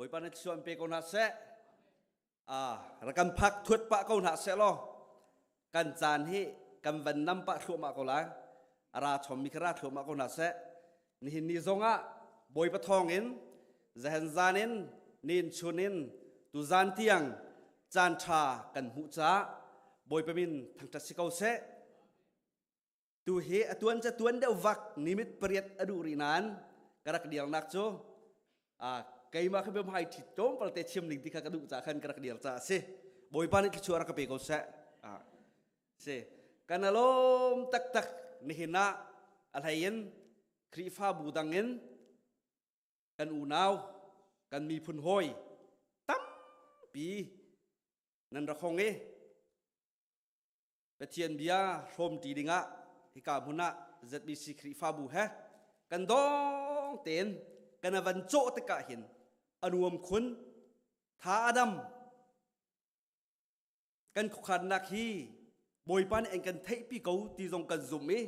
Bawipa na thluachuah in pe ko hna seh. Ah, rak kan phak thuat pah ko hna seh law kan caan hi kan van nam pah thluahmah ko lai. A ra chommi kha ra thluahmah ko hna seh. Nihin ni zongah Bawipa thawng in zahen zan in nin chun in tu zan tiang caan ṭha kan hmuh caah Bawipa min thangṭhat si ko seh. Tu hi a tuan ca tuan deuh vak nimit pariat a duh rih nain ka rak dirnak cu keimah kha biahmai ṭhi tlawmpal te chim ning ti kha ka duh ca khan ka rak dir ca a si. Bawipa nih thluachuah rak ka pe ko seh. Si. Kan alawm taktak nihin ah a hlei in Khrihfabu dang in kan unau kan miphun hawi tampi nan rak hong i Pathian bia hrawmṭi dingah hika hmun ah ZBC Khrihfabu he kan dawng tein kan van cawh tikah hin a nuam khun tha a dam kan khuakhannak hi Bawipa nih an kan theihpi ko ti zong kan zumh i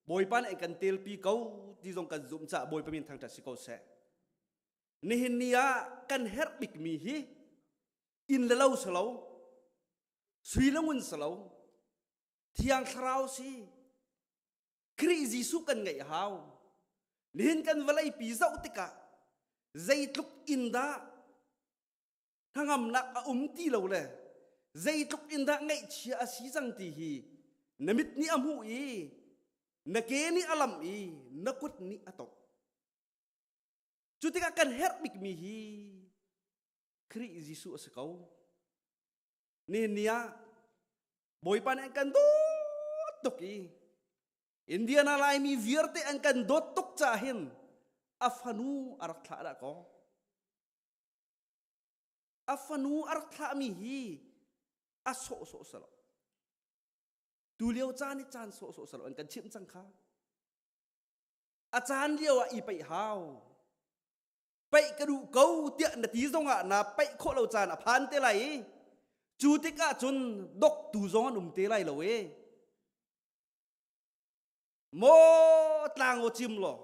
Bawipa nih an kan telpi ko ti zong kan zumh caah Bawipa min thangṭhat si ko seh. Nihin ni ah kan herh bikmi hi inn le lo si lo sui le ngun si lo thiang thlarau si Khrih Jesuh kan ngeih hau nihin kan vawlei pi zoh tikah zeitluk in dah hnangamnak a um ti lo le zeitluk in dah ngaihchia a si cang ti hi na mit nih a hmuh i na ke nih a lam i na kut nih a tongh cu tikah kan herh bikmi hi Khrih Jesuh a si ko. Nihin ni ah Bawipa nih an kan dawt tuk i Indiana Laimi vialte an kan dawt tuk caah hin a fanu a rak thlah dah kaw. A fanu a rak thlahmi hi a sawhsawh si lo. Tu lio caan i caan sawhsawh si lo an kan chimh cang kha. A caan lio ah i peih hau. Paih ka duh ko tiah na ti zongah na paih khawh lo caan a phan te lai i cu tikah cun doktu zong an um te lai lo e maw tlang aw cim law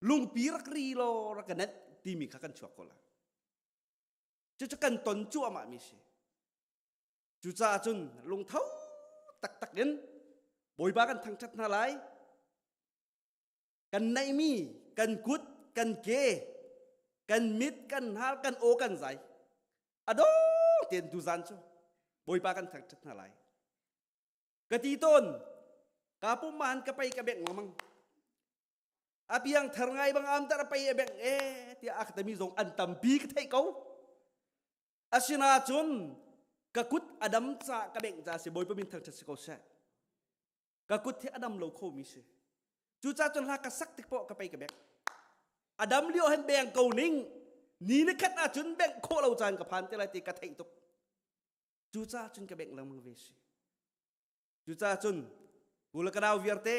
lungpi rak ri law rak ka nenh timi kha kan chuak ko la cucu kan ton cuahmah mi si cucaah cun lungtho taktak in bawipa kan thangṭhat hna lai Kan neihmi kan kut, kan ke, kan mit, kan hnar, kan aw, kan zai. A dawng tein tuzan cu Bawipa kan thangṭhat hna lai. Ka ti tawn, ka pum man ka pei ka bengh lengmang. A piang thar ngai bang am tar a pei a bengh e tiah a ka tami zong an tampi ka theih ko. Asina cun ka kut a dam ca ka bengh ca si Bawipa min thangṭhat si ko seh. Ka kut hi a dam lo khomi si. Cucaah cun hla ka sak tik poah ka pei ka bek. A dam lio hin beng ko ning. Ni ni khat ahcun bengh khawh lo caan ka phan te lai ti ka theih tuk. Cucaah cun ka bengh lengmang ve si. Cucaah cun kula ka nau vialte,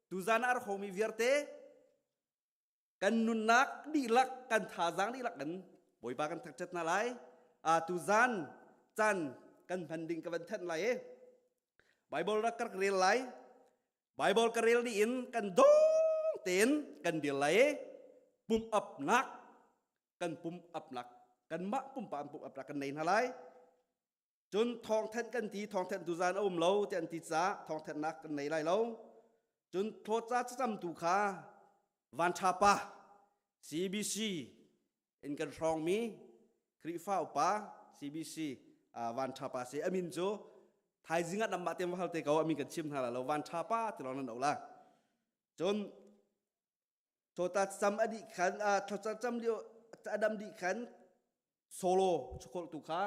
tuzan ah rak mi vialte, kan nunnak dihlak kan thazaang dihlak in Bawipa kan thangṭhat hna lai. A tuzan caan kan hman ding ka van thanh lai i Bible rak ka rel lai. Bible ka rel dih in kan dong tein kan dir lai i pum upnak kan pum upnak kanmah pumpak an pum upnak kan nei hna lai. Cun thawngthanh kan ti thawngthanh tuzan a um lo ti an ti caah thawngthanhnak kan nei lai lo. Cun thawca cacamtu kha vanṭha pa CBC in kan hrawngmi Khrihfa upa CBC vanṭha pa si amin cu thaizing ah namah te hal te ko amin kan chim hna la lo vanṭha pa ti lawng nan la. Cun thawta cam a dih khan thawca cam lio a dam dih khan solo chukholh tu kha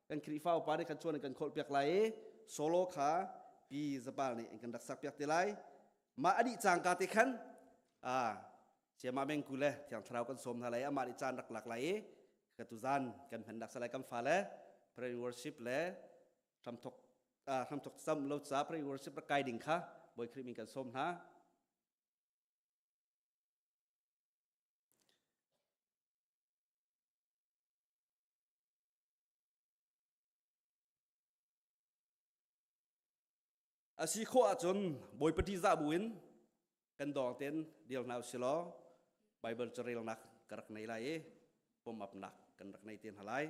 kan Khrihfa upa nih kan chuan kan kholh piak lai i solo kha pi zapal nih an kan rak sak piak te lai mah a dih cangka te khan a siama mengku le thiang thlarau kan sawm hna lai amah nih caan rak lak lai i ka tuzan kan hman dak salai kan fa le prayer worship le hramthok hramthok sam lo ca prayer worship rak kai ding kha Bawi Khrih min kan sawm hna. A si khawh ahcun Bawipa ṭihzah buin kan dawng tein dir hna usih law Baibal carelnak ka rak nei lai i. Pom-apnak kan rak nei te hna lai.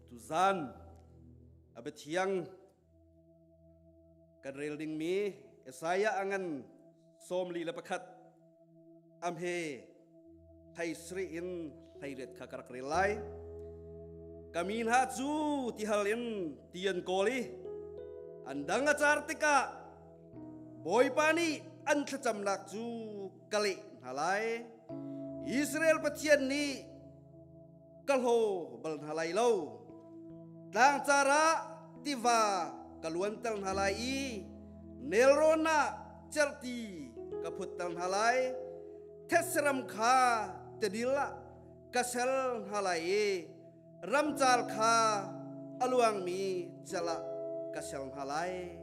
Tuzan a biathiang kan rel dingmi Isaiah a ngan 41 amhe 17 in 18 kha ka rak rel lai. Ka mi hna cu tihal in ti an kawl i an dang a car tikah Bawipa nih an thlacamnak cu ka leh hna lai. Israel Pathian nih ka hlaw bal hna lai lo. Tlangcar ah tiva ka luanter hna lai i nelrawn ah cerhti ka phutter hna lai. Thetse ram kha tidil ah ka ser hna lai i ramcar kha a luangmi cal ah ka ser hna lai.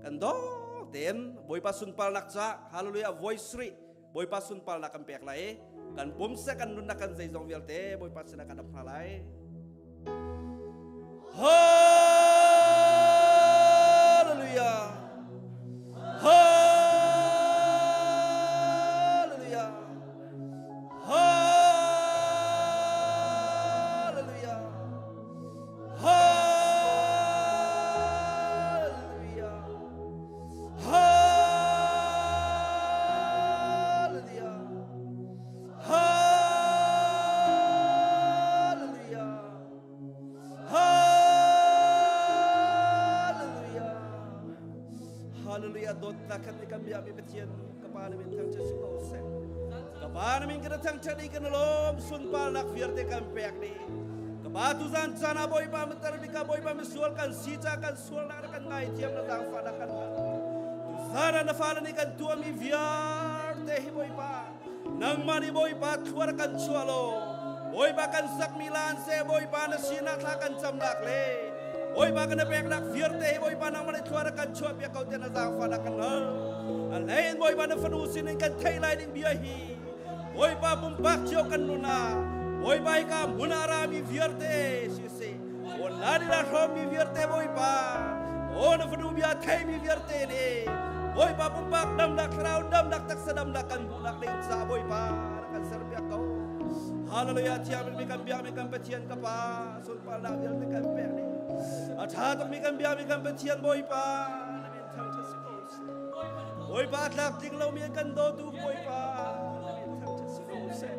Kan dawh tein Bawipa sunparnak ca hallelujah voice rih Bawipa sunparnak kan pek lai kan pumsa kan nunnak kan zeizong vialte Bawipa sinah kan ap hna lai. Hallelujah. Hallelujah. Hallelujah. Hallelujah. Hallelujah. Hallelujah. Hallelujah. Hallelujah. Dawtnak kan kan biakmi Pathian ka Pa na min thangṭhat si ko seh. Ka Pa na min kan thangṭhat i kan lawm sunparnak vialte kan pek ni. Ka Pa tuzan caan ah Bawipa matar bika Bawipa misual kan si ca kan sualnak na kan ngaithiam na zaangfahnak kan hal. Tuzan ah na fale nih kan tuahmi vialte hi Bawipa nangmah nih Bawipa thluar kan chuah law Bawipa kan sakmi lan seh Bawipa na sinah thla kan camnak le Bawipa kan peknak vialte hi Bawipa nangmah nih thluar kan chuah piak ko tiah na zaangfahnak kan hal. A hlei in Bawipa na fanu sinin kan theih lai ding bia hi Bawipa pumpak cio kan nun ah Bawipa hika hmun ah rami vialte siseh Online in a hrawmmi vialte Bawipa aw na fanu bia theimi vialte nih Bawipa pumpak damnak thlarau damnak taksa damnak kan hmuhnak ding ca Bawipa na kan serpiak ko. Hallelujah thiang mi kan biakmi kan Pathian ka Pa sunparnak vialte kan pek ni. A ṭha tukmi kan biakmi kan Pathian Bawipa na min thangṭhat si ko seh. Bawipa tlak tling lomi kan dawtu Bawipa na min thangṭhat si ko seh.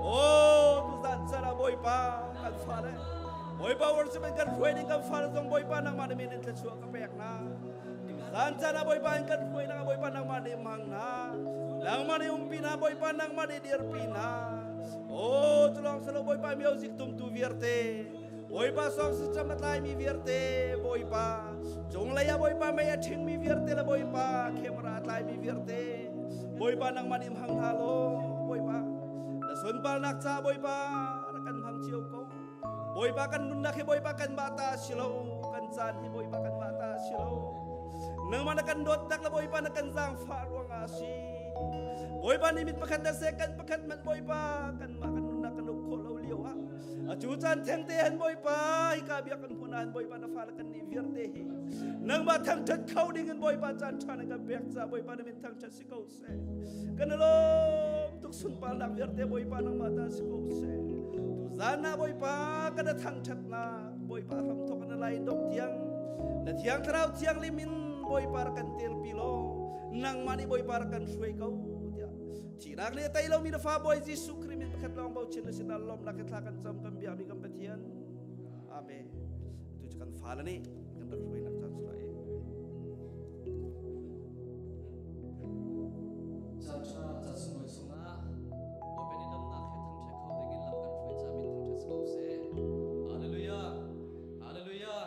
Oh tuzan caan ah Bawipa kan fale Bawipa worship in kan hruai ding kan fale zong Bawipa nangmah na min in thluachuah ka pek hna. Zan caan ah Bawipa in kan hruai na Bawipa nangmah nih hmang hna. Nangmah nih umpi hna Bawipa nangmah nih dirpi hna. Oh culawng salo Bawipa music tumtu vialte Bawipa song system a tlaimi vialte Bawipa cunglei ah Bawipa mei a ṭhingmi vialte le Bawipa camera a tlaimi vialte Bawipa nangmah nih hmang hna law Bawipa na sunparnak ca Bawipa na kan hmang cio ko Bawipa kan nunnak hi Bawipa kan mah ta si lo kan caan hi Bawipa kan mah ta si lo nangmah na kan dawtnak le Bawipa na kan zaangfah ruangah a si Bawipa nih mit pakhat na second pakhat man Bawipa kan mah kan nunnak kan uk khawh lo lio ah Atu caan thengte han Bawipa hika biak kan hmun ah Bawipa na fale kan nih vialte hi nangmah thangṭhat kho ding in Bawipa caan ṭha na kan pek ca Bawipa na min thangṭhat si ko seh. Kan lawm tuk sunparnak vialte Bawipa nangmah ta si ko seh. Tuzan ah Bawipa kan thangṭhatnak Bawipa hramthok na lai dok tiang na thiang thlarau thianglim in Bawipa kan telpi law nangmah nih Bawipa kan hruai ko tiah Thihnak le tei lomi na fa Bawi Jesuh Khrih min pakhat lawng bochan na sinah lawmnak he thla kan cam kan biakmi kan Pathian. Amen. Tu cu kan fale nih kan rak hruainak caan si lai. Caan ṭha caan sunglawi chungah Bawipa nih damnak he thangṭhat kho dingin lam kan hruai caah min thangṭhat si ko seh. Hallelujah. Hallelujah.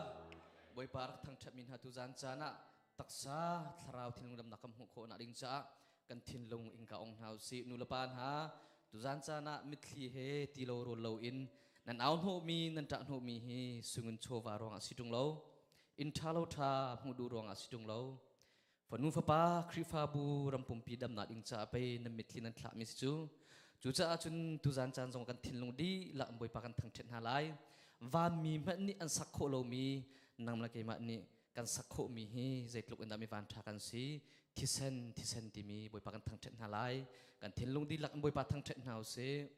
Bawipa rak thangṭhatmi hna tu zan caan ah taksa thlarau thinlung damnak kan hmuh khawh nak ding caah kan thinlung innka ong hna usih. Nu le pa hna, tuzan caan ah mitthli he ti lo rawl lo in nan au hnawhmi nan ṭah hnawhmi hi sungin chawva ruangah si ṭung lo, inn ṭha lo ṭha hmuh duh ruangah si ṭung lo. Fanu fapa Khrihfabu ram pumpi damnak ding caah pei nan mitthli nan thlahmi si cu. Cucaah cun tuzan caan zong kan thinlung dihlak in Bawipa kan thangṭhat hna lai. Vanmi hmanh nih an sak khawh lomi nang le keimah nih kan sak khawhmi hi zeitluk in dah mi vanṭha kan si. Thisen thisen timi Bawipa kan thangṭhat hna lai. Kan thinlung dihlak in Bawipa thangṭhat hna usih.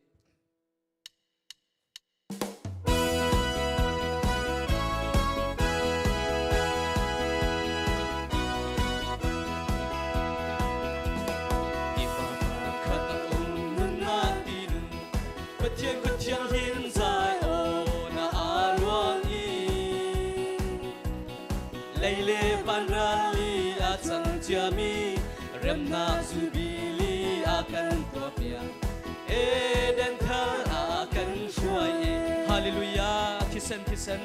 Pathian kut thianghlim zai aw na a luang i lei le vanral i a cang ciami remnak zubili a kan tuahpiak Eden thar a kan hruai i Hallelujah thisen thisen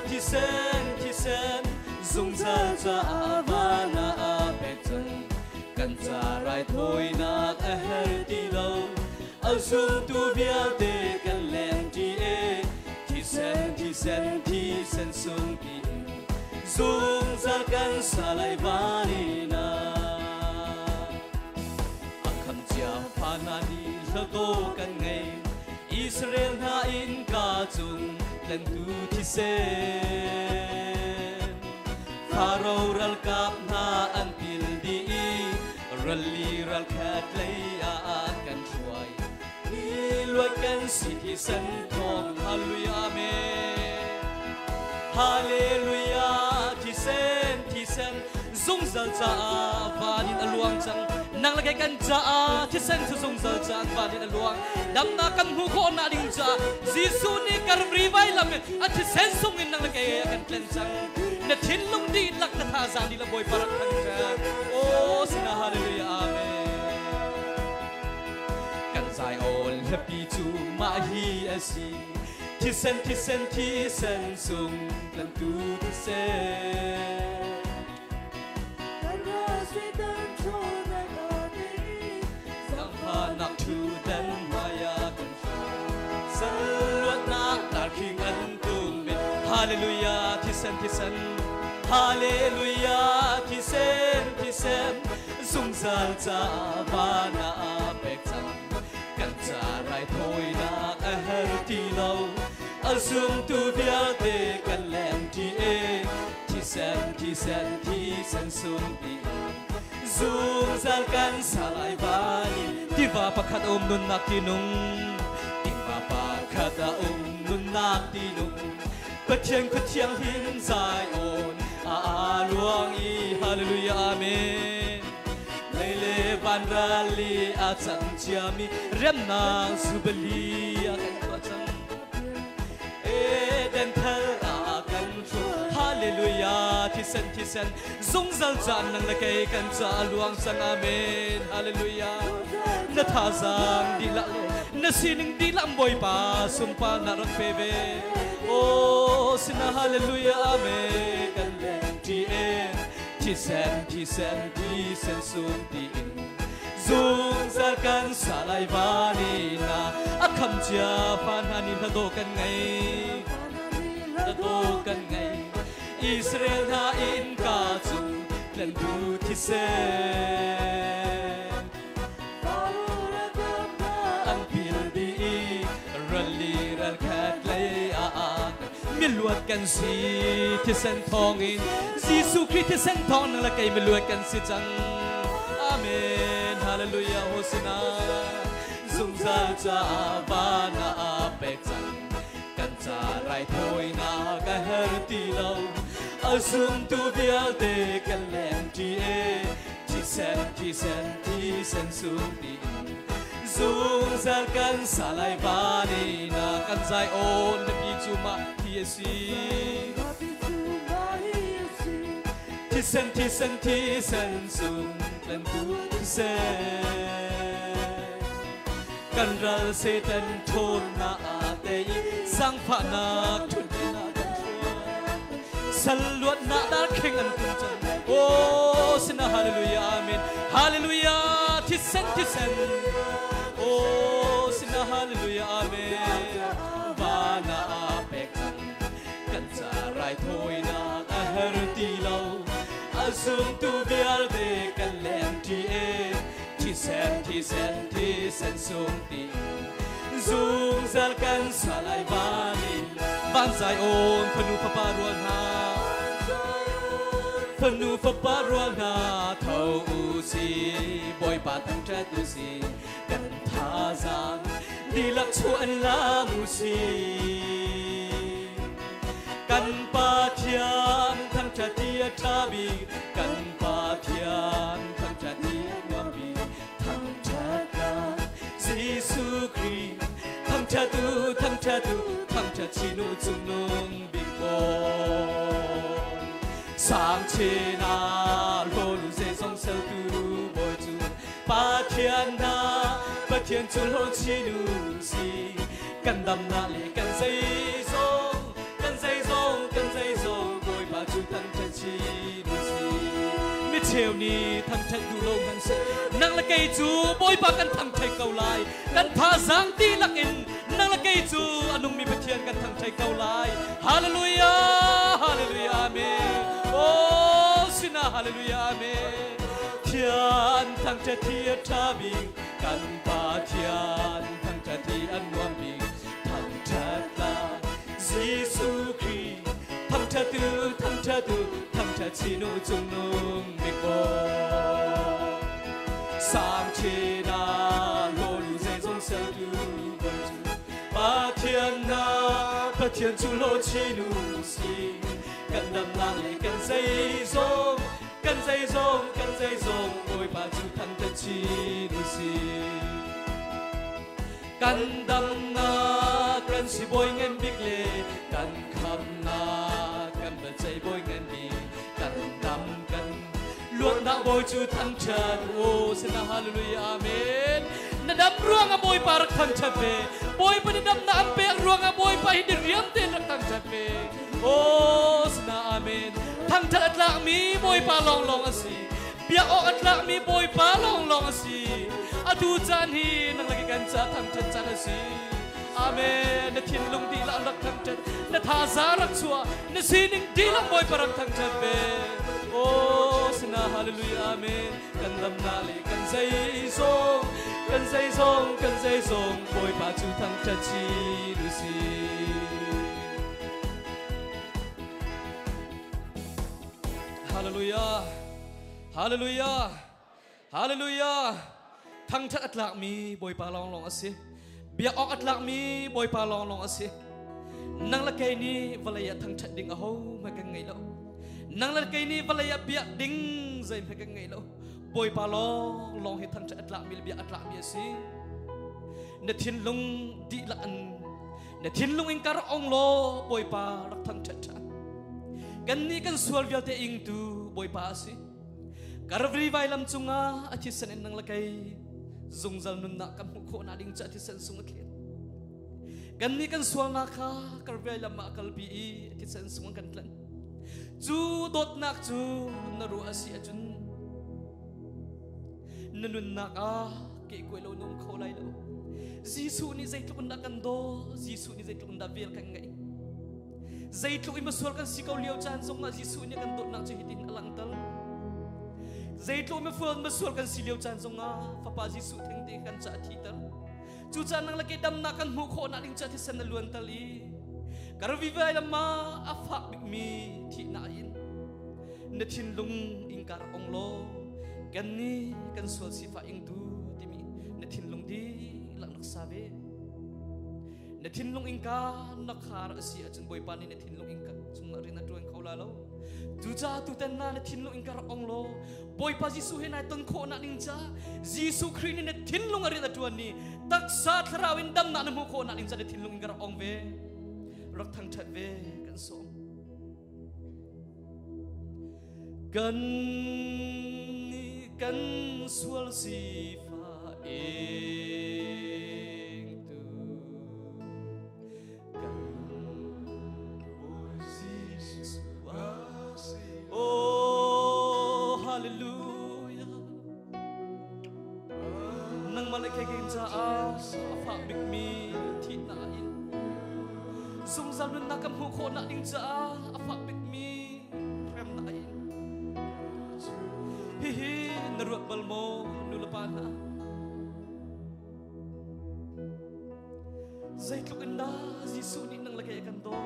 thisen thisen zungzal caah van ah a pek cang kan ca raithawinak a her ti lo a zumtu vialte kan leng ṭi e thisen thisen thisen sung pi zungzal kan sa lai vanina a kham cia fa hna nih hlato kan ngei Israel hna in ka cung tlentu thisen Faro ralkap hna an pil dih i ralli ralkhat lei ah kan hruai ni luat kan si thisen thawng Hallelujah Amen Hallelujah thisen thisen zungzal caah van in a luang cang nang le kei kan caah thisen cu zungzal caah van in a luang damnak kan hmuh khawh nak ding caah Jesuh nih Calvary vailam in a thisen sung in nang le kei a kan tlen cang na thinlung dihlak na thazaang dihlak Bawipa rak thangṭhat oh sina hallelujah amen kan zai awl hlapi cu mah hi a si thisen thisen thisen sung tlantu thisen Zangfahnak ṭhutdan hmaiah kan Salluatnak darkhing an tum men Hallelujah thisen thisen Hallelujah thisen thisen zungzal ca van ah pek cang kan ca raithawinak a her ti lo a zumtu vialte kan leng ṭi e thisen thisen thisen sung ti zungzal kan salai vani tiva pakhat um nunnak tinung tiva pakhat a um nunnak tinung Pathian khuathiang hin Zion a luang i hallelujah amen lei le van rali a cang ciami remnak zubali a kan tuah cang Eden thar ah kan thu hallelujah thisen thisen zungzal caan nang le kei kan ca luang cang amen hallelujah na thazaang dihlak le na sining dihlak Bawipa sumpa na rak pe ve oh sina hallelujah amen kan leng ti en thisen thisen thisen sung ti in zungzal kan salai vani na a kham cia fa hna ni hla do kan ngei hla do kan ngei Israel hna in ka cu tlentu thisen an pil dih i ralli ralkhat lei ah miluat kan si thisen thawngin Jesuh Khrih thisen thawng nang le kei miluat kan si cang Amen Hallelujah Hosina zungzal caah van ah pek cang kan ca raithawinak a her ti lo a zumtu vialte kan leng ṭi e thisen thisen thisen sung ti zungzal kan salai vani na kan zai on na pi cu mah hi a si thisen thisen thisen sung kan tu thisen kan ral Satan ṭhawnnak aa tei i zaangfahnak ṭhutnak kan hruai sal luatnak darkheng an tum cang oh sina hallelujah amen hallelujah thisen thisen oh sina hallelujah amen vana a pek cang kan ca raithawinak a her ti lo a zumtu vialte kan leng ṭi e thisen thisen thisen sung ti zungzal kan salai vanin van zai on fanu fapa rual hna Fanu fapa rual hna tho u si, Bawipa thangṭhat u si, kan thazaang dihlak chuah in lam u si. Kan Pathian thangṭhat hi a ṭha bik, kan Pathian thangṭhat hi a nuam bik, thangṭhatnak Jesuh Khrih thangṭhat u, thangṭhat u, thangṭhat chin u cungnung bik bawi. Sang chin ah hlawn u zeizong sertu Bawi cu Pathian hna, Pathian cu hlawn chin u si. Kan damnak le kan zeizong, kan zeizong, kan zeizong, Bawipa cu thangṭhat chin u si. Mi cheu nih thangṭhat duh lo hmanhseh, nang le kei cu Bawipa kan thangṭhat ko lai. Kan thazaang dihlak in nang le kei cu a nungmi Pathian kan thangṭhat ko lai. Hallelujah, hallelujah, amen. Oh, sinah hallelujah, amen. Thian thangṭhat hi a ṭha bik, kan Pathian thangṭhat hi a nuam bik. Thangṭhat la Jesuh Khrih, thangṭhat u, thangṭhat u, thangṭhat chin u cungnung bik Bawi. Sang chin ah hlawn u zeizong sertu Bawi cu Pathian hna, Pathian cu hlaw chin u si. Kan damnak le kan zeizong, kan zeizong, kan zeizong, Bawipa cu thangṭhat chin u si. Kan damnak kan si bawi ngan bik le kan khamnak kan biaceih bawi ngan bik, kan dam kan luatnak bawi cu thangṭhat u sina. Hallelujah, amen. Na dam ruangah Bawipa rak thangṭhat ve. Bawipa na damnak an pek ruangah Bawipa hi diriam tein rak thangṭhat ve. Oh, sina amen. Thangṭhat a tlakmi Bawipa lawnglawng a si. Biak awk a tlakmi Bawipa lawnglawng a si. Atu caan hi nang laki kan ca thangṭhat caan a si. Amen. Na thinlung dihlak rak thangṭhat, na thazaang rak chuah, na sining dihlak Bawipa rak thangṭhat ve. Oh, sina hallelujah, amen. Kan damnak le kan zeizong, kan zeizong, kan zeizong, Bawipa cu thangṭhat chin u si. Hallelujah. Hallelujah. Hallelujah. Thangṭhat a tlakmi Bawipa lawnglawng a si. Biak awk a tlakmi Bawipa lawnglawng a si. Nang le kei nih vawlei ah thangṭhat ding aho hmanh kan ngei lo. Nang le kei nih vawlei ah biak ding zeihmanh kan ngei lo. Bawipa lawnglawng hi thangṭhat a tlakmi le biak a tlakmi a si. Na thinlung dihlak in na thinlung in ka rak ong law Bawipa rak thangṭhat ṭhan. Kannih kan sual vialte ingtu Bawipa a si. Karvri vailam cungah a thisen in nang le kei zungzal nunnak kan hmuh khawhnak ding cu a thisen sung a thlet. Kannih kan sualnak kha karvai lam ah kalpi i a thisen sung an kan tlanh. Cu dawtnak cu na ruah a si ahcun na nunnak ah kehkuai lo na um kho lai lo. Jesuh nih zeitluk in dah kan daw, Jesuh nih zeitluk in dah vel kan ngeih. Zeitluk in misual kan si ko lio caan zongah Jesuh nih kan dawtnak cu hitin a langhter. Zeitluk in misual kan si lio caan zongah Fapa Jesuh thengte kan ca a thiter. Cucaah nang le kei damnak kan hmuh khawhnak ding cu thisen na luanter i karvivai lamma a fak bikmi thihnak in na thinlung ingkar ong law kan nih kan sual sifah ingtu timi na thinlung dihlak nak sa ve. Na thinlung ingka na khar a si ahcun Bawipa nih na thinlung ingka chungah rian a ṭuan kho la lo. Cucaah tutan na na thinlung ingka rak ong law Bawipa Jesuh he nai ton khawhnak ding ca Jesuh Khrih nih na thinlung a rian a ṭuan ni taksa thlarau in damnak na hmuh khawhnak ding ca na thinlung ingka rak ong ve, rak thangṭhat ve kan sawm. Kan nih kan sual sifah ingtu kan Bawi Jesuh a si. Oh, hallelujah. Nangmah le kei caah a fak bikmi thihnak in zungzal nunnak kan hmuh khawhnak ding caah a fak bikmi hremnak in hihi na ruat bal maw nu le pa hna? Zeitluk in dah Jesuh nih nang le kei a kan dawt,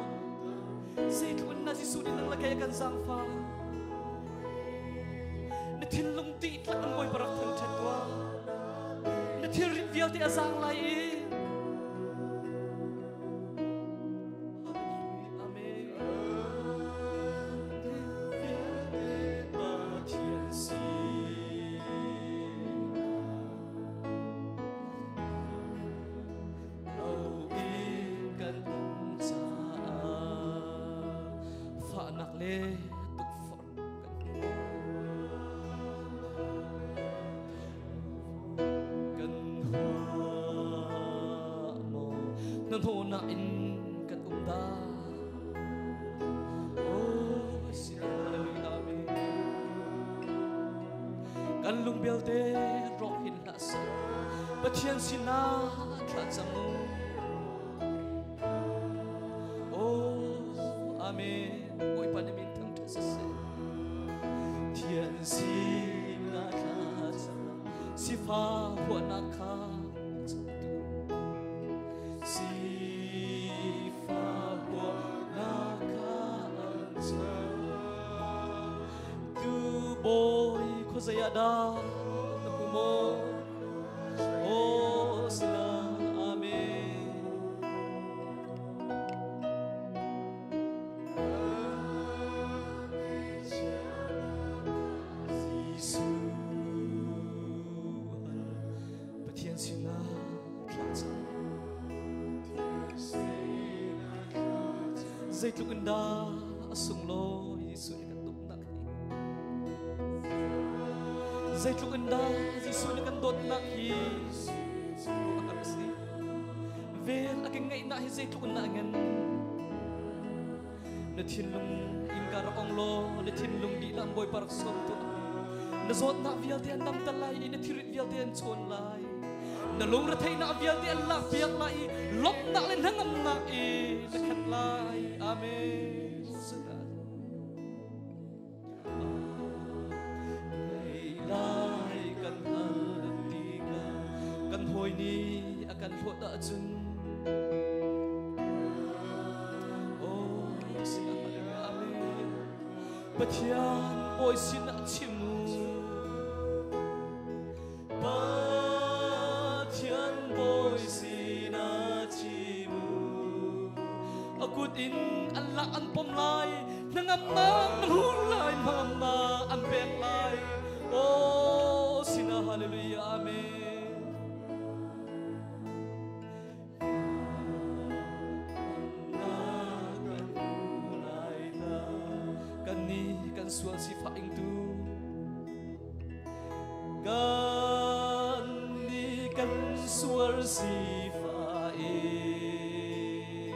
zeitluk in dah Jesuh nih nang le kei a kan zaangfah. a zaang lai i Hallelujah Amen Pathian si lo in kan um caah fahnak le tukforh kan hmu kan hua maw na hnawhnak in kan um dah oh si hallelujah amen kan lung belte rawk hin hlah seh Pathian sinah thla cam u Oh amen Bawipa na min thangṭhat siseh Thian sinah thla cam sifa huahnak kha changtu sifa huahnak kha an chang Tu bawi khuazei ah dah na hmu maw? Oh, sila, amen. Jesuh Pathian sinah thlacam. Zeitluk in dah a sunglawi Jesuh nih kan dawtnak hi. Zeitluk in dah Jesuh nih kan dawtnak hi ruah a si. Vel a kan ngeihnak hi zeitluk in dah a ngan. Na thinlung innka rak ong law na thinlung dihlak Bawipa rak sawm tuah. Na zawtnak vialte an damter lai i na thirit vialte an chawn lai. Na lungretheihnak vialte an lakpiak lai i lawmhnak le hnangamnak i na khat lai. Amen. Lai kan hal tikah kan hawi nih a kan hlawt ahcun Oh, sinah hallelujah amen. Pathian bawi sinah chim u. Pathian bawi sinah chim u. A kut in an lak an pom lai, hnangamnak na hmuh lai, hnangamnak an pek lai. Oh, sinah hallelujah amen. Kan nih kan sual sifah ingtu kan nih kan sual sifah ingtu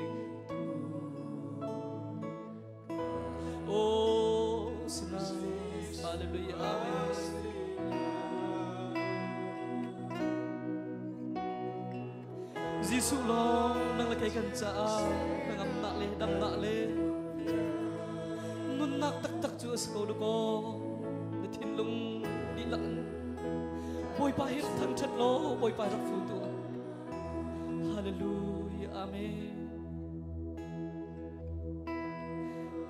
Oh, sinai hallelujah amen Jesuh lawng nang le kei kan caah hnangamnak le damnak le nunnak taktak cu a si ko dakaw na thinlung dihlak in Bawipa hi rak thangṭhat law Bawipa rak fu tu Hallelujah Amen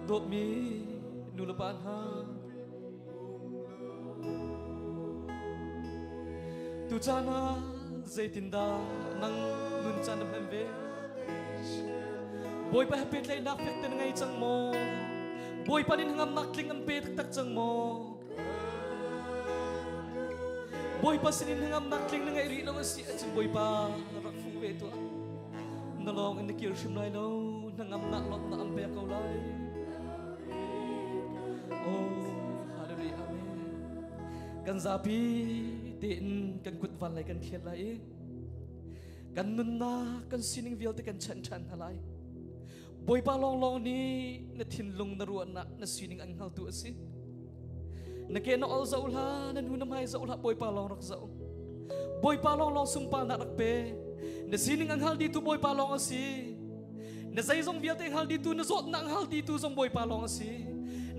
Dawtmi nu le pa hna Tucaan ah zeitindah nang nun caan na hman ve? Bawipa he pehtlaihnak fek te na ngei cang maw? Bawipa nih hnangamnak tling an pe taktak cang maw? Bawipa sinin hnangamnak tling na ngeih rih lo a si ahcun Bawipa rak fuh ve tuah. Na lawng in na kir hrim lai lo, hnangamnak lawmhnak an pek ko lai. Oh, hallelujah, amen. Kan zapi tein kan kut van lai kan thliat lai i kan nunnak kan sining vialte kan chanh ṭhan hna lai. Bawipa lawnglawng nih na thinlung na ruahnak na sining an hngaltu a si. Na ke na ol zoh hlah, na hnu na hmai zoh hlah, Bawipa lawng rak zoh. Bawipa lawnglawng sunparnak rak pe. Na sining an hngal dihtu Bawipa lawng a si. Na zeizong vialte hngal dihtu, na zawtnak hngal dihtu zong Bawipa lawng a si.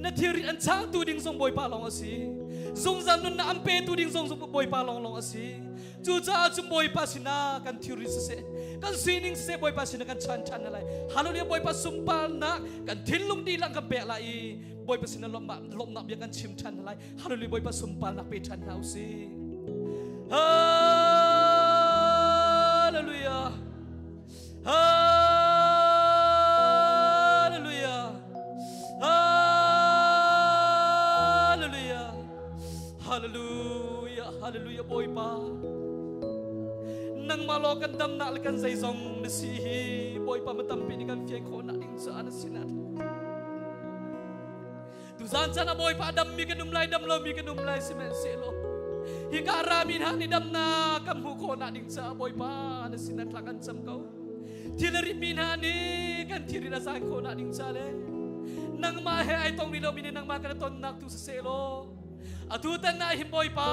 Na thilrit an changtu ding zong Bawipa lawng a si. Zungzal nunnak an petu ding zong Bawipa lawnglawng a si. Cucaah cun Bawipa sinah kan thilrit siseh, kan sining siseh Bawipa sinah kan chan ṭhan lai. Hallelujah Bawipa sunparnak kan thinlung dihlak kan pek lai i Bawipa sinah lawmhnak lawmhnak bia kan chim ṭhan lai. Hallelujah Bawipa sunparnak pe ṭhan hna usih. Hallelujah. Hallelujah. Hallelujah. Hallelujah Bawipa. Nangmah law kan damnak le kan zeizong na si hi Bawipa ma tampi nih kan fian khawh nak ding caah na sinah Tuzan chan ah Bawipa dammi kan um lai dam lomi kan um lai sihmanhsehlaw hika rami hna nih damnak kan hmuh khawh nak ding caah Bawipa na sin ah thla kan cam ko. Thil a ritmi hna nih kan thilrit a zan khawh nak ding caah le nangmah he ai tong rih lomi nih nangmah kan tonnak tu siseh law atu tan ah hin Bawipa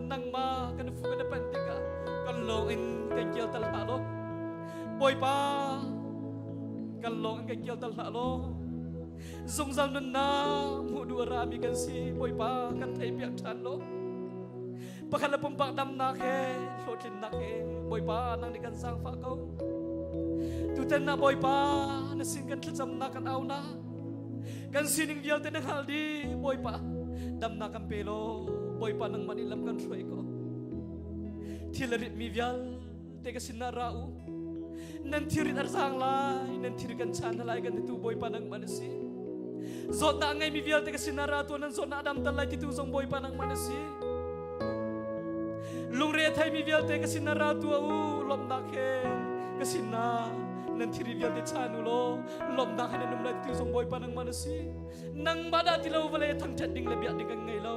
nangmah kan fu kan pan tikah kan lawng in kan kial tal hlah law Bawipa kan lawng in kan kial tal hlah law Zungzal nunnak hmuh duh a rami kan si Bawipa kan thei piak ṭhan lo. Pakhat le pumpak damnak he hlawhtlinnak he Bawipa nang nih kan zaangfah ko. Tutan na Bawipa na sin kan thlacamnak kan au na. Kan sining vialte na hngal dih Bawipa damnak kan pe law Bawipa nangmah nih lam kan hruai ko. Thil a ritmi vialte ka sinah ra u. Nan thirit a zaang lai, nan thir kan chan hna lai kan titu Bawipa nangmah na si. Zawtnak ngeimi vialte ka sinah ra tuah nan zawtnak a damter lai titu zong Bawipa nangmah na si. Lungre a theimi vialte ka sinah ra tuah u, lawmhnak he ka sinah nan thiri vialte chan u law lawmhnak he nan um lai titu zong Bawipa nangmah na si. Nangmah dah ti lo vale thangṭhat ding le biak ding kan ngei lo.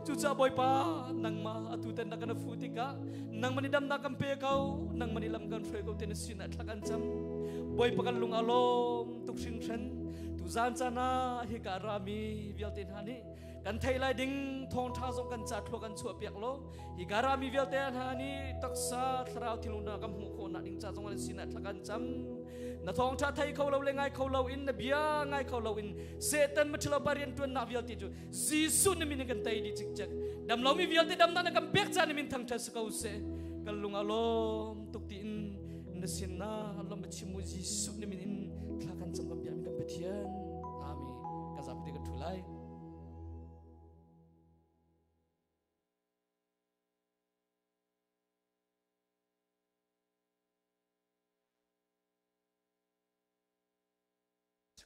Cucaah Bawipa nangmah atu tan na kan fuh tikah nangmah nih damnak kan pe ko nangmah nih lam kan hruai ko ti na sinah thla kan cam Bawipa kan lung a lawm tuk hringhran tu zan caan ah hika rami vialte hna nih kan thei lai ding thawngṭha zong kan ca thlua kan chuah piak lo hika rami vialte hna nih taksa thlarau thinlung na kan hmuh khawh nak ding ca zong an sinah thla kan cam na thawngṭha thei kho lo le ngai kho lo in na bia ngai kho lo in Satan mathilo pa rian ṭuannak vialte cu Jesuh na min in kan tei dih cikcek. Dam lomi vialte damnak na kan pek caan min thangṭhat si ko seh. Kan lung a lawm tuk tiin na sin na lawm a chim mu Jesuh na min in thla kan cam kan biakmi kan Pathian. Amen. Ka zapi te kan ṭhu lai.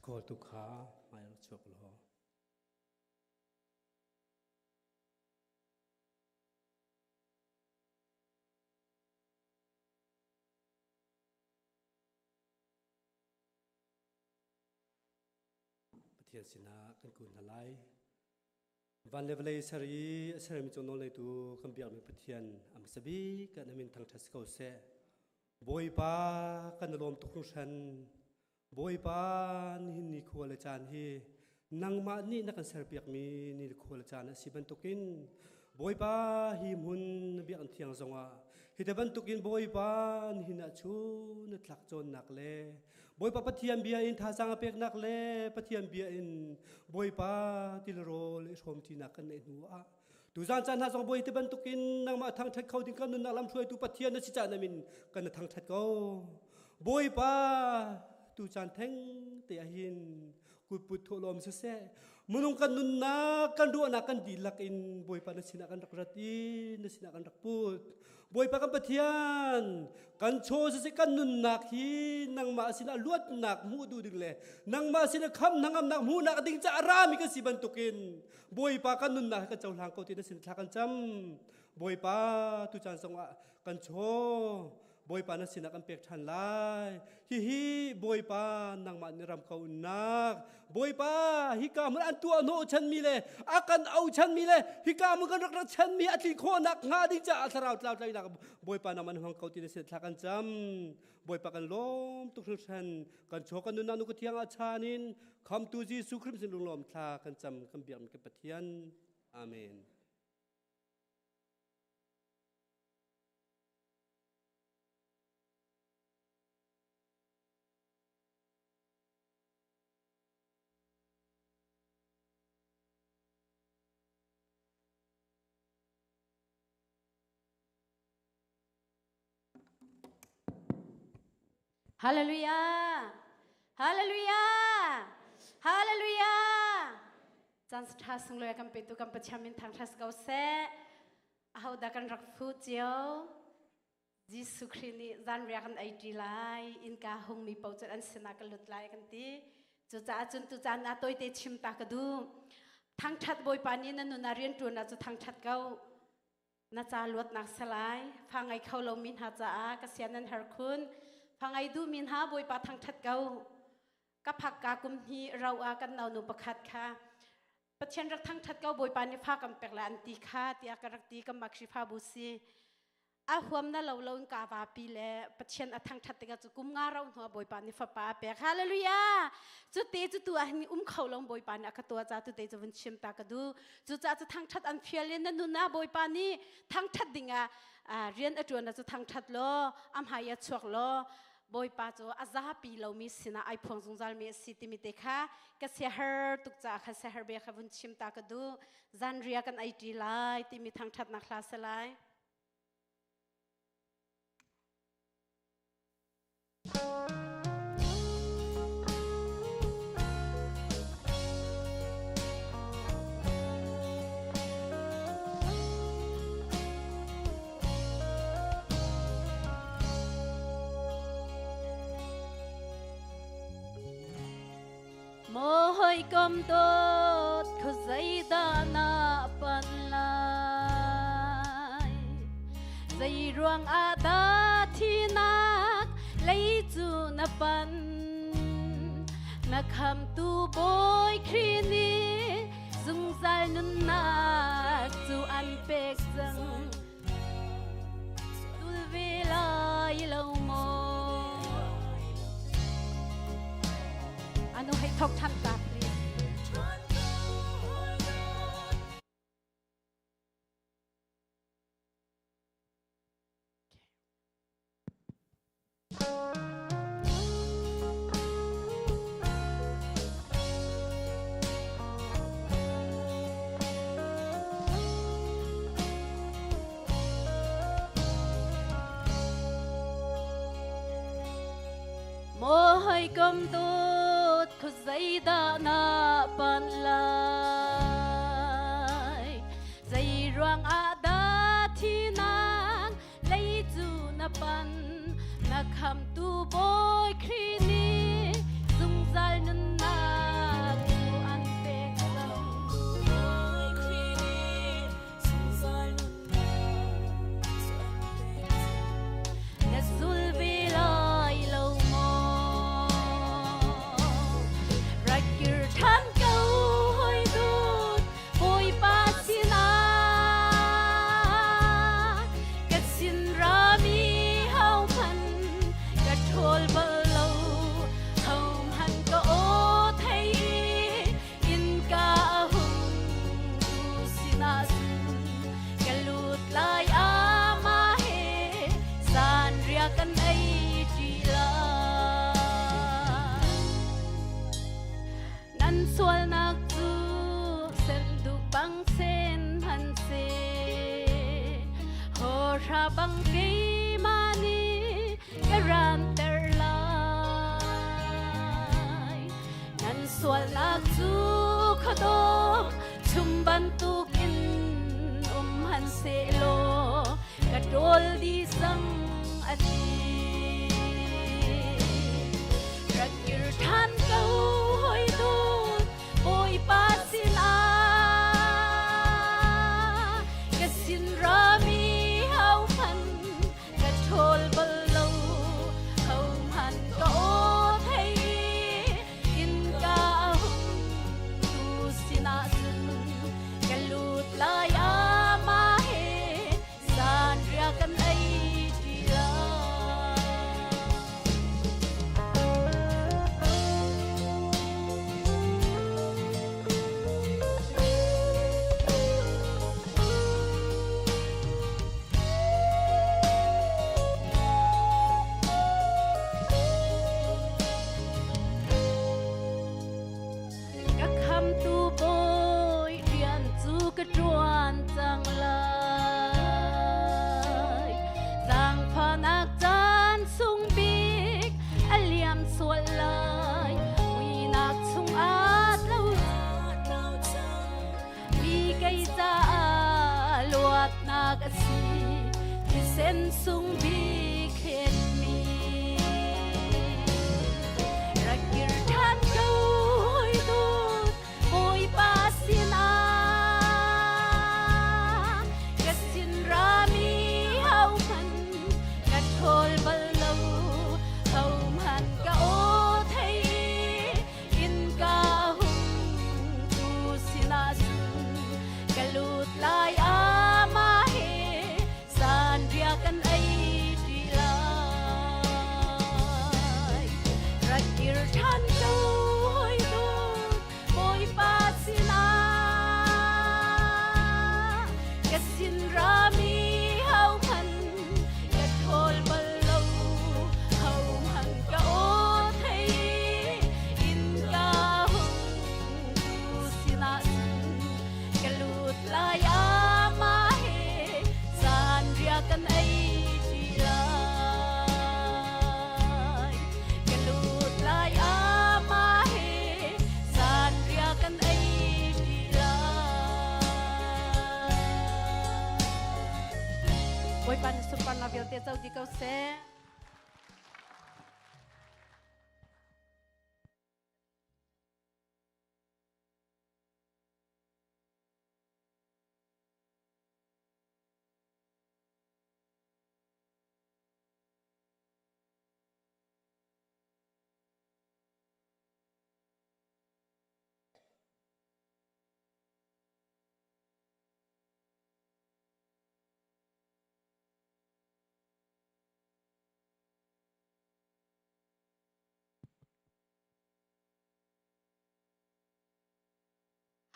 Kawltu kha hmai rak chuak law. Pathian sinah kan kun hna lai. Van le vawlei ser i a sermi cung nawlngeitu kan biakmi Pathian a hmasa bik kan min thangṭhat si ko seh. Bawipa kan i lawm tuk hringhran. Bawipa nihin ni khua le caan hi nangmah nih na kan serpiakmi ni le khua le caan a si bantukin Bawipa hi hmun na biakinn thiang zongah hi te bantukin Bawipa nihin ah chun na tlak cawnnak le Bawipa Pathian bia in thazaang a peknak le Pathian bia in Bawipa tilrawl i hrawmṭinak kan neih hnu ah tuzaan caan hna zong Bawi ti bantukin nangmah thangṭhat kho ding kan nunnak lamhruaitu Pathian na si caan min kan na thangṭhat ko. Bawipa tu caan theng te ah hin kutput thawhlawm siseh minung kan nunnak kan ruahnak kan dihlak in Bawipa na sinah kan rak rat i na sinah kan rak put Bawipa kan Pathian kan chaw siseh kan nunnak hi nangmah sinah luatnak hmuh duh ding le nangmah sinah kham hnangamnak hmuhnak ding caah rami kan si bantukin Bawipa kan nunnak hi kan cohlang ko ti na sin thla kan cam Bawipa tu caan zongah kan chaw Bawipa na sinah kan pek ṭhan lai. Hihi Bawipa nangmah nih ram ko unnak. Bawipa hika hmun an tuah hnawh chanmi le a kan au chanmi le hika hmun kan rak rak chanmi a tlin khawhnak hnga ding caah thlarau tlau tlainak Bawipa nangmah na hmang ko ti na sin thla kan cam. Bawipa kan lawm tuk hringhran. Kan chaw kan nunnak nu ka thiang ah chan in khamtu Jesuh Khrist sin lunglawm thla kan cam kan biakmi kan Pathian. Amen. Hallelujah! Hallelujah! Hallelujah! Caan tha sunglawi kan petu kan Pathian min thangṭhat ko seh. Ahodah kan rak fu cio? Jesuh Khrih nih zanriah kan ei ṭi lai, innka hungmi paoh cu an sinah ka lut lai kan ti. Cucaah cun tucaan ah tawite chim ta ka duh. Thangṭhat Bawipa nih na nun ah rianṭuan ah cu thangṭhat ko. Na ca luatnak salai, fa ngei kho lomi hna caah ka sian nan har khun. Fa ngei duhmi hna Bawipa thangṭhat ko. Ka phakka kum hnih ro ah kan naunu pakhat kha Pathian rak thangṭhat ko Bawipa nih fa kan pek lai an ti kha tiah ka rak ti kan mah Khrihfabu si. A huam na lo lo in ka vapi le Pathian a thangṭhat tikah cu kum nga ro hnu ah Bawipa nih fapa a pek. Hallelujah! Cu te cu tu ah hin um kho lo Bawipa nih a ka tuah ca tu te cu vun chim ta ka duh. Cucaah cu thangṭhat an fial in na nun ah Bawipa nih thangṭhat dingah rian a ṭuan ah cu thangṭhat law a hmai ah chuak law Bawipa cu a zapi lomi sinah ai phuang zungzalmi a si timi te kha ka siaher tuk caah khan siaher bia kha vun chim ta ka duh. Zanria kan ei ṭi lai timi thangṭhatnak hla si lai. Maw hawikom dawt khuazeidah na pan lai Zei ruang ah dah thinak lei cu na pan Na khamtu Bawi Khrih nih zungzal nunnak cu an pek cang Tul ve lai lo maw? Anu hei thok than ta please. Maw hawikom dawt khuazeidah na pan lai Zei ruang ah dah thinak lei cu na pan na khamtu Bawi Khrih nih zungzal nunnak cu an pek cang. Bawi Khrih nih zungzal nunnak cu an pek cang. Na zul ve lai lo maw? Rak kir ṭhan ko hoi dawt Bawipa sinah ka sin rami hohmanh ka ṭhawl bal lo hohmanh ka aw thei innka a hung tu sinah cun ka lut lai amah he zanriah kan ei ṭi lai. Nan sualnak cu senduh bang sen han seh. Hawhra bang keimah nih ka ranter lai. Nan sualnak cu khuadawm chum bantukin um han sehlaw ka ṭawl dih cang a ti. Rak kir ṭhan ko hoi dawt Bawipa sinah ka sin rami hohmanh ka ṭhawl bal lo hohmanh ka aw thei innka a hung tu sinah cun ka lut lai amah he zanriah kan ei ṭi lai. co di ko seh.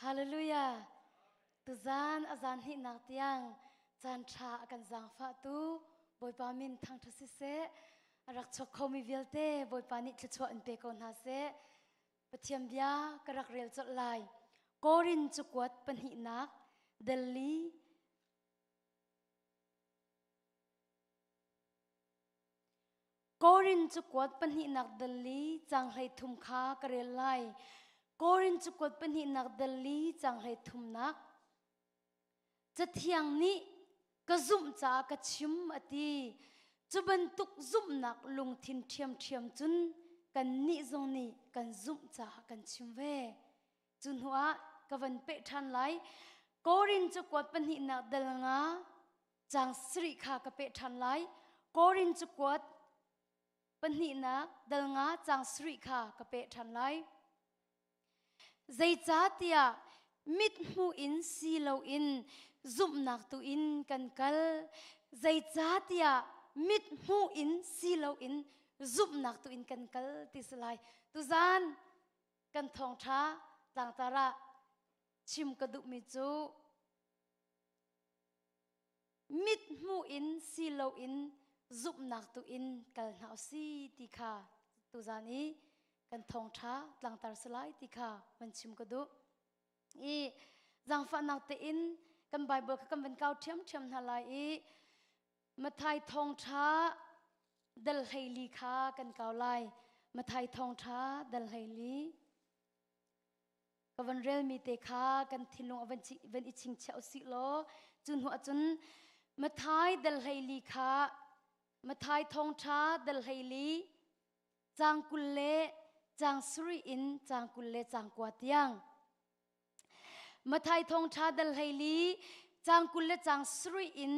Hallelujah. Tuzan azan hnihnak tiang caan ṭha a kan zaangfahtu Bawipa min thangṭha siseh. A rak chuak khomi vialte Bawipa nih thluachuah in pe ko hna seh. Pathian bia ka rak rel colh lai. Korin cakuat pahnihnak Delhi Korin cakuat pahnihnak dal li caang 13 kha ka rel lai. Korin cakuat pahnihnak dal li caang hleithumnak. Cathiang nih ka zumh caah ka chim a ti. Cu bantuk zumhnak lungthin ṭhiamṭhiam cun kannih zong nih kan zumh caah kan chim ve. Cu hnuah ka van peh ṭhan lai. Korin cakuat pahnihnak dal nga Caang sarih kha ka peh ṭhan lai. Korin cakuat pahnihnak dal nga caang sarih kha ka peh ṭhan lai. Zeicahtiah mit hmuh in si loin zumhnak tu in kan kal. Zeicahtiah mit hmuh in si loin zumhnak tu in kan kal ti si lai. Tuzan kan thawngṭha tlangtar ah chim ka duhmi cu Mit hmuh in si loin zumhnak tu in kal hna usi ti kha tuzan i kan thawngṭha tlangtar si lai ti kha van chim ka duh. I zaangfahnak tein kan Bible kha kan van kau ṭhiamṭhiam hna lai i Mathai thawngṭha dal 14 kha kan kau lai. Mathai thawngṭha dal 14. Ka van relmi te kha kan thinlung a van, van i chingchiah usih law cu hnu ahcun Mathai dal 14 kha Mathai thawngṭha dal 14 caang 20 le caang sarih in caang 20 le caang kua tiang Mathai thawngṭha dal 14 caang 20 le caang sarih in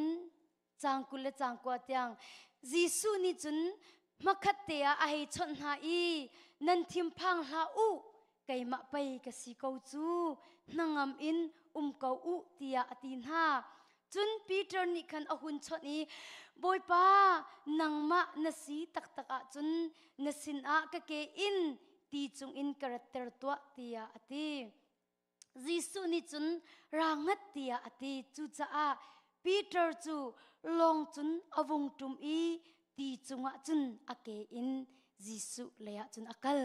caang 20 le caang kua tiang Jesuh nih cun hmakhat te ah a hei chawnh hna i nan thinphang hlah u keimah pei ka si ko cu hnangam in um ko u tiah a ti hna cun Peter nih khan a hun chawnh i Bawipa nangmah na si taktak ahcun na sinah ka ke in ti cungin ka ratter tuah tiah a ti Jesuh nih cun ra ngat tiah a ti. Cucaah Peter cu lawng cun a vung ṭum i ti cungah cun a ke in Jesuh leiah cun a kal.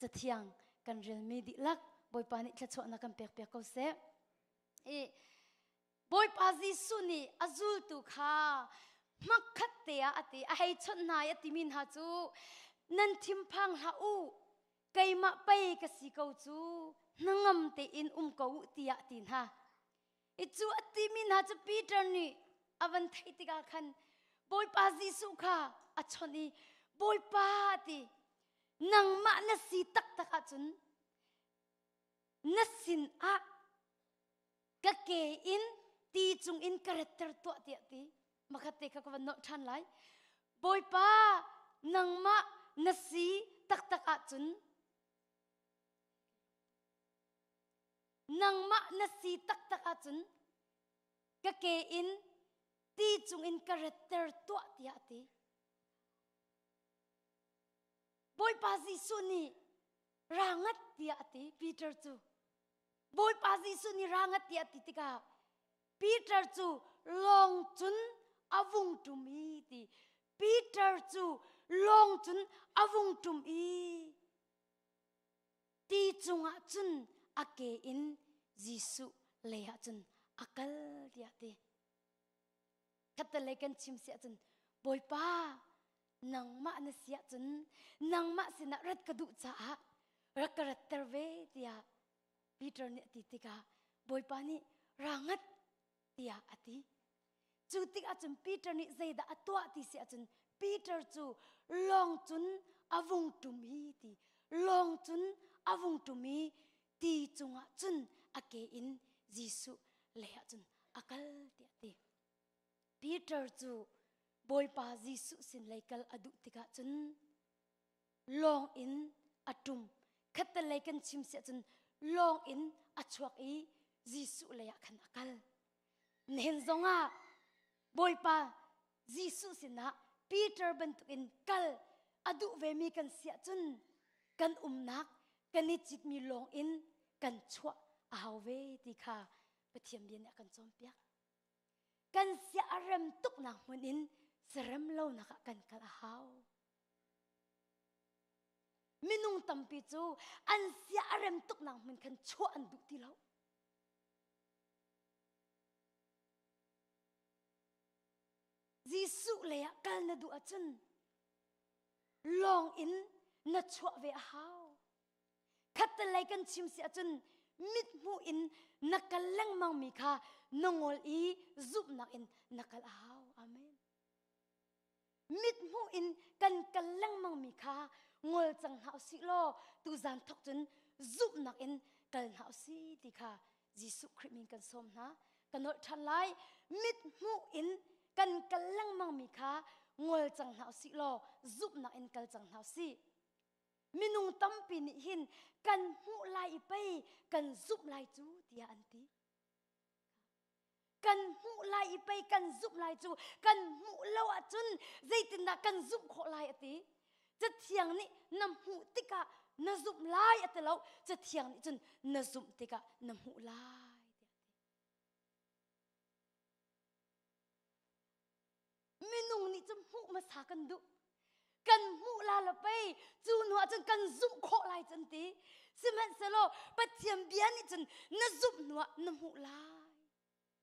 Cathiang kan relmi dihlak Bawipa nih thluachuahnak kan pekpiak ko seh. I Bawipa Jesuh nih a zultu kha hmakhat te ah a ti a hei chawnh hna i a timi hna cu nan thinphang hlah u keimah pei ka si ko cu hnangam tein um ko u tiah a ti hna. I cu a timi hna cu Peter nih a van theih tikah khan Bawipa Jesuh kha a chawnh i Bawipa a ti nangmah na si taktak ahcun na sinah ka ke in ti cung in ka ratter tuah tiah ti makhat te kha ka van nolh ṭhan lai Bawipa nangmah na si taktak ahcun nangmah na si taktak ahcun ka ke in ti cung in ka ratter tuah tiah a ti Bawipa Jesuh nih ra ngat tiah a ti Peter cu Bawipa Jesuh nih ra ngat tiah a ti tikah Peter cu lawng cun a vung ṭum i ti Peter cu lawng cun a vung ṭum i ti cungah cun a ke in Jesuh lei ah cun a kal tiah ti. Khattelei kan chim si ahcun Bawipa nangmah na si ahcun nangmah sinah rat ka duh caah rak ka ratter ve tiah Peter nih a ti tikah Bawipa nih ra ngat tiah a ti. Cu tik ahcun Peter nih zeidah a tuah ti si ahcun Peter cu lawng cun a vung ṭum i ti lawng cun a vung ṭum i ti cungah cun a ke in Jesuh lei ah cun a kal tiah a ti. Peter cu Bawipa Jesuh sin lei kal a duh tikah cun lawng in a ṭum. Khattelei kan chim siah cun lawng in a chuak i Jesuh lei ah khan a kal. Nihin zongah Bawipa Jesuh sinah Peter bantukin kal a duh vemi kan si ahcun kan umnak kan i citmi lawng in kan chuah a hau ve ti kha Pathian bia nih a kan cawnpiak. Kan sia a rem tuknak hmun in serem lonak ah kan kal a hau. Minung tampi cu an sia a rem tuknak hmun khan chuah an duh ti lo. Jesuh lei ah kal na duh ahcun lawng in na chuah ve a hau. Khattelei kan chim si ahcun mithmuh in na kal lengmang mi kha na ngol i zumhnak in na kal a hau. Amen. Mithmuh in kan kal lengmang mi kha ngol cang hna usih law tuzan thok cun zumhnak in kal hna usih ti kha Jesuh Khrih min kan sawm hna. Ka nolh ṭhan lai. Mithmuh in kan kal lengmang mi kha ngol cang hna usih law zumhnak in kal cang hna usih. Minung tampi nih hin kan hmuh lai i pei kan zumh lai cu tiah an ti. Kan hmuh lai i pei kan zumh lai cu kan hmuh lo ahcun zeitindah kan zumh khawh lai a ti. Cathiang nih na hmuh tikah na zumh lai a ti lo. Cathiang nih cun na zumh tikah na hmuh lai tiah a ti. Minung nih cun hmuh hmasa kan duh. Kan hmuh la la pei cu hnu ah cun kan zumh khawh lai cun ti. Sihmanhsehlaw Pathian bia nih cun na zumh hnu ah na hmuh lai.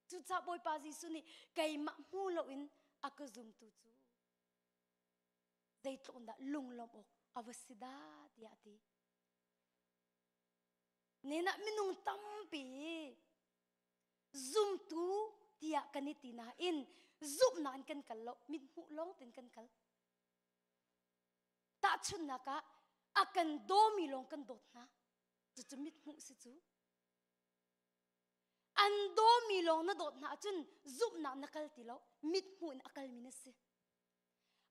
Cucaah Bawipa Jesuh nih keimah hmu loin a ka zumtu cu zeitluk in dah lunglawmh awk a va si dah tiah a ti. Nenah minung tampi zumtu tiah kan i ti nain zumhnak in kan kal lo mithmuh lawng tein kan kal tahchunhnak ah a kan dawmi lawng kan dawt hna cucu mithmuh si cu an dawmi lawng na dawt hna ahcun zumhnak na kal ti lo mithmuh in a kalmi na si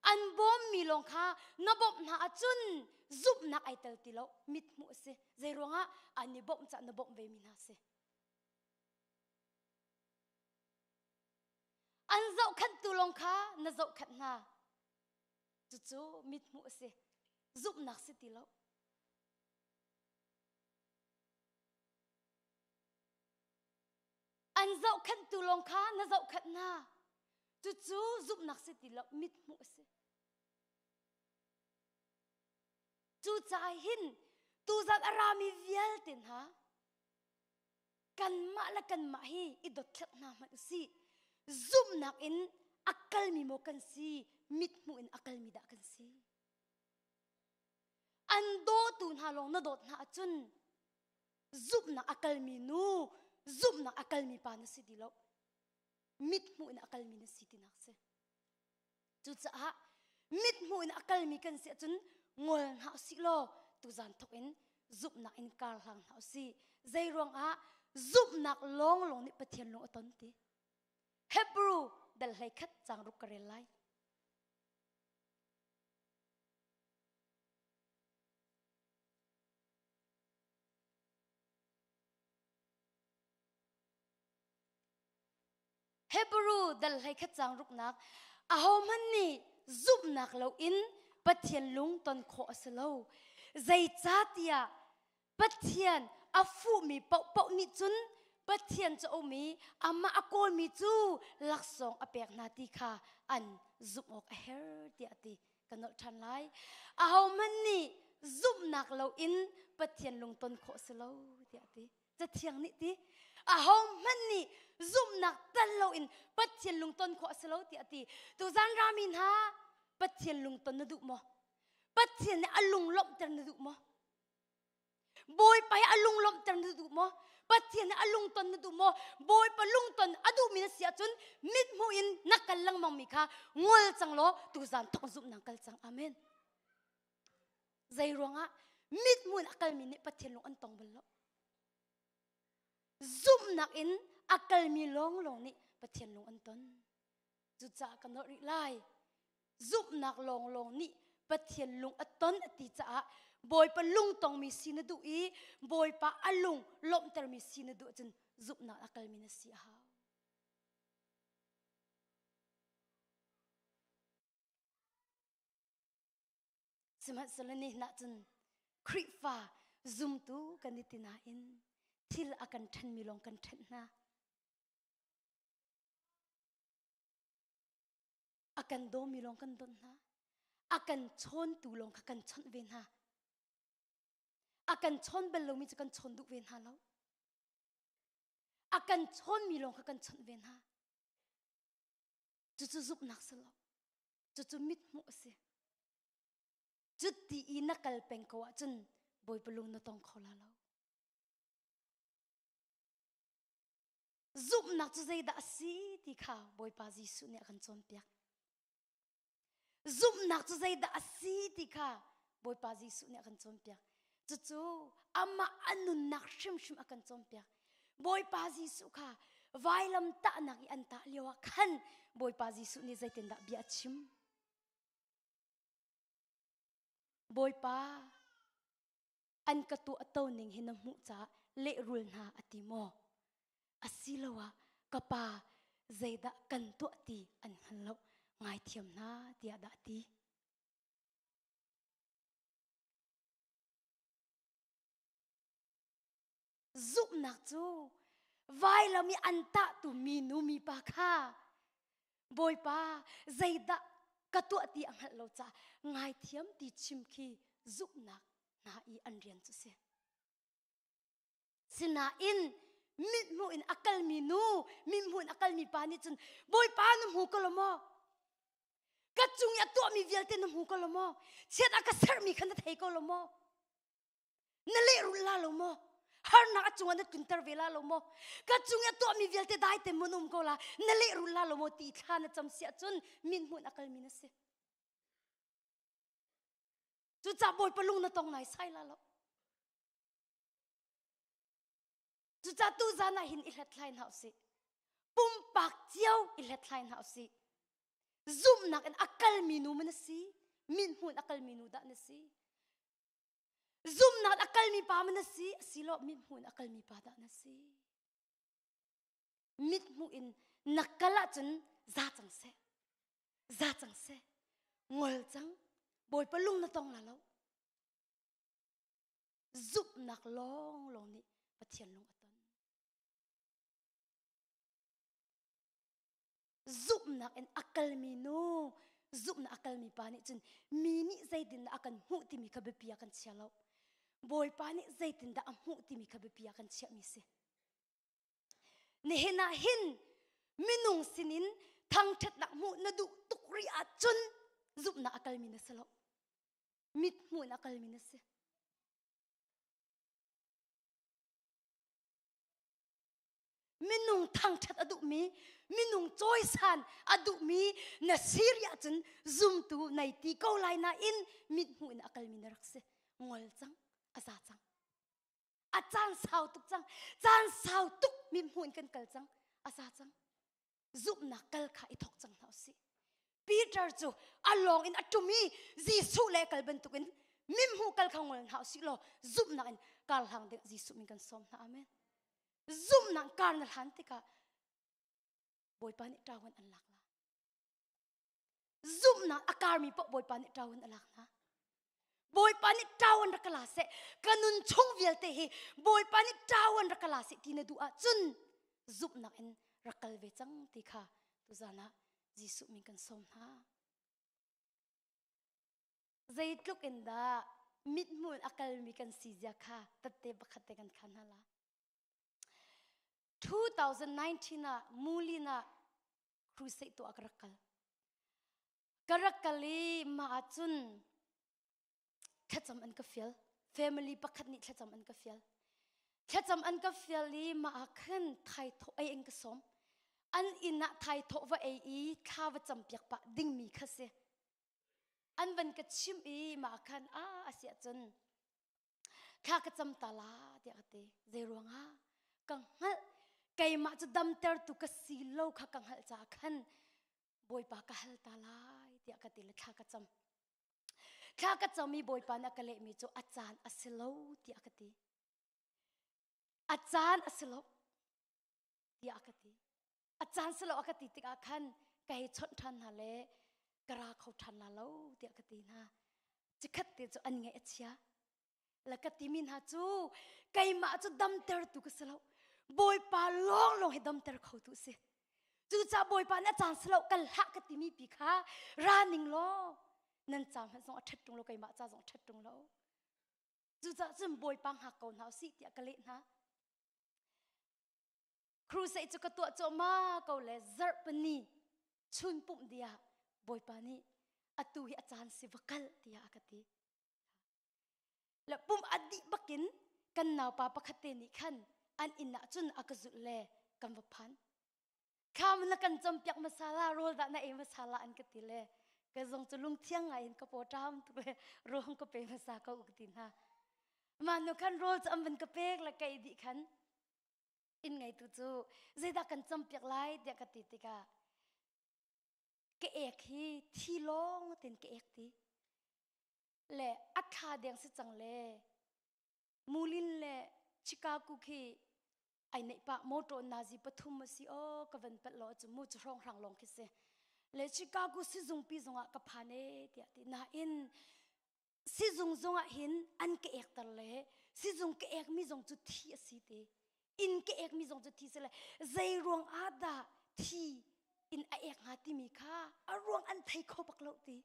An bawmmi lawng kha na bawmh hna ahcun zumhnak ai tel ti lo mithmuh a si. Zei ruangah an i bawmh cah na bawmh vemi hna si. An zohkhenhtu lawng kha na zohkhenh hna. Cucu mithmuh a si. Zumhnak si ti lo. An zohkhenhtu lawng kha na zohkhenh hna. Cucu zumhnak si ti lo, mithmuh a si. Cucaah hin tuzan a rami vialte hna kanmah le kanmah hi i dothlat hna hmanh usih. Zumhnak in a kalmi maw kan si, mithmuh in a kalmi dah kan si. An dawtu hna lawng na dawt hna ahcun zumhnak a kalmi nu zumhnak a kalmi pa na si ti lo mithmuh in a kalmi na si tinak si cucaah mithmuh in a kalmi kan si ahcun ngol hna usih law tuzan thok in zumhnak in kar hlang hna usih zei ruangah zumhnak lawng lawng nih Pathian lung a ton ti Hebrew dal hlei khat cang ruk ka rel lai Hebrew dal hlei khat cang ruknak ahohmanh nih zumhnak loin Pathian lung ton khawh a si lo. Zeicahtiah Pathian a fuhmi paohpaoh nih cun Pathian cu a um i amah a kawlmi cu laksawng a pek hna ti kha an zumh awk a herh tiah a ti. Ka nolh ṭhan lai. Ahohmanh nih zumhnak loin Pathian lungton khawh si lo tiah a ti. Cathiang nih ti. Ahohmanh nih zumhnak tel loin Pathian lungton khawh a si lo tiah a ti. Tuzan rami hna Pathian lungton na duh maw? Pathian nih a lunglawmhter na duh maw? Bawipa hi a lunglawmhter na duh maw? Pathian a lungton na duh maw? Bawipa lungton a duhmi na si ahcun mithmuh in na kal lengmang mi kha ngol cang law tuzan thawk zumhnak kal cang. Amen. Zei ruangah mithmuh in a kalmi nih Pathian lung an tong bal lo. Zumhnak in a kalmi lawnglawng nih Pathian lung an ton. Cucaah ka nolh rih lai. Zumhnak lawnglawng nih Pathian lung a ton a ti caah Bawipa lungtongmi si na duh i Bawipa a lung lawmhtermi si na duh ahcun zumhnak a kalmi na si a hau. Sihmanhsehlaw ni hna cun Khrihfa zumtu kan i ti nain thil a kan ṭhenmi lawng kan ṭhenh hna. A kan dawmi lawng kan dawt hna. A kan chawntu lawng kha kan chawnh ve hna. A kan chawn bal lomi cu kan chawn duh ve hna lo. A kan chawnmi lawng kha kan chawnh ve hna. Cucu zumhnak si lo. Cucu mithmuh a si. Cuti i na kal peng ko ahcun Bawipa lung na tong kho la lo. Zumhnak cu zeidah a si ti kha Bawipa Jesuh nih a kan cawnpiak. Zumhnak cu zeidah a si ti kha Bawipa Jesuh nih a kan cawnpiak. Cucu amah a nunnak hrimhrim a kan cawnpiak. Bawipa Jesuh kha vailam tahnak i an tah lio ah khan Bawipa Jesuh nih zeitindah bia a chim? Bawipa an ka tuah to ning hi na hmuh caah lehrul hna a ti maw? Asiloah ka pa zeidah kan tuah ti an hngal lo ngaithiam hna tiah dah a ti? Zumhnak cu vailam i an tahtu minu mipa kha Bawipa zeidah ka tuah ti a hngalh lo caah ngaithiam ti chim khi zumhnak hna i an rian cu si. Sinain mithmuh in a kalmi nu, mithmuh in a kalmi pa nih cun Bawipa na hmu ko lo maw? Ka cung i a tuahmi vialte na hmu ko lo maw? Chiat a ka serhmi kha na thei ko lo maw? Na lehrulh la lo maw? Harnak a cungah na tlunter ve la lo maw? Ka cung i a tuahmi vialte dai te mun um ko la, na lehrulh la lo maw ti thla na cam si ahcun mithmuh in a kalmi na si. Cucaah Bawipa lung na tong nai sai la lo. Cucaah tu zan ah hin i hlathlai hna usih. Pumpak cio i hlathlai hna usih. Zumhnak in a kalmi nu man na si, mithmuh in a kalmi nu dah na si. Zumhnak a kalmi pa man na si, asilo mithmuh in a kalmi pa dah na si. Mithmuh in na kal ahcun za cang seh. Za cang seh. Ngol cang. Bawipa lung na tong la lo. Zumhnak lawnglawng nih Pathian lung a ton. Zumhnak in a kalmi nu, zumhnak a kalmi pa nih cun mi nih zeitindah a kan hmuh timi kha biapi ah kan chia lo. Bawipa nih zeitindah a hmuh timi kha biapi ah kan chiahmi si. Nihin ah hin minung sinin thangṭhatnak hmuh na duh tuk rih ahcun zumhnak a kalmi na si lo. Mit hmuh in a kalmi na si. Minung thangṭhat a duhmi, minung cawisan a duhmi na si rih ahcun zumtu nei ti ko lai nain mit hmuh in a kalmi na rak si. Ngol cang, a za cang. A caan sau tuk cang. Caan sau tuk mit hmuh in kan kal cang. A za cang. Zumhnak kal kha i thok cang hna usih. Peter cu a lawng in a ṭum i Jesuh le kal bantukin mimhmuh kal kha ngol hna usih law zumhnak in kar hlang ding Jesuh min kan sawm hna. Amen. Zumhnak kar na hlan tikah Bawipa nih ṭawan an lak la. Zumhnak a karmi paoh Bawipa nih ṭawan a lak hna. Bawipa nih ṭawan rak ka la seh. Ka nun chung vialte hi Bawipa nih ṭawan rak ka la seh ti na duh ahcun zumhnak in rak kal ve cang ti kha tuzan ah Jesuh min kan sawm hna. Zeitluk in dah mithmuh in a kalmi kan si zia kha tatte pakhat te kan khan hna la. 2019 ah Mulin ah crusade tuah ka rak kal. Ka rak kal i mah ahcun thlacam an ka fial. Family pakhat nih thlacam an ka fial. Thlacam an ka fial i mah ah khan thaithawh ei an ka sawm. An inn ah thaithawh va ei i thla va campiak pah dingmi kha si. An van ka chimh i mah ah khan a a si ahcun thla ka cam ta la tiah ka ti. Zei ruangah ka hngalh keimah cu damtertu ka si lo kha ka hngalh caah khan Bawipa ka hal ta lai tiah ka ti le thla ka cam. Thla ka cam i Bawipa nih a ka lehmi cu a caan a si lo tiah ka ti. A caan a si lo tiah a ka ti. A caan si lo a ka ti tikah khan ka hei chawnh ṭhan hna le ka ra kho ṭhan la lo tiah ka ti hna. Cikhat te cu an ngaih a chia. La ka timi hna cu keimah cu damtertu ka si lo. Bawipa lawnglawng hi damter khotu si. Cucaah Bawipa nih a caan si lo kal hlah ka timi pi kha ra ning law nan ca hmanh zong a ṭhat ṭung lo keimah ca zong a ṭhat ṭung lo. Cucaah cun Bawipa hngak ko hna usih tiah ka leh hna. Crusade cu ka tuah cuahmah ko le zarh pani chun pumh dih ah Bawipa nih atu hi a caan si va kal tiah a ka ti. Le pum a dih bakin kan naupa pakhat te nih khan an inn ah cun a ka zulh le kan va phan. Kham na kan campiak masala rawl dah na ei masala an ka ti le ka zong cu lungthiang ngai in ka paw ṭam tuk le rawl ka pe hmasa ko ka ti hna. Mah nu khan rawl cu an van ka pek le ka ei dih khan inn ngeitu cu zeidah kan campiak lai tiah ka ti tikah ka ek hi thi lawng tin ka ek ti le a thla deng si cang le mulin le Chicago khi ai neih pah motor nazi pathum a si o ka van palh lo cu mu cu hrawng hrang lawng khi si le Chicago sizung pi zongah ka phan e tiah ti nain sizung zongah hin an ka ekter le sizung ka ek mi zong cu thi a si te in ka ek mi zong cu thi si le zei ruang ah dah thi in a ek hnga timi kha a ruang an thei kho bak lo ti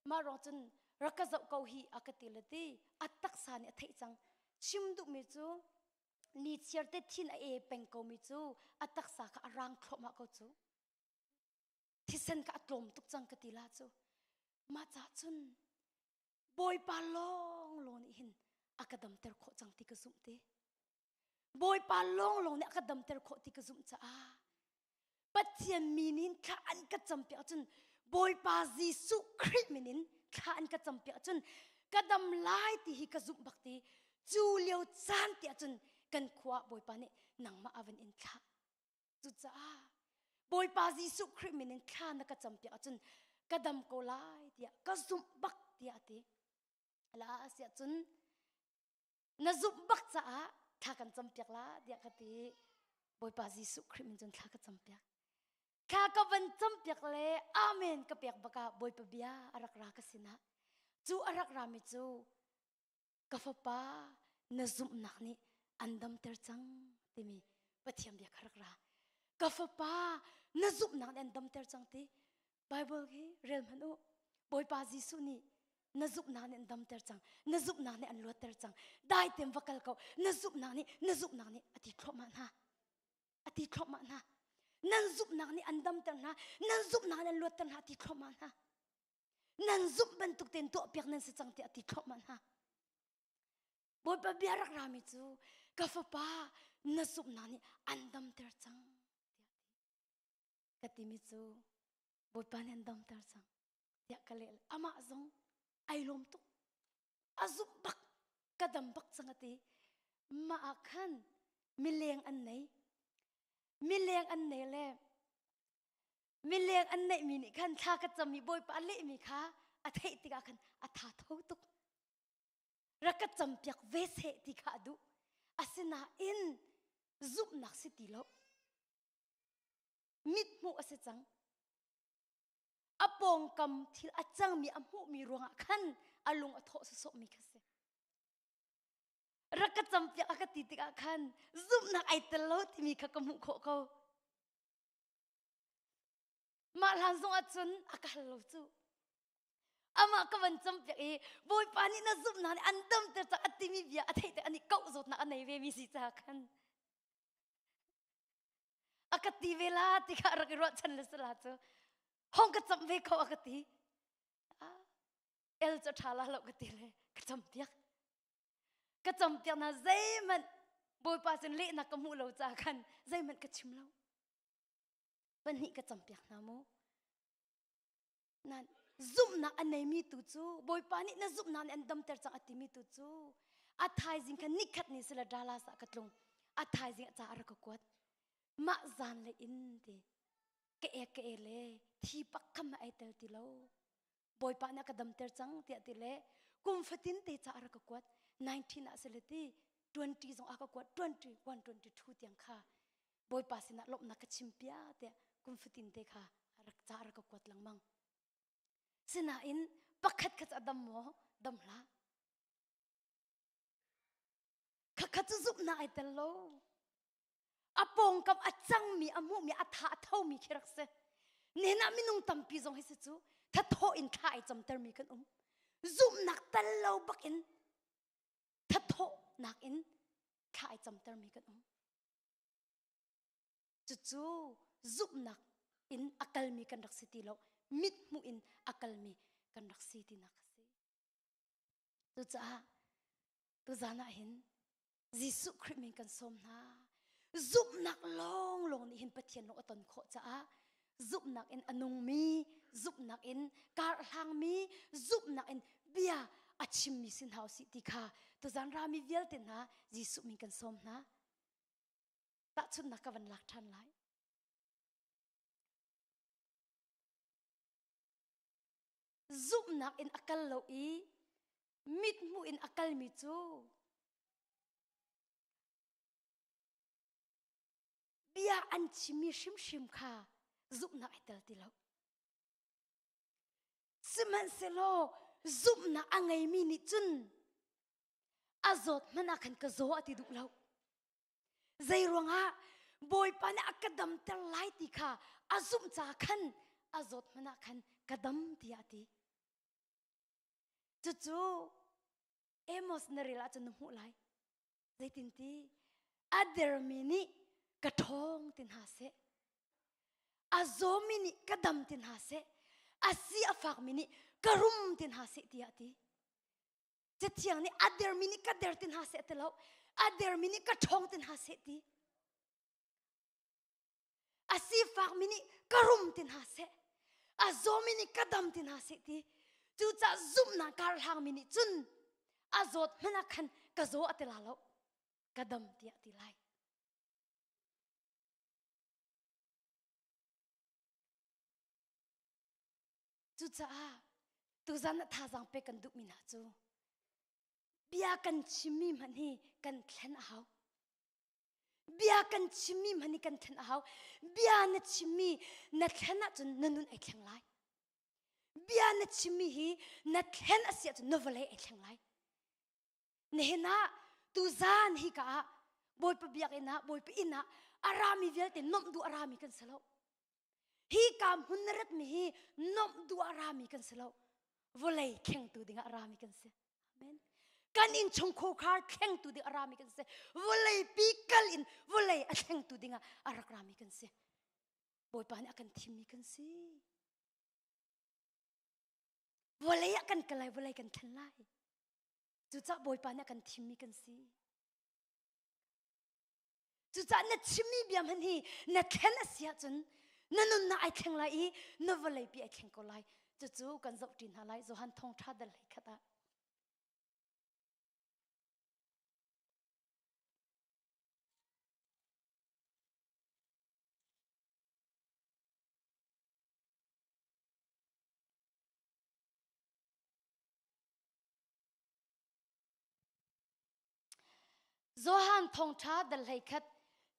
Mah ruang cun rak ka zoh ko hi a ka ti le ti a taksa nih a theih cang. Chim duhmi cu ni chiar te thin a e peng komi cu a taksa kha a rang thluahmah ko cu. Thisen kha a tlawm tuk cang ka ti la cu. Mah ca cun Bawipa lawng lawng nih hin a ka damter khawh cang ti ka zumh te. Bawipa lawnglawng nih a ka damter khawh ti ka zumh caah Pathian min in thla an ka campiak ahcun Bawipa Jesuh Khrih min in thla an ka campiak ahcun ka dam lai ti hi ka zumh bak ti cu lio caan ti ahcun kan khua Bawipa nih nangmah a van in thlah cucaah Bawipa Jesuh Khrih min in thla na ka campiak ahcun ka dam ko lai tiah ka zumh bak tiah a ti la a siah cun na zumh bak caah thla kan campiak la tiah ka ti Bawipa Jesuh Khrih min cun thla ka campiak thla ka van campiak le amen ka pek bakah Bawipa bia a rak ra ka sinah cu a rak rami cu ka fapa na zumhnak nih an damter cang timi Pathian bia kha rak ra ka fapa na zumhnak nih an damter cang ti Bible hi rel hmanh u Bawipa Jesuh nih na zumhnak nih an damter cang na zumhnak nih an luatter cang dai tem va kal ko na zumhnak nih na zumhnak nih a ti thluahmah hna a ti thluahmah hna nan zumhnak nih an damter hna nan zumhnak nih an luatter hna a ti thluahmah hna nan zumh bantuk tein tuahpiak nan si cang tiah a ti thluahmah hna Bawipa bia rak rami cu ka fapa na zumhnak nih an damter cang tiah ka timi cu Bawipa nih an damter cang tiah ka leh amah zong ai lawm tuk a zumh bak ka dam bak cang a ti mah ah khan mileng an nei mileng an nei le mileng an neih mi nih khan thla ka cam mi bawipa a leh mi kha a theih tikah khan a tha tho tuk rak ka campiak ve seh ti kha a duh asinain zumhnak si ti lo mit hmuh a si cang a pawngkam thil a cangmi a hmuhmi ruangah khan a lung a thawh sawsawhmi kha si rak ka campiak a ka ti tikah khan zumhnak ai tel lo timi kha ka hmuh khawh ko mah hlan zong ah cun a ka hal lo cu amah ka van campiak i bawipa nih na zumhnak nih an damter cang a timi bia a theih te ani koh zawtnak a nei ve mi si caah khan a ka ti ve la ti kha rak i ruahchan le sala cu hong ka camh ve ko a ka ti el cu ṭha la lo ka ti le ka campiak ka campiak na zeihmanh. Bawipa cun lehnak ka hmuh lo ca khan zeihmanh ka chim lo. Pahnih ka campiak hna mu. Nan zumhnak a neimi tu cu Bawipa nih na zumhnak nih an damter cang a timi tu cu a thaizing khan nikhat ni sila Dallas ah ka tlung. A thaizing a ca a rak ka kuat. Mah zan le in ti ka ek ka e le thi pak kham ai tel ti lo. Bawipa nih a ka damter cang tiah ti le kum fatin te ca a rak ka kuat 19 ah sile ti 20 zong a ka kuat 21 22 tiang kha Bawipa sinah lawmhnak ka chim pia tiah kum fatin te kha rak ca rak ka kuat lengmang. Sinain pakhat kha cu a dam maw? Dam hlah. Khakha cu zumhnak ai tel lo. A pawngkam a cangmi, a hmuhmi, a tha a thomi khi rak si. Nihin ah minung tampi zong hi si cu thathawh in thla ai camtermi kan um. Zumhnak tel lo bakin thathawhnak in thla ai camtermi kan um. Cucu zumhnak in a kalmi kan rak si ti lo. Mit hmuh in a kalmi kan rak si tinak a si. Cucaah tuzan ah hin Jesuh Khrih min kan sawm hna. Zumhnak lawnglawng nih hin Pathian lung a ton khawh caah zumhnak in a nungmi, zumhnak in karhlangmi, zumhnak in bia a chimmi sin hau si ti kha tuzan rami vialte hna Jesuh min kan sawm hna. Tahchunhnak ka van lak ṭhan lai. Zumhnak in a kal lo i mithmuh in a kalmi cu bia an chimmi hrimhrim kha zumhnak ai tel ti lo. Sihmanhsehlaw zumhnak a ngeimi nih cun a zawt hmanh ah khan ka zaw a ti duh lo. Zei ruangah Bawipa nih a ka damter lai ti kha a zumh caah khan a zawt hmanh ah khan ka dam tiah a ti. Cucu Amos na rel ahcun na hmuh lai. Zeitinti a dermi nih ka ṭhawng ti hna seh. A zawmi nih ka dam ti hna seh. A si a fakmi nih ka rum ti hna seh tiah a ti. Cathiang nih a dermi nih ka der ti hna seh ti lo. A dermi nih ka ṭhawng ti hna seh ti. A sifakmi nih ka rum ti hna seh. A zawmi nih ka dam ti hna seh ti. Cucaah zumhnak karhlangmi nih cun a zawt hmanh ah khan ka zaw a ti la lo. Ka dam tiah a ti lai. Cucaah tuzan ah thazaang pek kan duhmi hna cu bia kan chimmi hmanh hi kan thlen a hau. Bia kan chimmi hmanh hi kan thlen a hau. Bia na chimmi na thlen ahcun na nun ai thleng lai. Bia na chimmi hi na thlen a si ahcun na vawlei ai thleng lai. Nihin ah tuzan hi ka ah Bawipa biakinn ah Bawipa inn ah a rami vialte nuamh duh a rami kan si lo. Hi ka hmun na ratmi hi nuamh duh a rami kan si lo. Vawlei thlengtu dingah a rami kan si. Amen. Kan innchungkhar thlengtu ding a rami kan si. Vawlei pi kal in vawlei a thlengtu dingah a rak rami kan si. Bawipa nih a kan thimmi kan si. Vawlei ah kan kal lai, vawlei kan thlen lai. Cucaah Bawipa nih a kan thimmi kan si. Cucaah na chimmi bia hmanh hi na thlen a si ahcun na nunnak ai thleng lai i na vawleipi ai thleng ko lai. Cucu kan zohṭi hna lai Johan thawngṭha dal hlei khat ah. Johan thawngṭha dal 11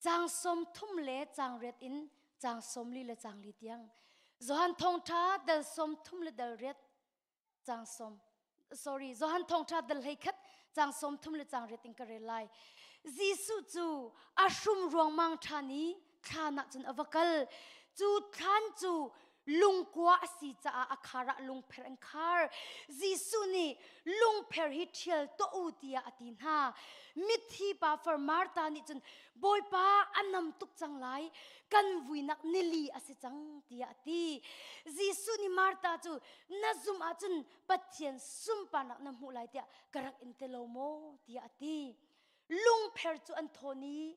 caang 30 le caang riat in caang 44 le caang li tiang. Johan thawngṭha dal 30 le dal riat caang sawm sorry Johan thawngṭha dal 11 caang 30 le caang riat in ka rel lai. Jesuh cu a hrum ruangmang ṭhan i thlan ah cun a va kal. Cu thlan cu lungkua a si caah a khar ah lungpher an khar. Jesuh nih lungpher hi ṭhial tuah u tiah a ti hna. Mithi pa far Martha nih cun Bawipa a nam tuk cang lai, kan vuinak nili a si cang tiah a ti. Jesuh nih Martha cu na zumh ahcun Pathian sunparnak na hmuh lai tiah ka rak in ti lo maw tiah a ti. Lungpher cu an thawn i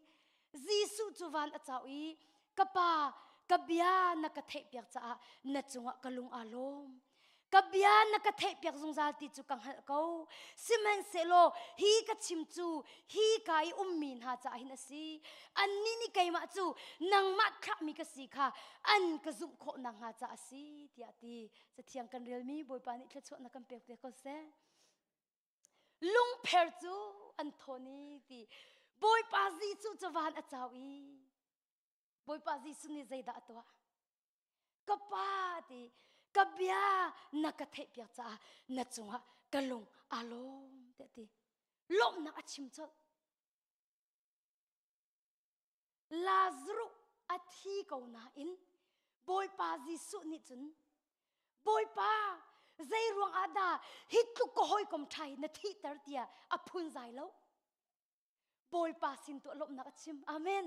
Jesuh cu van a cau i ka pa ka bia na ka theihpiak caah na cungah ka lung aa lawm. Ka bia na ka theihpiak zungzal ti cu ka hngalh ko. Sihmanhsehlaw hi ka chim cu hi ka i ummi hna caah hin a si. Annih nih keimah cu nangmah thlahmi ka si kha an ka zumh khawh nakhnga caah a si tiah a ti. Cathiang kan relmi Bawipa nih thluachuahnak kan pek piak ko seh. Lungpher cu an thawn i ti Bawipa Jesuh cu van a cau i Bawipa Jesuh nih zeidah a tuah? Ka pa ti ka bia na ka theihpiak caah na cungah ka lung aa lawm tiah ti. Lawmhnak a chim colh. Lazarus a thi ko nain Bawipa Jesuh nih cun Bawipa zei ruang ah dah hi tluk ka hawikom ṭha hi na thihter tiah a phunzai lo. Bawipa sin tuah lawmhnak a chim. Amen.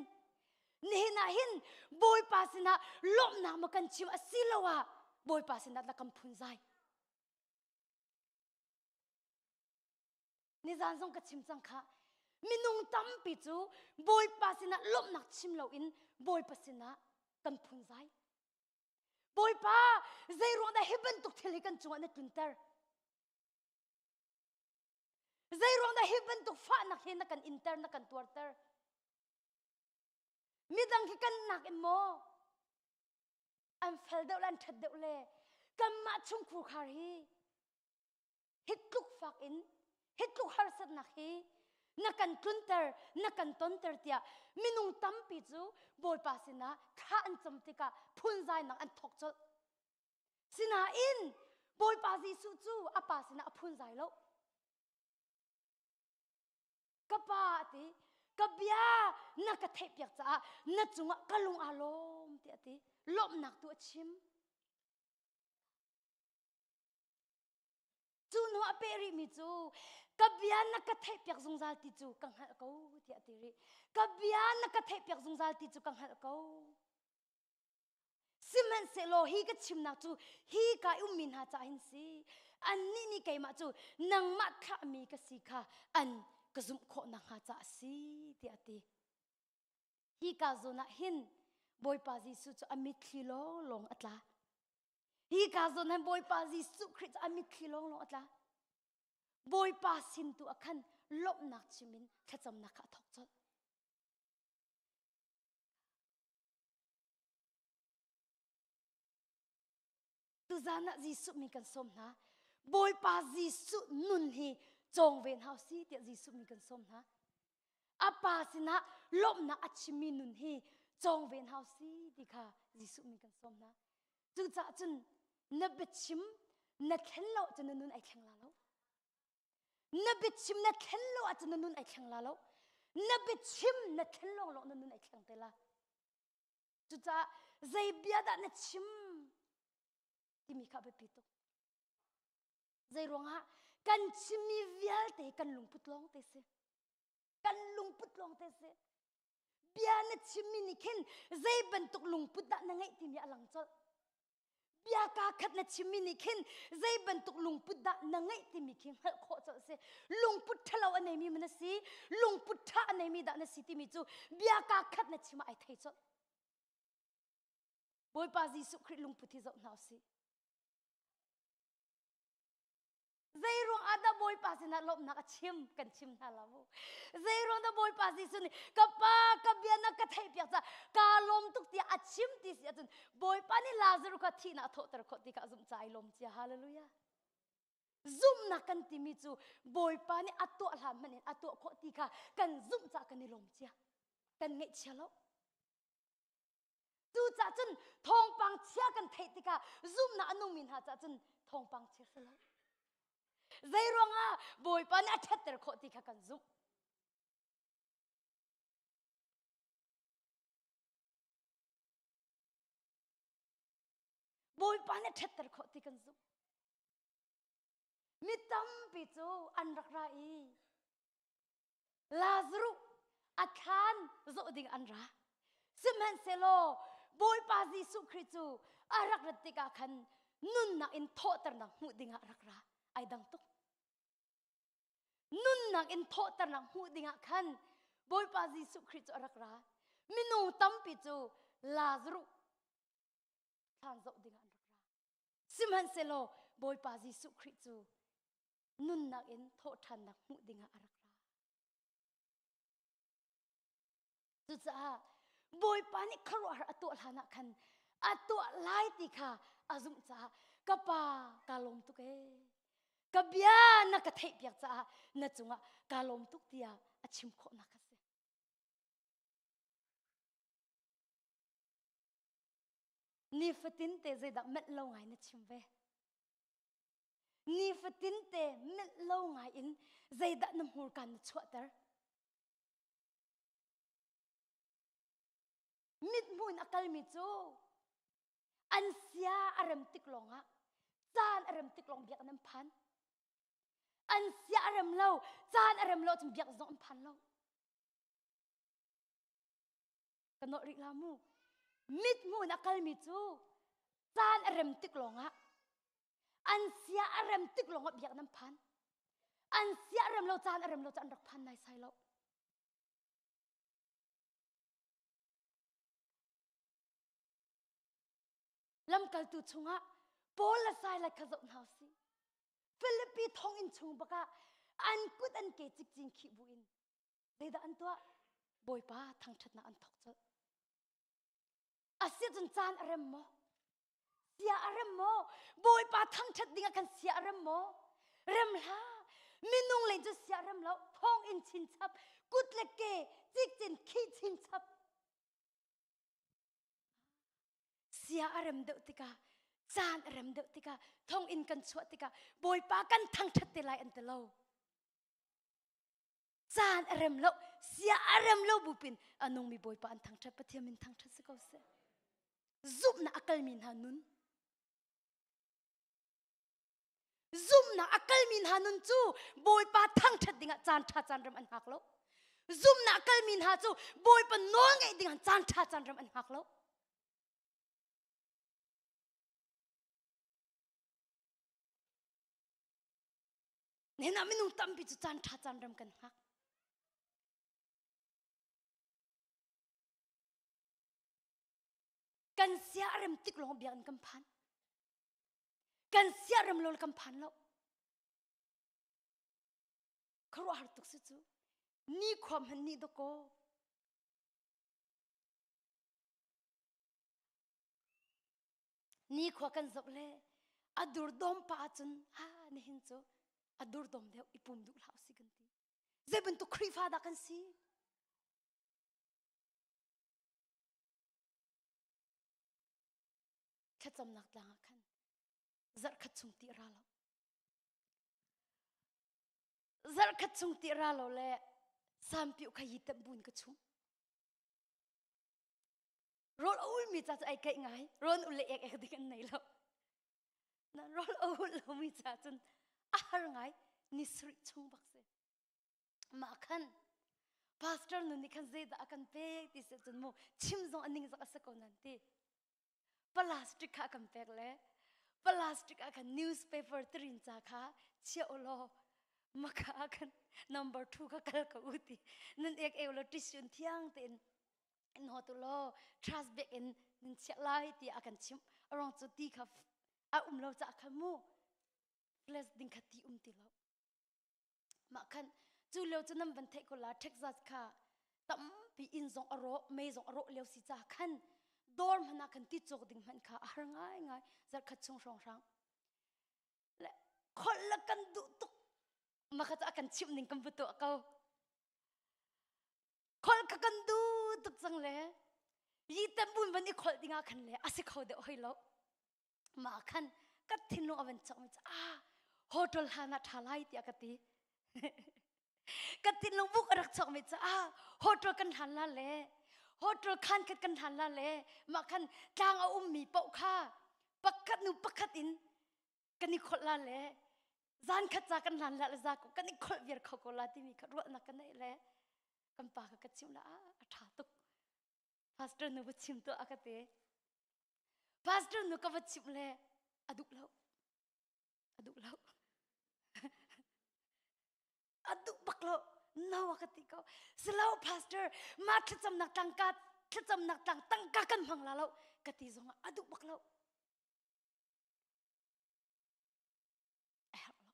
Nihin ah hin Bawipa sinah lawmhnak ma kan chim asiloah Bawipa sinah na kan phunzai. Nizan zong ka chim cang kha. Minung tampi cu Bawipa sinah lawmhnak chim loin Bawipa sinah kan phunzai. Bawipa, zei ruang dah hi bantuk thil hi kan cungah na tlunter? Zei ruang dah hi bantuk fahnak hi na kan inter, na kan tuarter? Midang khi kan nak in maw? An fel deuh le an ṭhat deuh le kanmah chungkhur khar hi hi tluk fak in hi tluk harsatnak hi na kan tlunter na kan tonter tiah minung tampi cu Bawipa sinah thla an cam tikah phunzainak an thawk colh. Sinain Bawipa Jesuh cu a pa sinah a phunzai lo. Ka pa a ti, ka bia na ka theihpiak caah na cungah ka lung aa lawm tiah a ti. Lawmhnak tu a chim. Cu hnu a peh rihmi cu ka bia na ka theihpiak zungzal ti cu ka hngalh ko tiah a ti rih. Ka bia na ka theihpiak zungzal ti cu ka hngalh ko. Sihmanhsehlaw hi ka chimnak cu hi ka i ummi hna caah hin si. Annih nih keimah cu nangmah thlahmi ka si kha an ka zumh khawh nakhnga caah a si tiah a ti. Hi ka zawn ah hin Bawipa Jesuh cu a mitthli lawnglawng a tla. Hi ka zawn hin Bawipa Jesuh Khrih cu a mitthli lawnglawng a tla. Bawipa sin tu ah khan lawmhnak chim in thlacamnak kha a thawk colh. Tuzan ah Jesuh min kan sawm hna. Bawipa Jesuh nun hi cawng ve hna si tiah Jesuh min kan sawm hna. A pa sinah lawmhnak a chimmi nun hi cawng ve hna si ti kha Jesuh min kan sawm hna. Cucaah cun na biachim na thlen lo ahcun na nun ai thleng la lo. Na biachim na thlen lo ahcun na nun ai thleng la lo. Na biachim na thlen lawng lawng na nun ai thleng te la. Cucaah zei bia dah na chim timi kha a biapi tuk. Zei ruangah kan chimmi vialte kan lungput lawng te si. Kan lungput lawng te si. Bia na chimmi nih khin zei bantuk lungput dah na ngeih timi a lang colh. Bia kaa khat na chimmi nih khin zei bantuk lungput dah na ngeih timi khi hngalh khawh colh si. Lungput ṭhalo a neimi ma na si, lungput ṭha a neimi dah na si timi cu bia kaa khat na chim ah ai thei colh. Bawipa Jesuh Khrih lungput hi zoh hna usih. Zei ruang ah dah Bawipa sinah lawmhnak a chim kan chim hna lo. Zei ruang dah Bawipa Jesuh nih ka pa ka bia na ka theihpiak caah kaa lawm tuk tiah a chim ti si ahcun Bawipa nih Lazarus kha thihnak a thawhter khawh ti kha a zumh caah ai lawm cia. Hallelujah. Zumhnak kan timi cu Bawipa nih a tuah hlan hmanh in a tuah khawh ti kha kan zumh caah kan i lawm cia. Kan ngaihchia lo. Cucaah cun thawngpang chia kan theih tikah zumhnak a nungmi hna caah cun thawngpang chia si lo. Zei ruangah Bawipa nih a ṭhatter khawh ti kha kan zumh. Bawipa nih a ṭhatter khawh ti kan zumh. Mi tampi cu an rak ra i Lazarus a thlan zawh ding an ra. Sihmanhsehlaw Bawipa Jesuh Khrih cu a rak rat tikah khan nunnak in thawhternak hmuh dingah a rak ra. Ai dang tuk. Nunnak in thawhternak hmuh dingah khan Bawipa Jesuh Khrih cu a rak ra. Minung tampi cu Lazaruh thlan zoh dingah an rak ra. Sihmanhsehlaw Bawipa Jesuh Khrih cu nunnak in thawhṭhannak hmuh dingah a rak ra. Cucaah Bawipa nih khuaruahhar a tuah hlan ah khan a tuah lai ti kha a zumh caah ka pa ka lawm tuk ee. Ka bia na ka theihpiak caah na cungah ka lawm tuk tiah a chim khawhnak kha si. Nifatin te zeidah melh lo ngai na chim ve? Nifatin te melh lo ngai in zeidah na hmurka na chuahter? Mithmuh in a kalmi cu an sia a rem tik lawngah caan a rem tik lawng biakinn an phan. An sia a rem lo, caan a rem lo cun biakinn zong an phan lo. Ka nawlh rih la mu. Mithmuh in a kalmi cu caan a rem tik lawngah an sia a rem tik lawngah biakinn an phan. An sia a rem lo caan a rem lo caan an rak phan naisai lo. Lamkaltu chungah Paul le Silas kha zoh hna usih. Philippi thonginn chung bakah an kut an ke cikcin khih buin zeidah an tuah? Bawipa thangṭhatnak an thawk colh. Asiahcun caan a rem maw? Sia a rem maw? Bawipa thangṭhat ding ah khan sia a rem maw? Rem hlah. Minung len cu sia rem lo. Thong in chinchap, kut le ke cikcin khih chinchap. Sia a rem deuh tikah, caan a rem deuh tikah, thong in kan chuah tikah Bawipa kan thangṭhat te lai an ti lo. Caan a rem lo, sia a rem lo bupin a nungmi Bawipa an thangṭhat, Pathian min thangṭhat si ko seh. Zumhnak a kalmi hna nun. Zumhnak a kalmi hna nun cu Bawipa thangṭhat dingah caan ṭha caan rem an hngak lo. Zumhnak a kalmi hna cu Bawipa nawl ngaih dingah caan ṭha caan rem an hngak lo. Nihin ah minung tampi cu caan ṭha caan rem kan hngak. Kan sia a rem tik lawng biakinn kan phan. Kan sia rem lo kan phan lo. Khuaruahhar tuk si cu. Ni khua hmanh ni dawkaw. Ni khua kan zoh le a durdawm pa ahcun ha nihin cu a durdawm deuh i pum duh hlah usih kan ti. Zei bantuk Khrihfa dah kan si? Thlacamnak tlang ah khan zarhkhat chung ti ra lo. Zarhkhat chung ti ra lo le sampiu kha yi temh bun ka chung. Rawl a ulmi ca cu ai keih ngai. Rawl ul le ek ek ding an nei lo. Na rawl a ul lomi ca cun a har ngai. Ni sarih chung bak si. Mah khan pastor nu nih khan zeidah a kan pek ti si cun mu chim zong a ning zak a si ko nan ti. Plastic kha a kan pek le plastic ah khan newspaper tirin ca kha chia u law maka ah khan number 2 kha kal ko u ti nan ek eu lo tissue thiang tein in ho tu law trash bag in nan chiah lai tiah a kan chimh a ruang cu ti kha a um lo caah khan mu flash ding kha ti um ti lo mah khan cu lio cu nan van theih ko la Texas kha tampi inn zong a rawh mei zong a rawh lio si ca khan dawr hmanh ah khan ti cawk ding hmanh kha a har ngai ngai zarkhat chung hrawng hrang le kholh la kan duh tuk mah kha cu a kan chimh ning kan va tuah ko Kholh ka kan duh tuk cang le yi tambun van i kholh dingah khan le a si kho deuh hoi lo. Mah khan ka thinlung a van chok mi ah hotel hlan ah ṭha lai tiah ka ti. ka thinlung buk a rak chok mi ah hotel kan hlan la le hotel khan khat kan hlan la le mah khan tlang a ummi paoh kha pakhat nu pakhat in kan i kholh la le zan khat ca kan hlan la le za ko kan i kholh viar kho ko la timi kha ruahnak ka neih le kan pa kha ka chim la a tha tuk pastor nu va chim tuah a ka ti pastor nu ka va chim le a duh lo a duh lo a duh. bak lo. No a ka ti ko. Silo pastor, ma thlacamnak tangka thlacamnak tlang tangka kan hmang la lo ka ti zong ah a duh bak lo. A herh lo.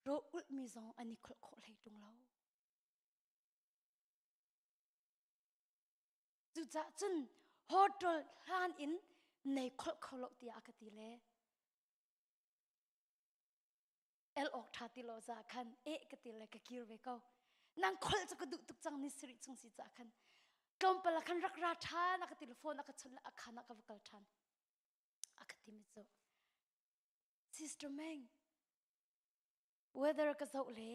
Ro ulh mi zong an i kholh khawh hlei tung lo. Cucaah cun hotel hlan in nei kholh kho lo tiah a ka ti le el awk ṭha ti lo za khan eh ka ti le ka kir ve ko. Nang kholh cu ka duh tuk cang ni siri chung si ca khan tlawmpal ah khan rak ra ṭhan a ka ti le phone a ka chawnh le a khan ah ka va kal ṭhan. A ka ti mi cu Sister Meng weather ka zoh le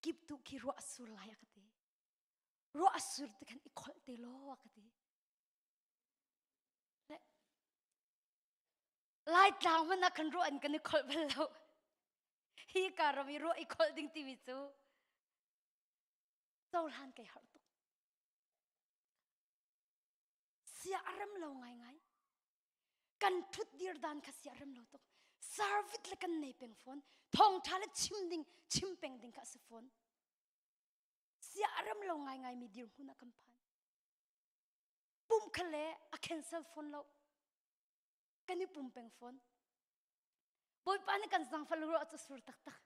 kip tu khi ruah a sur lai a ka ti. Ruah a sur ti khan i kholh te law a ka ti. Le Laitlang hmanh ah khan ruah in kan i kholh bal lo. Hi ka ram i ruah i kholh ding timi cu cohlan kai harh tuk. Sia a rem lo ngaingai. Kan thut dir dan kha sia rem lo tuk. Service le kan nei peng fawn. Thawngtha le chim ding, chim peng ding kha a si fawn. Sia a rem lo ngaingai mi dirhmun ah kan phan. Pum kha le a cancel fawn lo. Kan i pum peng fawn. Bawipa nih kan zangfal ruah cu sur taktak.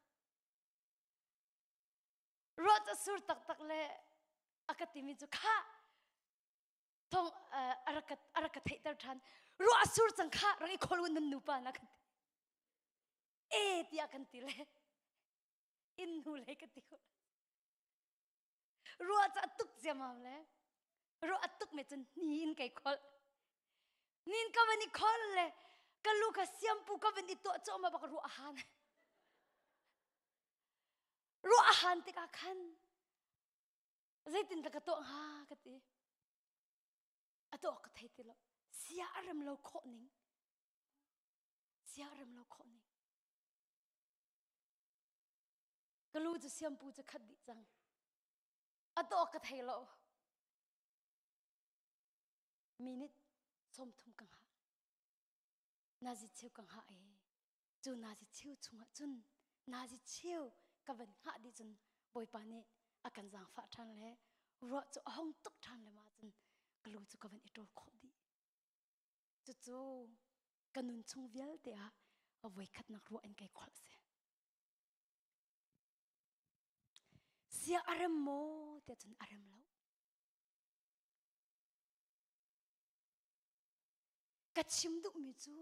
Ruah cu sur taktak le a ka timi cu kha thong a rak a rak ka theihter ṭhan. Ruah a sur cang kha rak i kholh u nan nupa na kan ti. E tiah kan ti le inn hnu lei ka ti ko. Ruah cu a tuk ciamam le ruah a tuk me cun ni in kai kholh. Nin ka van i kholh le ka lu ka siampu ka van i tuah cawm bak ruah a han. Ruah a han tikah khan zeitin ka tuah hnga ka ti. A tuah ka thei ti lo. Sia a rem lo khawh ning. Sia a rem lo khawh ning. Ka lu cu siampu cu khat dih cang. A dawh ka thei lo. Minute 30 ka hngah. Nazi cheu ka hngah e. Cu nazi cheu chungah cun nazi cheu ka van hngah dih cun Bawipa nih a kan zaangfah ṭhan le ruah cu a hong tuk ṭhan le ma cun ka lu cu ka van i ṭawl khawh dih. Cucu ka nun chung vialte ah a voikhatnak ruah in kai kholh si. Sia a rem maw tiah cun a rem lo. Ka chim duhmi cu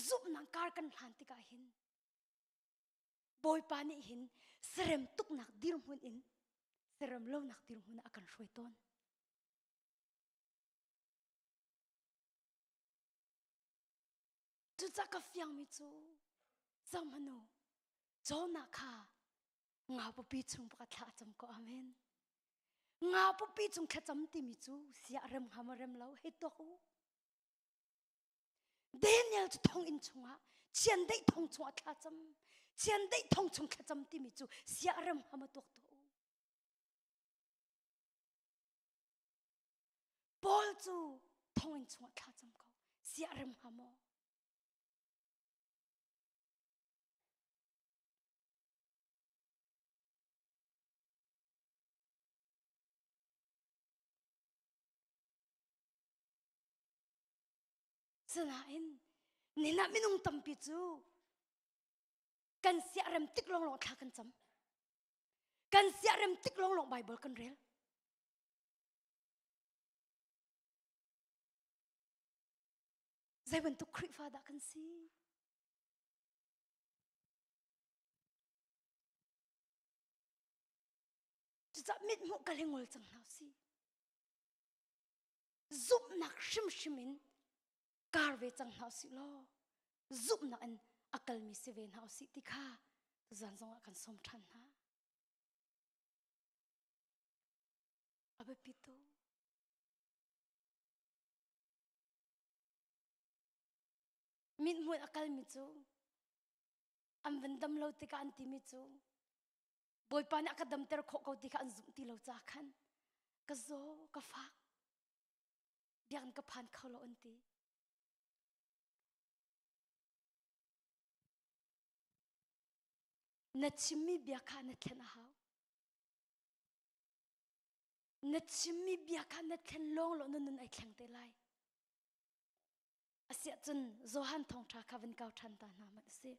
zumhnak kar kan hlan tikah hin Bawipa nih hin serem tuknak dirhmun in serem lonak dirhmun ah a kan hruai tawn. Cucah ka fiangmi cu zohhmanh u Jonah kha nga pupi chung baka thla a cam ko amen. Nga pupi chung thlacam timi cu sia rem hnga maw rem lo hei tuak u. Daniel cu thonginn chungah chiandeih thong chungah thla cam chiandeih thong chung thlacam timi cu sia rem hnga maw tuak tuah u. Paul cu thonginn chungah thla cam ko sia rem hnga maw? Sinain nina minung tampi cu kan siarem tik lawnglawng thla kan cam. Kan siarem tik lawnglawng Bible kan rel. Zei bantuk Khrihfa dah kan si? Cucah mithmuh kal hi ngol cang hna si. Zumhnak hrimhrim in kar ve cang hna usih law zumhnak in a kalmi si ve hna usih ti kha tuzan zongah kan sawm ṭhan hna. A biapi tuk. Mithmuh a kalmi cu an van dam lo tikah an timi cu Bawipa nih a ka damter khawh ko ti kha an zumh ti lo ca khan ka zaw ka fak biakinn ka phan kho lo an ti. Na chimmi bia kha na thlen a hau. Na chimmi bia kha na thlen lawng law na nun ai thleng te lai. Asiah cun Johan thawngṭha kha van kau ṭhan ta hna hmanh usih.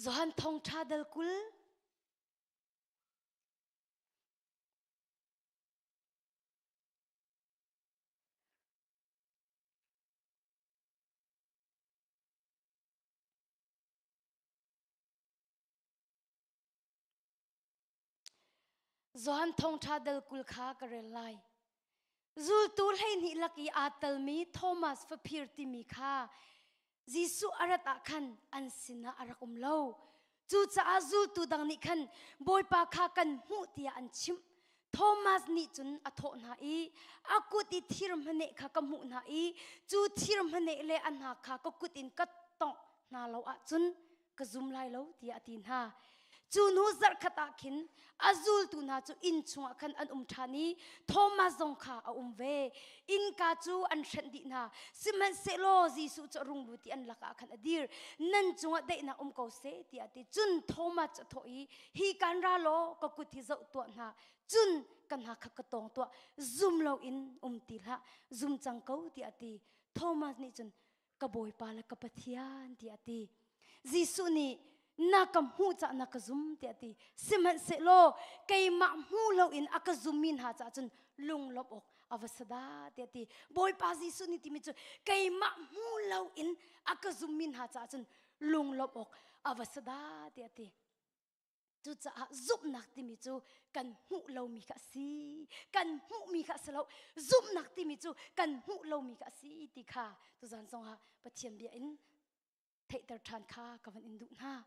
Johan thawngṭha dal 20 Johan thawngṭha dal 20 kha ka rel lai. Zultu 12 lak i aa telmi Thomas faphir timi kha Jesuh a rat ah khan an sinah a rak um lo. Cucaah zultu dang nih khan Bawipa kha kan hmuh tiah an chimh. Thomas nih cun a thawh hna i a kut i thir hmaneh kha ka hmuh hna i cu thir hmaneh le a hna kha ka kut in ka tongh hna lo ahcun ka zum lai lo tiah a ti hna. Cu hnu zarhkhat ah khin a zultu hna cu inn chungah khan an um ṭhan i Thomas zong kha a um ve. Innka cu an hrenh dih hna. Sihmanhsehlaw Jesuh cu a rung lut i an lakah khan a dir. Nan cungah daihnak um ko seh tiah a ti. Cun Thomas cu a thawh i, Hi kan ra law ka kut hi zoh tuah hna. Cun ka hna kha ka tawng tuah. Zum loin um ti hlah. Zum cang ko tiah a ti. Thomas nih cun ka Bawipa le ka Pathian tiah a ti. Jesuh nih na ka hmuh cah na ka zum tiah a ti. Sihmanhsehlaw keimah hmu loin a ka zummi hna caah cun lunglawmh awk a va sada tiah a ti. Bawipa Jesuh nih timi cu keimah hmu loin a ka zummi hna caah cun lunglawmh awk a va sada tiah a ti. Cucaah zumhnak timi cu kan hmuh lomi kha a si. Kan hmuhmi kha a si lo. Zumhnak timi cu kan hmuh lomi kha a si ti kha tuzan zongah Pathian bia in theihter ṭhan kha ka van in duh hna.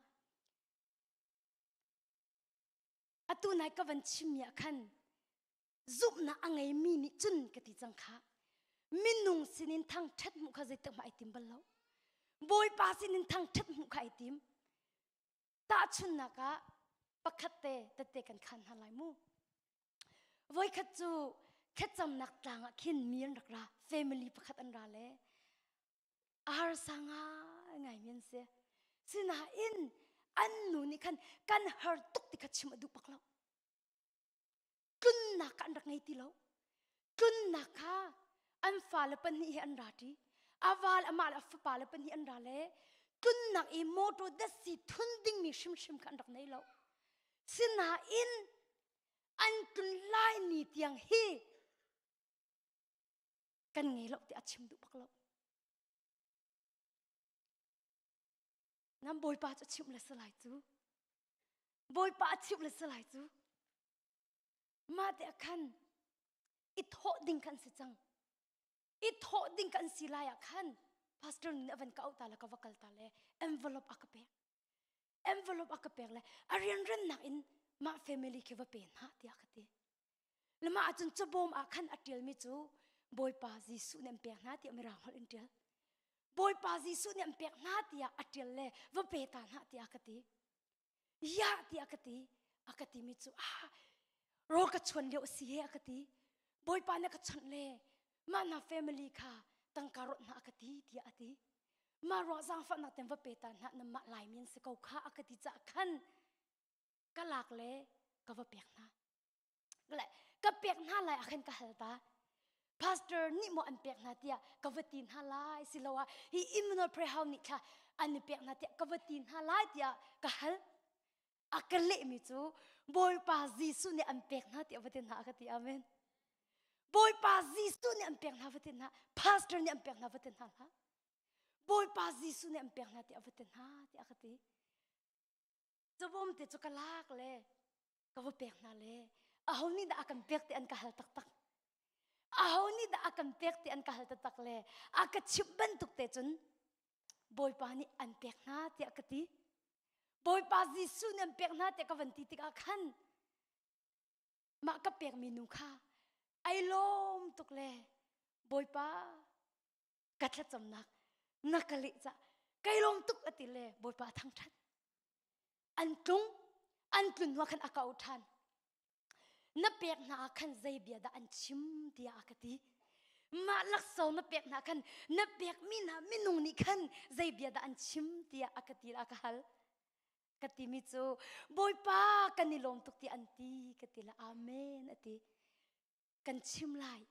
Atu nai ka van chimmi ah khan zumhnak a ngeimi nih cun ka ti cang kha minung sinin thangṭhat hmuh kha zeitik hmah ai tim bal lo. Bawipa sinin thangṭhat hmuh kha ai tim. Tahchunhnak ah pakhat te tette kan khan hna lai mu. Voikhat cu thlacamnak tlang ah khin mi an rak ra, family pakhat an ra le a harsa ngai mi an si. Sinain an nu nih khan kan har tuk ti kha chim a duh bak lo. Tlunnak kha an rak ngei ti lo. Tlunnak kha an fale pahnih he an ra ṭi. A val amah le a fapa le pahnih an ra le tlunnak i motor datsi thun dingmi hrimhrim kha an rak nei lo. Sinain an tlun lai ni tiang hi kan ngei lo ti a chim duh bak lo. Nan bawipa cu chimh le salai cu. Bawipa a chimh le salai cu. Mah te ah khan i thawh ding khan si cang. I thawh ding kan si lai ah khan pastor nih a van ka auh ta le ka va kal ta le envelope a ka pek. Envelope a ka pek le a rianrennak in mah family khi va pe hna tiah ka ti. Le mah ahcun cabawm ah khan a ṭialmi cu Bawipa Jesuh nih an pek hna tiah mirang holh in ṭial. Bawipa Jesuh nih an pek hna tiah a ṭial le va pe ta hna tiah ka ti. Ya tiah ka ti. A ka timi cu ah rawl ka chuan lio a si he a ka ti. Bawipa nih ka chawnh le mah na family kha tangka rawt hna a ka ti tiah a ti. Mah ruang zaangfahnak ten va pe ta hna na mah Laimi an si ko kha a ka ti caah khan ka lak le ka va pek hna. Le ka pek hna lai ah khan ka hal ta. Pastor nih maw an pek hna tiah ka va ti hna lai siloah hi Emmanuel Prayer House nih thla an i pek hna tiah ka va ti hna lai tiah ka hal. A ka lehmi cu Bawipa Jesuh nih an pek hna tiah va ti hna ka ti amen. Bawipa Jesuh nih an pek hna va ti hna. Pastor nih an pek hna va ti hna hlah. Bawipa Jesuh nih an pek hna tiah va ti hna tiah ka ti. Cabawm te cu ka lak le ka va pek hna le aho nih dah a kan pek ti an ka hal taktak. Aho nih dah a kan pek ti an ka hal taktak le a ka chimh bantuk te cun Bawipa nih an pek hna tiah ka ti. Bawipa Jesuh nih an pek hna tiah ka van ti tikah khan mah ka pekmi nu kha ai lawm tuk le Bawipa ka thlacamnak na ka leh cah. Kai lawm tuk a ti le Bawipa thangṭhat. An tlung, an tlun hnu ah khan a ka auh ṭhan. Na pek hna ah khan zei bia dah an chim tiah a ka ti. Mah laksawng na pek hna khan na pekmi hna minung nih khan zei bia dah an chim tiah a ka ti a ka hal. Ka timi cu Bawipa kan i lawm tuk ti an ti ka ti le amen a ti. Kan chim lai.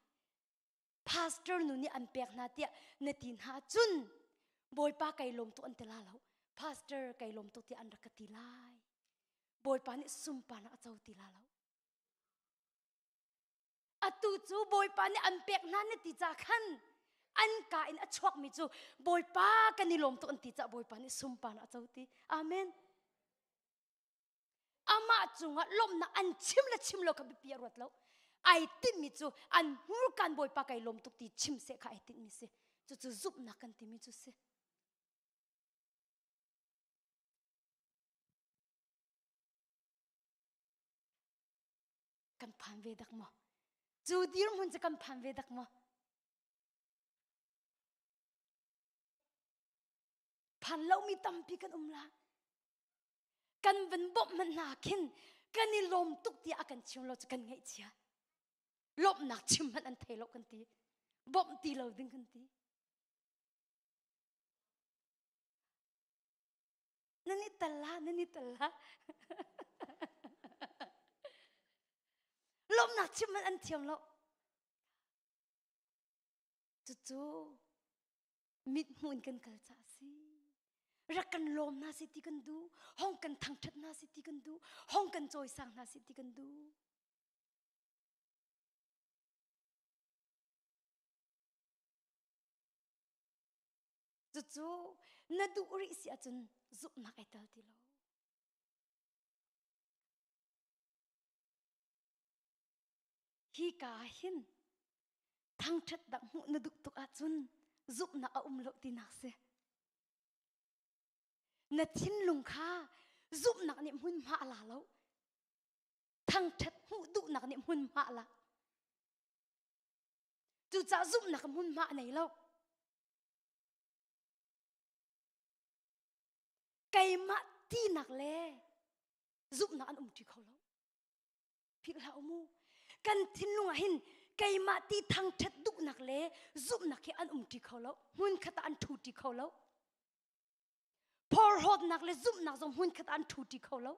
Pastor nu nih an pek hna tiah na ti hna cun Bawipa kai lawm tuk an ti la lo. Pastor kai lawm tuk tiah an rak ka ti lai. Bawipa nih sunparnak a co ti la lo. Atu cu Bawipa nih an pek hna na ti ca khan an ka in a chuakmi cu Bawipa kan i lawm tuk an ti ca Bawipa nih sunparnak a co ti. Amen. Amah cungah lawmhnak an chim le chim lo kha biapi a ruat lo. Ai tinhmi cu an hmurkan Bawipa kai lawm tuk ti chim seh kha ai tinhmi si. Cucu zumhnak kan timi cu si. Kan phan ve dak maw? Cu dirhmun cu kan phan ve dak maw? Phan lomi tampi kan um la. Kan van bawmh hmanh hna khin kan i lawm tuk tiah a kan chim lo cu kan ngaihchia. Lawmhnak chim hmanh an thei lo kan ti. Bawmh ti lo ding kan ti. Nan i tal la, nan i tal la. Lawmhnak chim hmanh an thiam lo. Cucu mit hmuh in kan kal caah si. Rak kan lawm hna si ti kan duh. Hong kan thangṭhat hna si ti kan duh. Hong kan cawisang hna si ti kan duh. Cucu na duh rih si ahcun zumhnak ai tel ti lo. Hi ka hin thangṭhat dak hmuh na duh tuk ahcun zumhnak a um lo tinak si. Na thinlung kha zumhnak nih hmunhma a la lo. Thangṭhat hmuh duhnak nih hmunhma a la. Cucaah zumhnak hmunhma a nei lo. Keimah tinak le zumhnak an umṭi kho lo. Philh hlah u mu. Kan thinlung ah hin keimah ti thangṭhat duhnak le zumhnak hi an umṭi kho lo. Hmunkhat ah an ṭhuṭi kho lo. Phorhlawtnak le zumhnak zong hmunkhat ah an ṭhuṭi kho lo.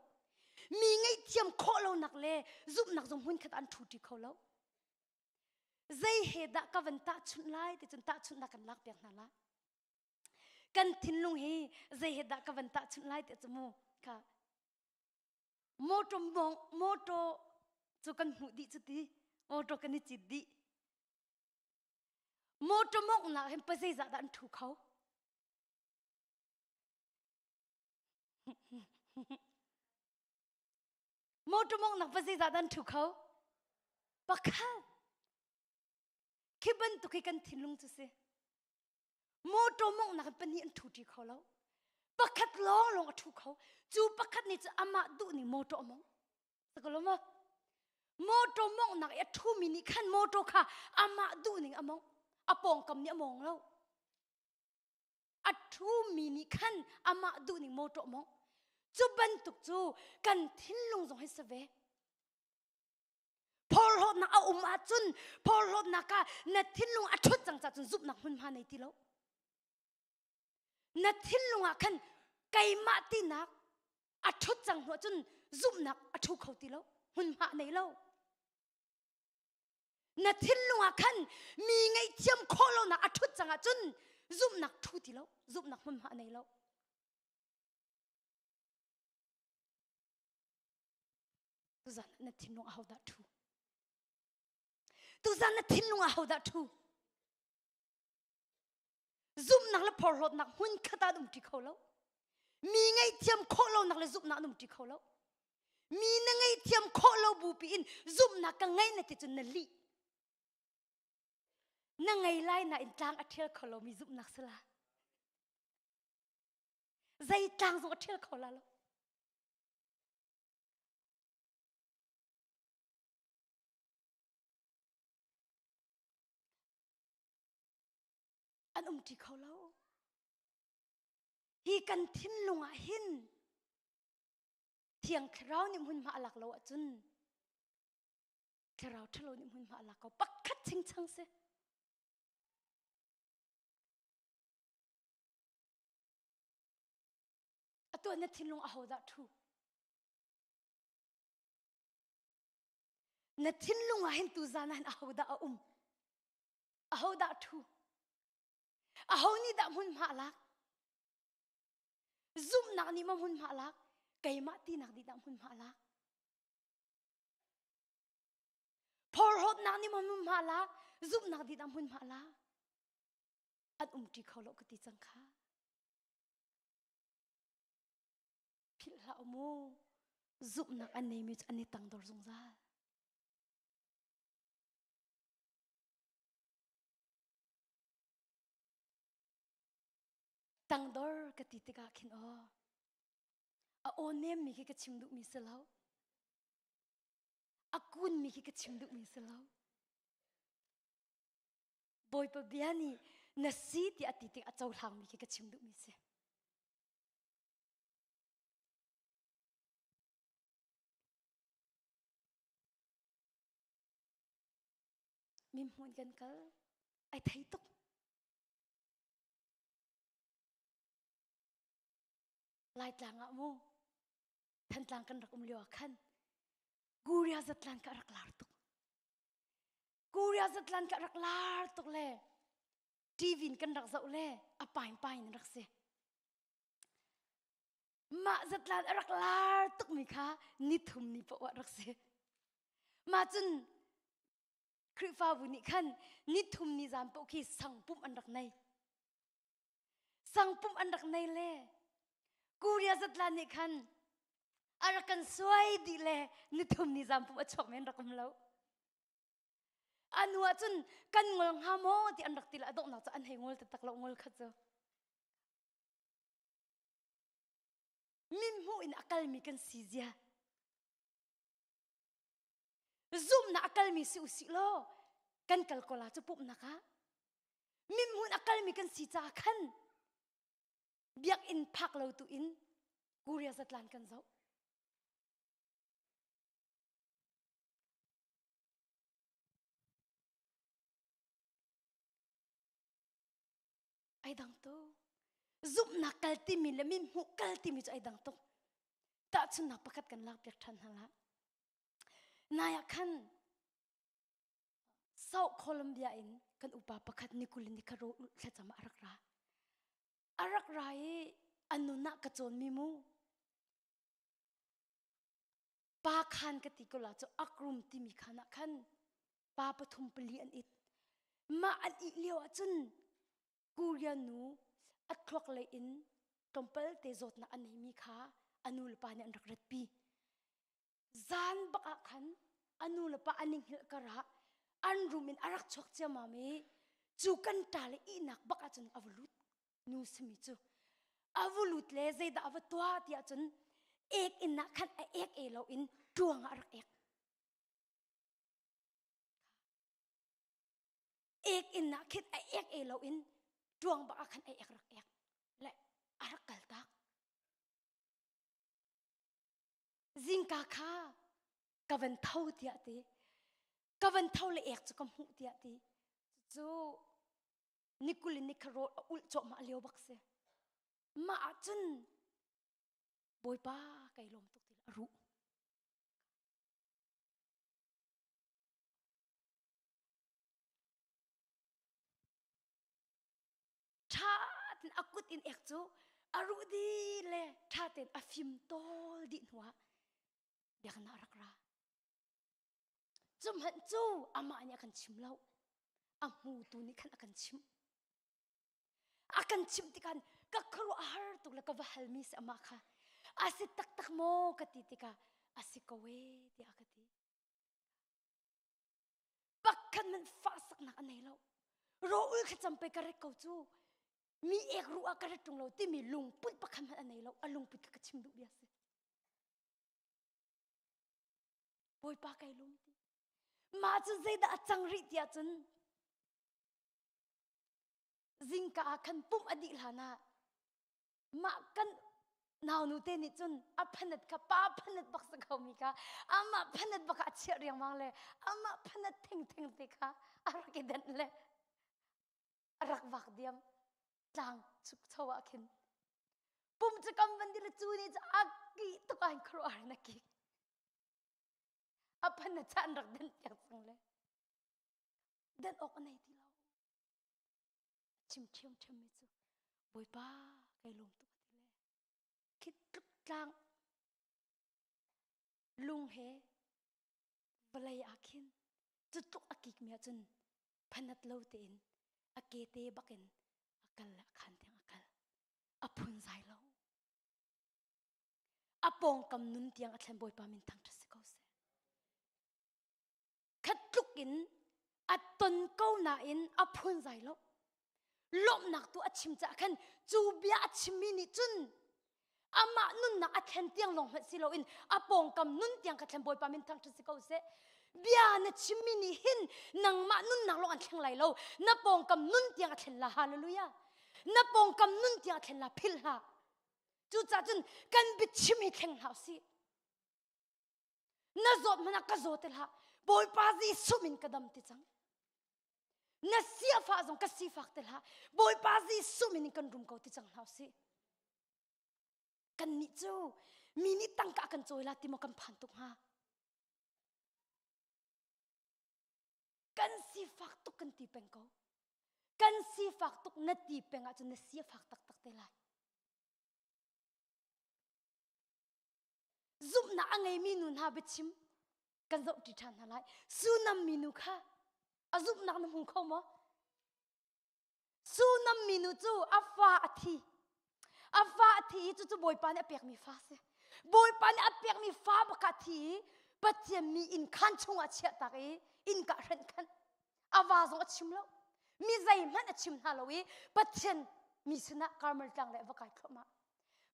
Mi ngaihthiam khawh lonak le zumhnak zong hmunkhat ah an ṭhuṭi kho lo. Zei he dah ka van tahchunh lai ti cun tahchunhnak kan lak piak hna lai. Kan thinlung hi zei he dah ka van tahchunh lai ti cu mu kha motor mong motor cu kan hmuh dih cu ti motor kan i cit dih motor mongnak hin pa zeizah dah an ṭhu kho Motor mawngnak va zeizah dah an ṭhu kho? Pakhat. Khi bantuk hi kan thinlung cu si. Motor mawngnak in pahnih an ṭhu ṭi kho lo. Pakhat lawng lawng a ṭhu kho. Cu pakhat nih cu amah duh ning motor a mawng. Sakalo maw? Motor mawngnak i a ṭhumi nih khan motor kha amah duh ning a mawng. A pawngkam nih a mawng lo. A ṭhumi nih khan amah duhning mawṭaw mawngh. Cu bantuk cu kan thinlung zong hi si ve. Phorhlawtnak a um ahcun phorhlawtnak ah na thinlung a ṭhut cang cah cun zumhnak hmunhma nei ti lo. Na thinlung ah khan keimah tinak a ṭhut cang hnu ahcun zumhnak a ṭhu kho ti lo, hmunhma nei lo. Na thinlung ah khan mi ngaihthiam khawh lonak a ṭhut cang ahcun zumhnak ṭhu ti lo, zumhnak hmunhma a nei lo. Tuzan na thinlung ahodah ṭhu? Tuzan na thinlung ahodah ṭhu? Zumhnak le phorhlawtnak hmun khat ah an umṭi kho lo. Mi ngaihthiam khawh lonak le zumhnak an umṭi kho lo. Mi na ngaihthiam khawh lo bupi in zumhnak ka ngei na ti cun na lih. Na ngei lai nain tlang a ṭhial kho lomi zumhnak si la. Zei tlang zong a ṭhial kho la lo. An umṭi kho lo. Hi kan thinlung ah hin Thiang Thlarau nih hmunhma a lak lo ahcun Thlarau ṭhalo nih hmunhma a lak ko pakhat chingchang si. Atu na thinlung ahodah ṭhu? Na thinlung ah hin tuzan ah hin ahodah a um? Ahodah ṭhu? Aho nih dah hmunhma a lak? Zumhnak nih ma hmunhma a lak? Keimah tinak nih dah hmunhma a lak? Phorhlawtnak nih ma hmunhma a lak? Zumhnak nih dah hmunhma a lak? An umṭi kho lo ka ti cang kha. Philh hlah u mu. Zumhnak an neimi cu an i tangdor zungzal. Tangdor ka ti tikah khin aw a aw nemmi khi ka chim duhmi si lo. A kunmi khi ka chim duhmi si lo. Bawipa bia nih na si tiah a ti tik a cohlangmi khi ka chim duhmi si. Mi hmun kan kal ai thei tuk. Laitlang ah mu Thantlang kan rak um lio ah khan Korea zatlan ka rak lar tuk. Korea zatlan ka rak lar tuk le TV in kan rak zoh le a pain pain in rak si. Mah zatlan a rak lar tukmi kha nithum ni poah rak si. Mah cun Khrihfabu nih khan nithum ni zan paoh khi sangpumh an rak nei. Sangpumh an rak nei le Korea zatlan nih khan a rak kan suai dih le nithum ni zan pumh a chuak men rak um lo. Anu ah cun kan ngol hnga maw ti an rak ti le a donghnak cu an hei ngol taktak lo ngol kha cu. Min hmuh in a kalmi kan si zia. Zumhnak a kalmi si usih law kan kal ko la cu pumhnak ah. Min hmuh in a kalmi kan si caah khan biakinn phak lo tu in Korea zatlan kan zoh. Ai dang tu. Zumhnak kal timi le min hmuh kal timi cu ai dang tuk. Tahchunhnak pakhat kan lak piak ṭhan hna la. Nai ah khan South Columbia in kan upa pakhat nikulin ni kha ro thlacam ah a rak ra. A rak ra i a nun ah ka cawnmi mu. Pa khan ka ti ko la cu akrum timi khan ah khan pa pathum pali an it. Mah an ih lio ahcun Korea nu a thluak lei in tlawmpal te zawtnak a neimi kha a nu le pa nih an rak ratpi. Zan bak ah khan a nu le pa an i hngilh karah an room in a rak chuak ciammam i cu kan ṭa le ihnak bak ahcun a va lut. Nu simi cu a va lut le zeidah a va tuah ti ahcun ek inn ah khan a ek e lo in ṭuang ah a rak ek. Ek inn ah khin a ek e lo in ṭuang bak ah khan a ek rak ek le a rak kal tak. Zingka kha ka van tho tiah ti. Ka van tho le ek cu ka hmuh tiah ti. Cu nikul in nikha rawl a ulh cawhmah lio bak si. Mah ahcun Bawipa kai lawm tuk ti a ruh. Ṭha tein a kut in ek cu a ruh dih le ṭha tein a fim tawl dih hnuah biakinn ah a rak ra. Cu hmanh cu amah nih a kan chim lo. A hmutu nih khan a kan chimh. A kan chimh tikah ka khuaruah a har tuk le ka va halmi si amah kha. A si taktak maw ka ti tikah a si ko ee tiah a ka ti. Pakhat man fahsaknak a nei lo. Rawl kha cam pei ka ret ko cu. Mi ek ruh ah ka ret ṭung lo timi lungput pakhat hmanh a nei lo. A lungput kha ka chim duh bia si. Bawipa kai lung ti. Mah cu zeidah a cang rih tiah cun zingka ah khan pumh a dih hlan ah. Mah kan naunu te nih cun a phanat kha pa phanat bak sa ko mi kha amah phanat bak a chiah riangmang le amah phanat theng theng te kha a rak i denh le a rak vak diam tlang chuk cho ah khin pum cu kam van di le cu ni cu a ki tuk ah khuaruahhar na ki a phan na chan rak den piak cang le den awk a nei ti lo chim ṭhiam ṭhiam mi cu Bawipa kai lawm tuk a ti le khi tluk tlang lung he vawlei ah khin cu tluk a kik mi ahcun phanat lo tein a ke te bakin a kal le a khan tiang a kal a phun zai lo a pawngkam nun tiang a thlen Bawipa min thangṭhat si ko seh khat tluk in a ton ko nain a phun zai lo lawmhnak tu a chim caah khan cu bia a chimmi nih cun amah nunnak a thlen tiang lawng hmanh si loin a pawngkam nun tiang kha thlen Bawipa min thangṭhat si ko seh bia na chimmi nih hin nangmah nunnak lawng an thleng lai lo na pawngkam nun tiang a thlen la hallelujah na pawngkam nun tiang a thlen la philh hlah cucaah cun kan biachim hi thleng hlah usih na zawt hmanh ah ka zaw ti hlah Bawipa Jesuh min ka dam ti cang na siafah zong ka sifak ti hlah Bawipa Jesuh min in kan rum ko ti cang hlah usih kan nih cu mi nih tangka kan cawi la ti maw kan phan tuk hnga kan sifak tuk kan ti peng ko kan sifak tuk na ti peng ahcun na si a fak taktak te lai zumhnak a ngeimi nu hna biachim kan zohṭi ṭhan hna lai Sunam minu kha a zumhnak na hmu kho maw Sunam minu cu a fa a thi a fa a thi i cucu Bawipa nih a pekmi fa si Bawipa nih a pekmi fa bak a thi i Pathian mi inn khan chungah chiahtak i inn ka hrenh khan a va zong a chim lo mi zeihmanh a chim hna lo i Pathian mi sinah Karmel tlang le va kai thluahmah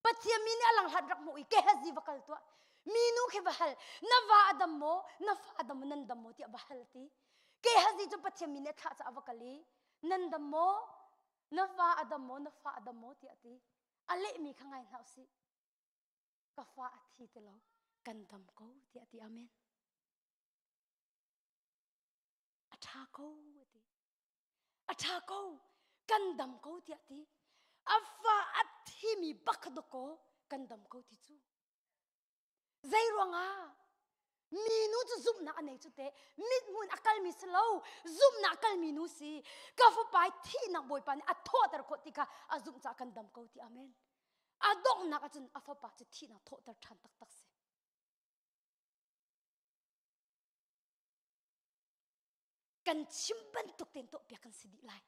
Pathian mi nih a langhlat rak hmuh i Gehazi va kal tuah. Minu khi va hal. Na va a dam maw? Na fa a dam maw? Nan dam maw? tiah va hal ti. Gehazi cu Pathian mi nih a thlah caah va kal i nan dam maw? Na va a dam maw? Na fa a dam maw? tiah a ti. A lehmi kha ngai hna usih. Ka fa a thi ti lo. Kan dam ko tiah a ti. Amen. A ṭha ko a ti. A ṭha ko kan dam ko tiah ti a fa a thimi bak dawkaw kan dam ko ti cu zei ruangah minu cu zumhnak a nei cu te mithmun a kalmi si lo zumhnak a kalmi nu si ka fapa thihnak bawipa nih a thawhter khawh ti kha a zumh caah kan dam ko ti amen a donghnak ahcun a fapa cu thihnak thawhter ṭhan taktak si Kan chim bantuk tein tuahpiak kan si dih lai.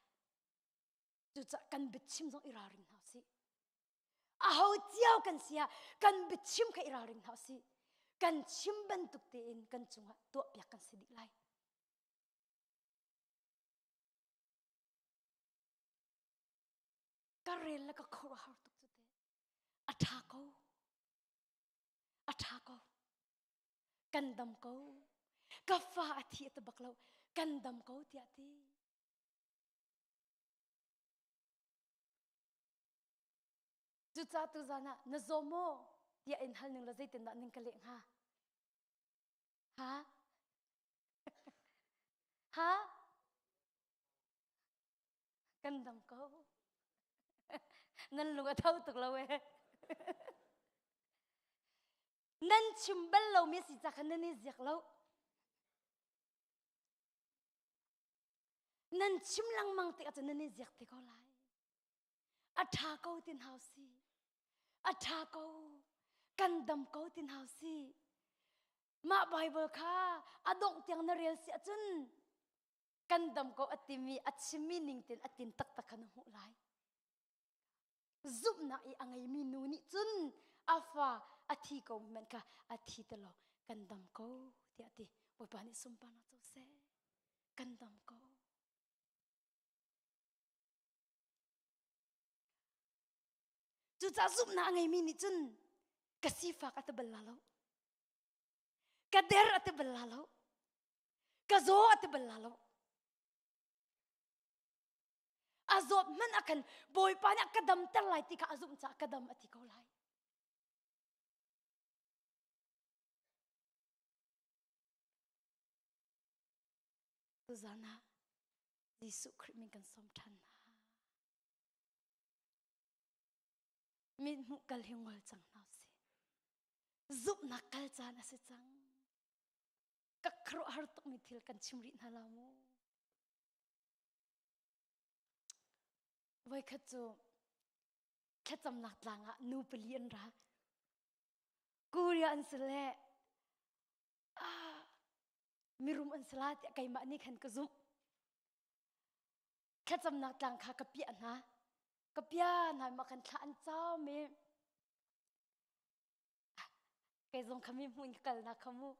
Cucaah kan biachim zong i ralring hna usih. Aho cio kan si ah kan biachim kha i ralring hna usih. Kan chim bantuk tein kan cungah tuahpiak kan si dih lai. Ka rel le ka khuaruahhar tuk cu te. A ṭha ko. A ṭha ko. Kan dam ko. Ka fa a thi a ti bak lo. Kan dam ko tiah ti. Cucaah tuzan ah na zaw maw tiah in hal ning la zeitindah ning ka leh hnga? Ha? Ha? Kan dam ko. Nan lung a tho tuk lo eh. Nan chim bal lomi si ca khan nan i ziak lo. Nan chim lengmang tik ahcun nan i ziak te ko lai. A ṭha ko tin hau si. A ṭha ko. Kan dam ko tin hau si. Mah Bible kha a dongh tiang na rel si ahcun kan dam ko a timi a chimmi ning tin a tin taktak kha na hmuh lai. Zumhnak i a ngeimi nu nih cun a fa a thi ko hmanh kha a thi ti lo kan dam ko tiah a ti. Bawipa nih sunparnak co seh. Kan dam ko. Cucaah zumhnak a ngeimi nih cun ka sifak a ti bal la lo. Ka der a ti bal la lo. Ka zaw a ti bal la lo. A zawt hmanh ah khan Bawipa nih a ka damter lai ti kha a zumh caah ka dam a ti ko lai. Tuzan ah Jesuh Khrih min kan sawm ṭhan hna. Mit hmuh kal hi ngol cang hna usih. Zumhnak kal caan a si cang. Ka khuaruahhar tukmi thil kan chim rih hna la mu. Voikhat cu thlacamnak tlang ah nu pali an ra. Korea an si le ah, mirum an si la tiah keimah nih khan ka zumh. Thlacamnak tlang kha ka piah hna. Ka piah hna ma kan thla an cam i kei zong kha mi hmuh in ka kalnak kha mu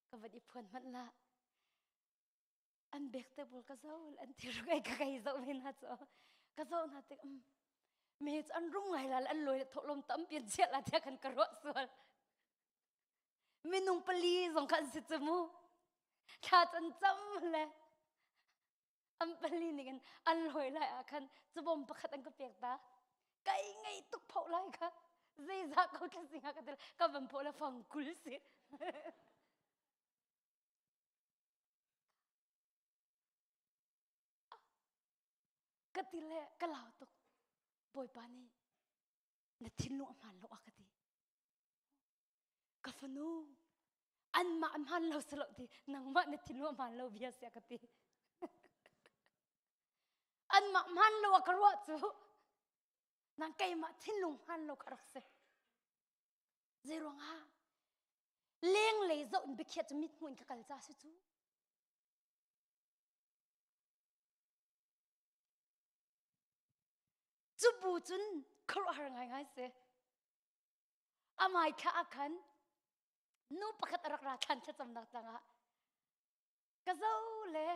ka van i phuan hmanh la. An bek te pawl ka zo an ti ruk ai ka kai zo ve na cu ka zo na tik um me cu an rum ngai la an loi le thawhlawm tampi an chiah la tiah kan ka ruah sual. Minung pali zong kha an si cu mu. Thla can cam le an pali ning in an loi lai ah khan cabawm pakhat an ka pek ta. Kai ngei tuk pho lai kha zeizah ko thlasing ah ka til ka van pho la fang kul si. Ka ti le ka lau tuk. Bawipa nih na thinlung a hmaan lo a ka ti. Ka fanu anmah an hmaan lo si lo ti nangmah na thinlung a hmaan lo bia sia ka ti. Anmah hmaan lo a ka ruah cu nang keimah thinlung hmaan lo kha rak si. Zeiruangah lenglei zoh in biakhiah cu mit hmuh in ka kal ca si cu. Cu bu cun khuaruahhar ngaingai si. Amai thla ah khan nu pakhat a rak ra ṭhan thlacamnak tlangah ka zo le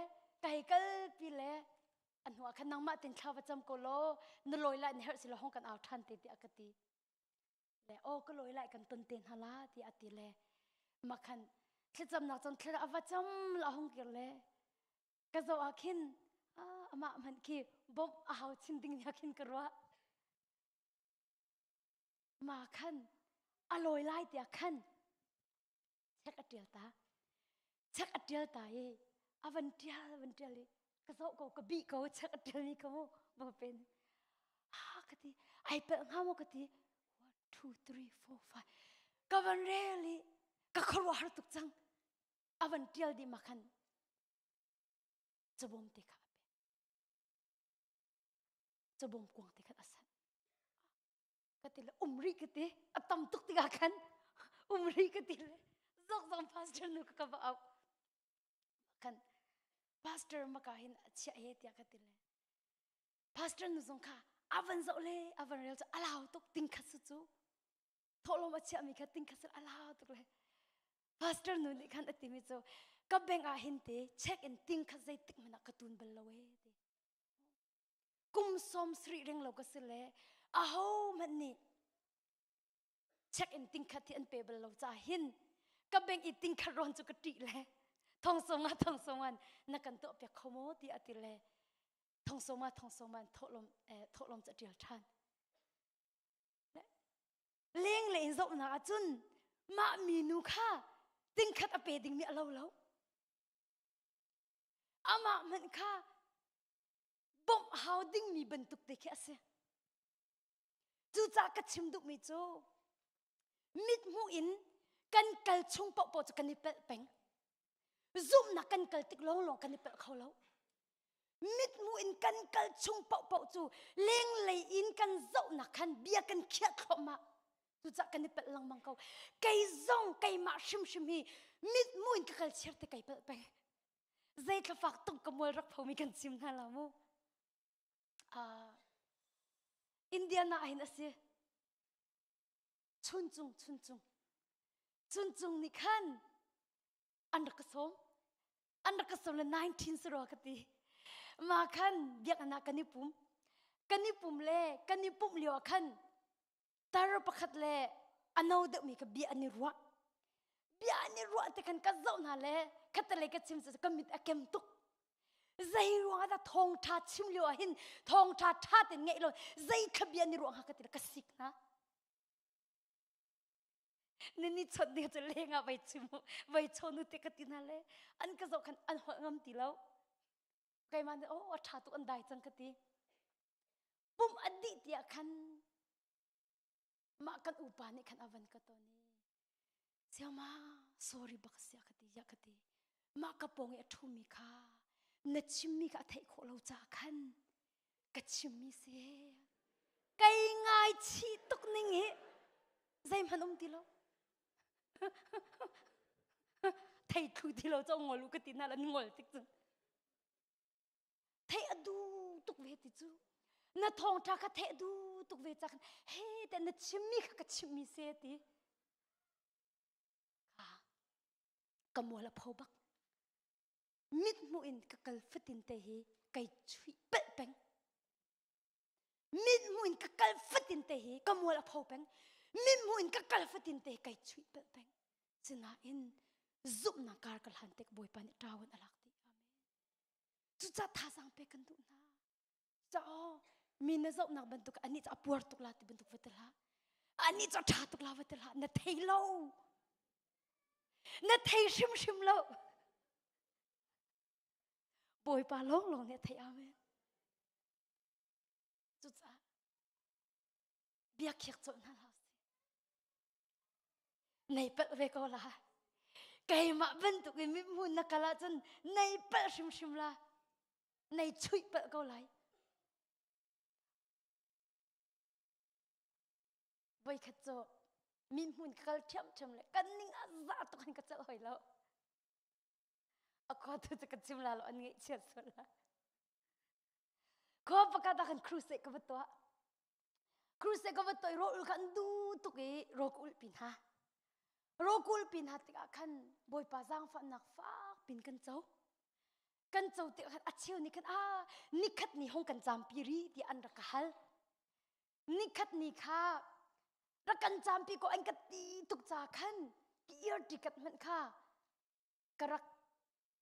ka hei kalpi le a hnu ah khan nangmah tin thla va cam ko law na lawi lai na herh si lo hong kan au ṭhan te tiah ka ti. Le aw ka lawi lai kan ton te hna la tiah a ti le mah khan thlacamnak cun thla a va cam la hong kir le ka zoh ah khin amah hmanh khi bawmh a hau chin ding nia khin ka ruah. Ma khan a lawi lai tiah khan chek a ṭial ta. Chek a ṭial ta i a van ṭial van ṭial i ka zoh ko ka bih ko chek a ṭial mi ka mu ba pen. Ha ka ti ai pelh hnga maw ka ti 1 2 3 4 5 ka van rel i ka khuaruahhar tuk cang. A van ṭial dih ma khan cabawm te kha a pek. Cabawm kuang te khan a sanh. Ka ti le um rih ka ti a tam tuk tikah khan um rih ka ti le zok zong pastor nu ka ka va auh. Khan pastor maka hin a chiah he tiah ka ti le pastor nu zong kha a van zoh le a van rel cu a lau tuk ting khat su cu thawhlawm a chiahmi kha ting khat su a lau tuk le pastor nu nih khan a timi cu ka bank ah hin te check in ting khat zeitik hmanh ah ka tun bal lo e ti kum sawm sarih ring lo ka si le aho hmanh nih check in ting khat hi an pe bal lo ca hin ka bank i ting khat rawn cu ka ṭih le thong sawm nga thong sawm ngan na kan tuah piak kho maw ti a ti le thong sawm nga thong sawm ngan thawhlawm eh, thawhlawm ca ṭial ṭhan leng le in zohnak ah cun mah minu kha tingkhat a pe dingmi a lo lo amah hmanh kha bawmh hau dingmi bantuk te khi a si cucaah ka chim duhmi cu mithmuh in kan kal chung paohpaoh cu kan i pelh peng zumhnak kan kal tik lawnglawng kan i pelh kho lo mithmuh in kan kal chung paohpaoh cu lenglei in kan zohnak khan bia kan khiah thluahmah cucaah kan i pelh lengmang ko kei zong keimah hrimhrim hi mithmuh in ka kal chiar te kai pelh peng zei thlafak tuk ka mual rak phomi kan chim hna la mu uh, Indiana ah hin a si chuncung chuncung chuncung nih khan an rak ka sawm an rak ka sawm le 19 si rua ka ti ma khan biakinn ah kan i pum kan i pum le kan i pumh lio ah khan tar pakhat le a no deuhmi kha bia an i ruah bia an i ruah te khan ka zoh hna le khatalei ka chim cu ka mit a kem tuk. Zei ruang ah dah thawngṭha chim lio ah hin thawngṭha ṭha tein ngeih lo zei thlabia ni ruang ha ka ti ka sik hna. Nini chawt ding cu leng ah vai chim vai chawn u te ka ti hna le an ka zoh khan an holh ngam ti lo. Keimah nih oh a ṭha tuk an dai cang ka ti. Pum a dih tiah khan mah kan upa nih khan a van ka ton i Siama sorry bak sia ka ti ya ka ti mah ka pawng i a ṭhumi kha na chimmi kha a theih khawh lo caah khan ka chimmi si kei ngai chih tuk ning hi zeihmanh um ti lo thei thlu ti lo cho ngol u ka ti na lan ngol tik cun theih a duh tuk ve ti cu na thawngṭha kha theih a duh tuk ve ca khan he te na chimmi kha ka chimmi se ti ka ka mual a pho bak mit hmuh in ka kal fatin te hi kai chuih pelh peng mit hmuh in ka kal fatin te hi ka mual a pho peng mit hmuh in ka kal fatin te hi kai chuih pelh peng sinain zumhnak kar ka hlan tek bawipa nih ṭawan a lak ti amen Cucah thazaang pek kan duh hna. Cucaah mi na zohnak bantuk anih cu a puar tuk la ti bantuk va ti hlah. Anih cu a ṭha tuk la va ti hlah. Na thei lo. Na thei hrimhrim lo. Bawipa lawnglawng nih a theih amen. Cucaah bia khiak colh hna hlah usih. Nei palh ve ko la. Keimah bantuk in mithmun na kal ahcun nei palh hrimhrim la. Nei chuih palh ko lai. Voikhat cu mithmun ka kal ṭhiamṭhiam le kan ning a za tuk in ka celh hoi lo. A khua tu cu ka chim la lo an ngaihchiat sual la. Khua pakhat ah khan crusade ka va tuah. Crusade ka va tuah i rawl kha an duh tuk i rawl ka ulh pi hna. Rawl ka ulh pi hna tikah khan Bawipa zaangfahnak fak pin kan co. Kan co tikah khan a cheu nih khan ah nikhat ni hong kan caampi rih tiah an rak ka hal. Nikhat ni kha rak kan caampi ko an ka ti tuk ca khan ki ear ticket hmanh kha ka rak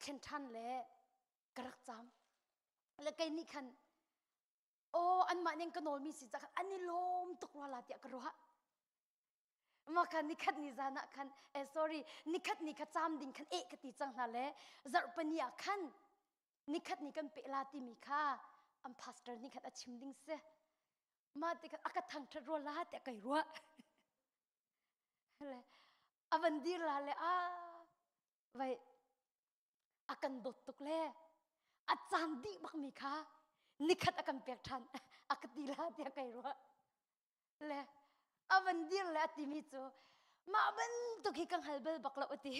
thlen ṭhan le ka rak caam. Le kei nih khan aw anmah nih an ka nawlmi si cah an i lawm tuk rua la tiah ka ruah. Mah kha nikhat ni zan ah khan eh sorry nikhat ni kha caam ding khan eh ka ti cang hna le zarhpani ah khan nikhat ni kan pe la timi kha an pastor nih khan a chim ding si. Mah ti khan a ka thangṭhat rua la tiah kai ruah. Le a van dir la le a vai a kan dawt tuk le a caan dih bakmi kha nikhat a kan pek ṭhan a ka ti la tiah kai ruah le a van dir le a timi cu mah bantuk hi ka hngal bal bak lo a ti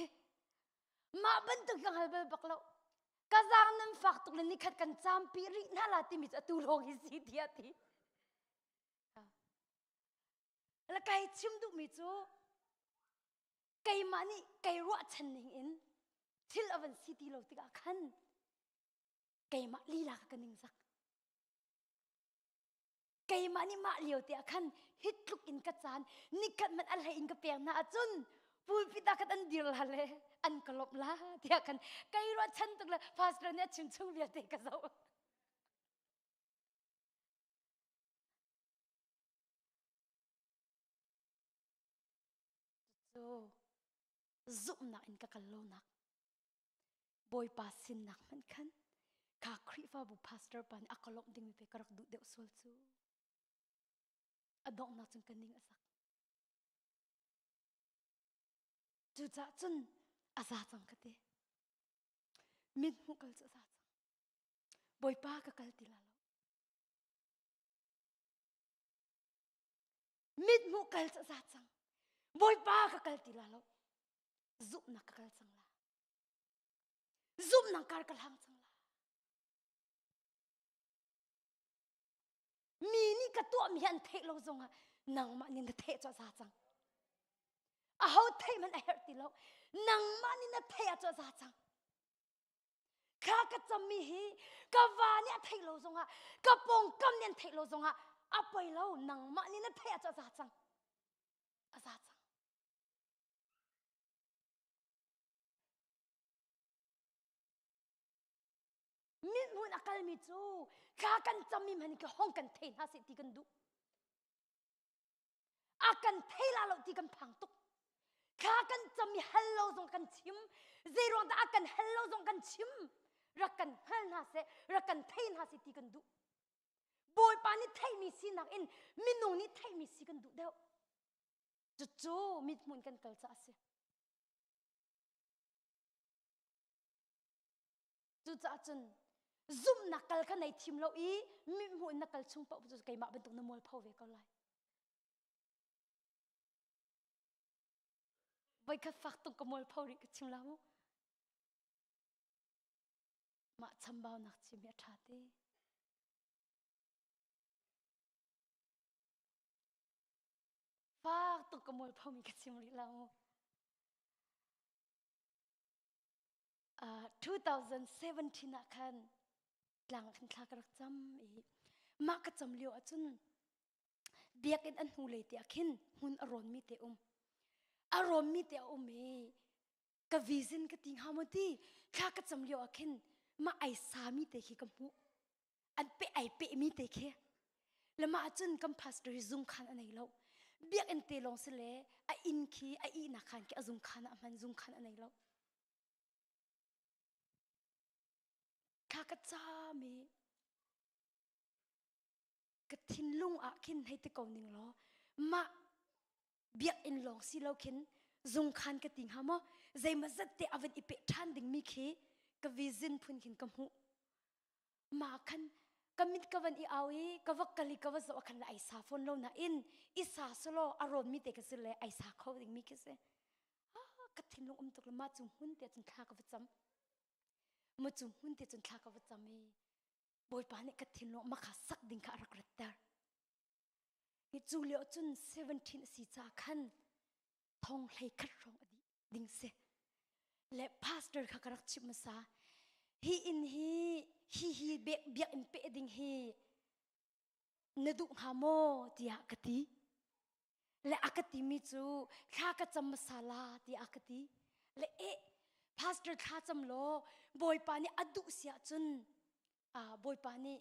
mah bantuk hi ka hngal bal bak lo ka zaang nan fak tuk le nikhat kan caampi rih hna la timi cu atu lawng hi si tiah a ti le kai chim duhmi cu keimah nih kei ruahchan ning in thil a van si ti lo tikah khan keimah lila ka ka ningzak keimah nih mah lio te ah khan hi tluk in ka caan nikhat man a hlei in ka pek hna ahcun pulpit ah khan an dir la le an ka lawmh la tiah khan kei ruahchan tuk le pastor nih a chim chung vialte ka zoh Cucu zumhnak in ka kal lonak Bawipa sinnak hmanh khan kha Khrihfabu pastor pa nih a ka lawmh dingmi pe ka rak duh deuh sual cu. A donghnak cun ka ning a zak. Cucaah cun a za cang ka ti. Mit hmuh kal cu a za cang. Bawipa ka kal ti la lo. Mit hmuh kal cu za cang. Bawipa ka kal ti la lo. Zumhnak ka kal cang la. Zumhnak kar ka hlang cang la. Mi nih ka tuahmi hi an theih lo zongah nangmah nih na theih cu a za cang. Aho theih hmanh a herh ti lo. Nangmah nih na theih ah cu a za cang. Thla ka cammi hi ka va nih a theih lo zongah ka pawngkam nih an theih lo zongah a poi lo nangmah nih na theih ah cu a za cang. A za cang. Mit Mithmuh a kalmi cu thla kan cammi hmanh khi hong kan thei hna seh ti kan duh. A kan thei la lo ti kan phang tuk. Thla kan cam i hal lo zong kan chim. Zei ruang dah a kan hal lo zong kan chim. Rak kan hngal hna seh, rak kan thei hna seh ti kan duh. Bawipa nih theihmi sinak in minung nih theihmi si kan duh deuh. Cucu mithmuh in kan kal caah a si. Cucaah cun zumhnak kal kha nei thim lo i mithmuh in na kal chung paoh cu keimah bantuk na mualpho ve ko lai. Voikhat fak tung ka mualpho rih ka chim la mu. Mah chambaunak chim hi a ṭha te. Fak tuk ka mualpho mi ka chim rih la mu. 2017 ah khan tlang khan thla ka rak cam i mah ka cam lio ahcun biakinn an hnu lei te ah khin hmun a rawn mi te um a rawn mi te a um i ka vision ka ti hnga maw ti thla ka cam lio ah khin mah ai sa mi te khi ka hmuh an pe ai pe mi te khi le mah cun kan pastor hi zung khan a nei lo biakinn te lawng si le a inn khi a ihnak khan khi a zung khan ah hman zung khan a nei lo thla ka cam i ka thinlung ah khin hei ti ko ning law mah biakinn lawng si lo khin zung khan ka ti hnga maw zeimaw zat te a van i peh ṭhan dingmi khi ka vision phun khin ka hmuh ma khan ka mit ka van i au i ka va kal i ka va zoh khan le ai sa fawn lo na in i sa solo a rawn mi te ka si le ai sa kho ding mi khi si ka thinlung um tuk le ma cu hmun te cun thla ka va cam ma cu hmun te cun thla ka va cam i Bawipa nih ka thinlung makha sak ding kha a rak ratter. Hi cu lio cun 17 a si ca khan thong hlei khat hrawng a dih ding si. Le pastor kha ka rak chimh hmasa. Hi inn hi hi hi biakinn peh ding hi na duh hnga maw tiah ka ti. Le a ka timi cu thla ka cam hmasa la tiah a ka ti. Le eh pastor thla cam law Bawipa nih a duh si ahcun Bawipa nih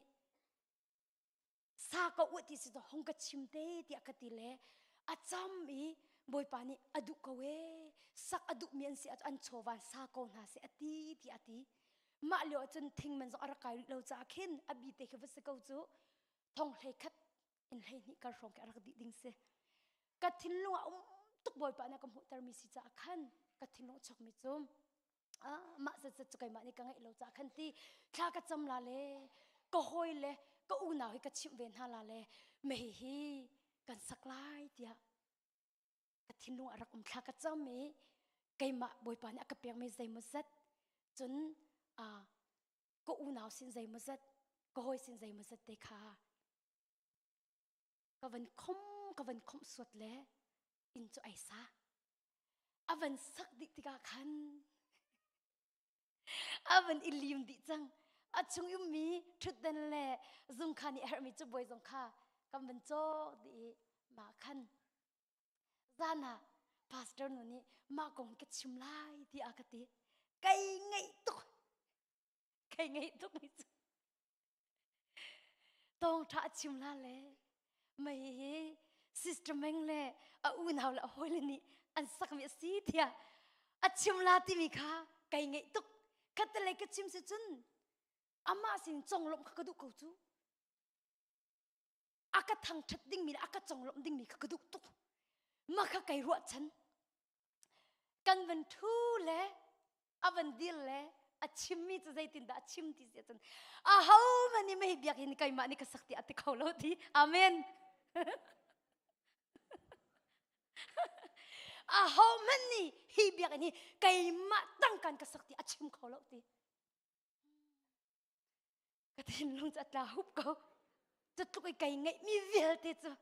sa ko u ti si to hong ka chim te tiah ka ti le a cam i Bawipa nih a duh ko e sak a duhmi an si an chawvan sa ko hna seh a ti tiah a ti. Mah lio ahcun thing man zong a rak kai rih lo caah khin a bi te khi va si ko cu thong hlei khat in hlei hnih kar hrawng khi a rak dih ding si. Ka thinlung ah um tuk Bawipa nih a ka hmuhtermi si caah khan ka thinlung a chokmi cu mah zat cu keimah nih ka ngeih lo caah khan ti thla ka cam la le ka hawi le ka unau hi ka chimh ve hna la le mei hi kan sak lai tiah ka thinlung a rak um thla ka cam i keimah Bawipa nih a ka pekmi zeimaw zat cun ka unau sin zeimaw zat ka hawi sin zeimaw zat te kha ka van khom ka van khomh suat le inn cu ai sa a van sak dih tikah khan a van i lim dih cang a chung ummi ṭhutdan le zungkhan i herhmi cu bawi zong kha kan van cawk dih i mah khan zan ah pastor nu nih mah kong ka chim lai tiah ka ti kai ngaih tuk kai ngaih tuk mi cu Tawngṭha a chim la le mei hi Sister Meng le a unau le a hawile nih an sakmi a si tiah a chim la timi kha kai ngeih tuk. Khattelei ka chim si cun amah sin conglawmh kha ka duh ko cu. A ka thangṭhat dingmi le a ka conglawmh dingmi kha ka duh tuk. Mah kha kai ruahchan. Kan van ṭhu le a van dir le a chimmi cu zeitindah a chim ti si ahcun ahohmanh nih mei biakinn keimah nih ka sak ti a ti kho lo ti amen ahohmanh nih hi biakinn hi keimah tangkan ka sak ti a chim kho lo ti ka thinlung cu a tla hup ko cu tluk i kei ngeihmi vialte cu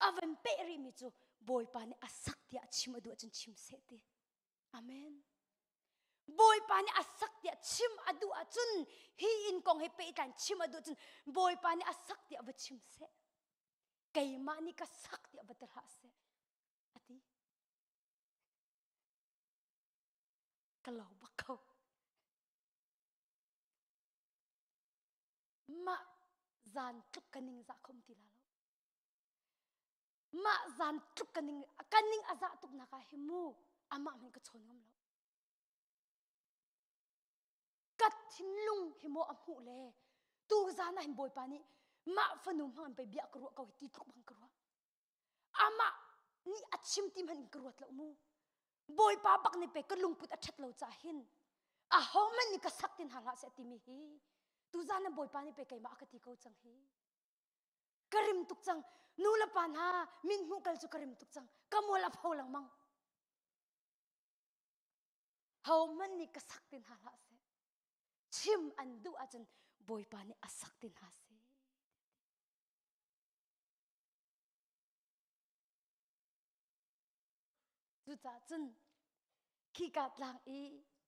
a van peh rihmi cu bawipa nih a sak tiah a chim a duh ahcun chim seh ti amen bawipa nih a sak tiah chim a duh ahcun hi inn kong he pehtlai chim a duh ahcun bawipa nih a sak tiah va chim seh keimah nih ka sak tiah va ti hlah seh a ti ka lo bak ko. Zan tluk ka ning za khom ti la lo. Mah zan tluk ka ning ka ning a za tuk nak ah hi mu amah hmanh ka chawn ngam lo. Ka thinlung hi maw a hmuh le tu zan ah hin Bawipa nih mah fanu hmang in pei bia ka ruah ko hi ti tluk bang ka ruah. Amah nih a chim ti hmanh in ka ruat lo mu. Bawipa bak nih pei ka lungput a ṭhat lo caah hin aho hmanh nih ka sak tin hna hlah seh timi hi tuzan na Bawipa nih pei keimah a ka ti ko cang hi. Ka rim tuk cang. Nu le pa hna min hmuh kal cu ka rim tuk cang. Ka mual a pho lengmang. Ho hmanh nih ka sak tin hna hlah seh. Chim an duh ahcun Bawipa nih a sak tin hna seh. Cucaah cun khika tlang i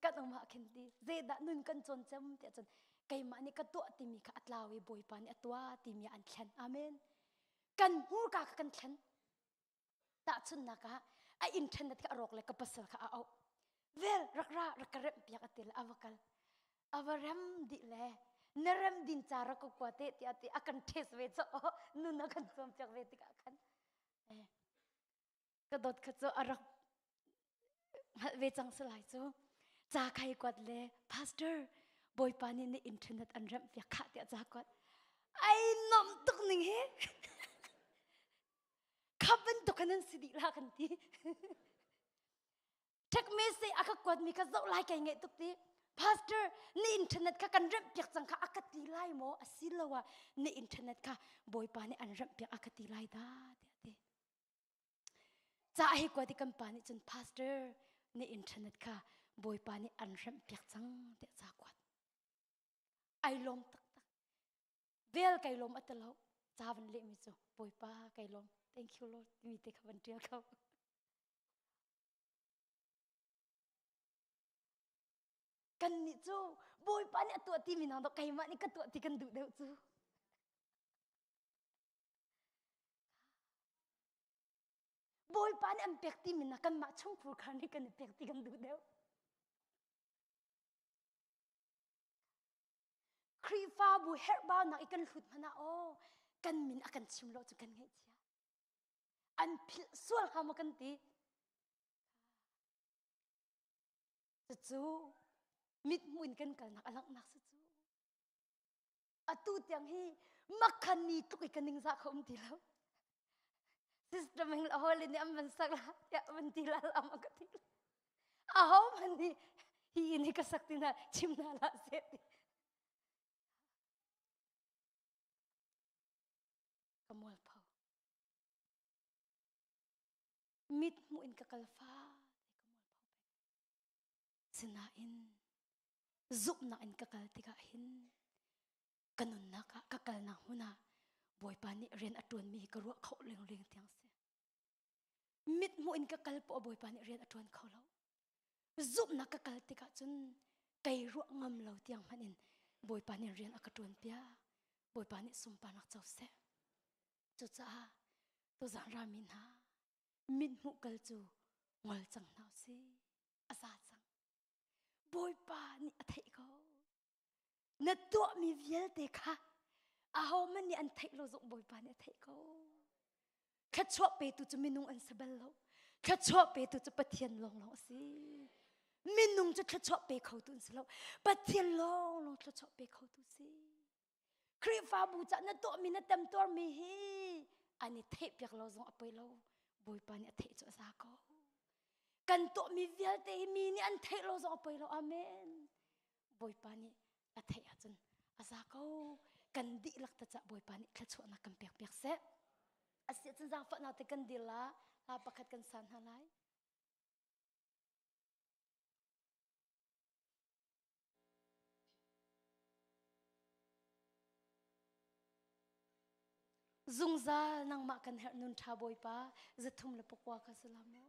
kan um ah khin ti zeidah nun kan cawn cem tiah cun keimah nih ka tuah timi kha a tlau i Bawipa nih a tuah timi an thlen. Amen. Kan hmurka kha kan thlen. Tahchunhnak ah a internet kha a rawk le ka pasal kha a auh. Vel rak ra rak ka remh piak a ti le a va kal. A va rem dih le na rem din ca rak ka kua te tiah ti a kan test ve cho nun a kan cawm piak ve tikah khan eh ka dawt kha cu a rak hngalh ve cang si lai cu ca khai kuat le pastor bawipa nih na internet an remh piak khah tiah ca kuat ai nom tuk ning hi kha bantuk khan an si dih la kan ti Ṭhek message a ka kuatmi kha zoh lai kai ngaih tuk ti. Pastor, na internet kha kan remh piak cang kha a ka ti lai maw? Asiloah na internet kha Bawipa nih an remh piak a ka ti lai dah tiah ti. Ca hi kuat i kan pa nih cun pastor, na internet kha Bawipa nih an remh piak cang tiah ca kuat. Ai lawm taktak. Vel kai lawm a ti lo. Ca van lehmi cu Bawipa kai lawm. Thank you Lord timi te kha van ṭial kho. Kannih cu Bawipa nih a tuah timi nang dawh keimah nih ka tuah ti kan duh deuh cu. Bawipa nih an pek timi na kanmah chungkhur khar nih kan i pek ti kan duh deuh. Khrihfabu herhbaunak i kan hlut hmanh ah aw kan min a kan chim lo cu kan ngaihchia. An philh sual hnga maw kan ti. Cucu mithmuh in kan kalnak a langhnak si cu. Atu tiang hi makhan ni tluk i ka ningzah kho um ti lo. Sister Ming la holi nih an van sak la tiah van ti la lam ka ti. Aho man nih hi inn hi ka sak ti na chim na la se ti. Ka mualpho. Mit hmuh in ka kal fa ka mualpho peng. Sinain zumhnak in ka kal tikah hin ka nunnak ah ka kalnak hmun ah Bawipa nih rian a ṭuanmi hi ka ruah kho lengluang tiang si. Mit hmuh in ka kal poah Bawipa nih rian a ṭuan kho lo. Zumhnak ka kal tikah cun kei ruah ngam lo tiang hmanh in Bawipa nih rian a ka ṭuan piak. Bawipa nih sunparnak co seh. Cucaah tuzan rami hna mit hmuh kal cu ngol cang hna usih. A za cang. Bawipa nih a theih ko. Na tuahmi vialte kha ahohmanh nih an theih lo zong Bawipa nih a theih ko. Thluachuah petu cu minung an si bal lo. Thluachuah petu cu Pathian lawnglawng a si. Minung cu thluachuah pe khotu an si lo. Pathian lawnglawng thluachuah pe khotu si. Khrihfabu cah na tuahmi na temtuarmi hi an i theihpiak lo zong a poi lo. Bawipa nih a theih cu a za ko. Kan tuahmi vialte hi mi nih an theih lo zong a poi lo. Amen. Bawipa nih a theih ahcun a za ko. Kan dihlak ta cah Bawipa nih thluachuahnak kan pek piak seh. Asi ahcun zaangfahnak te kan dir la, hla pakhat kan san hna lai. Zungzal nangmah kan herh nun ṭha Bawipa 309 kha si la maw?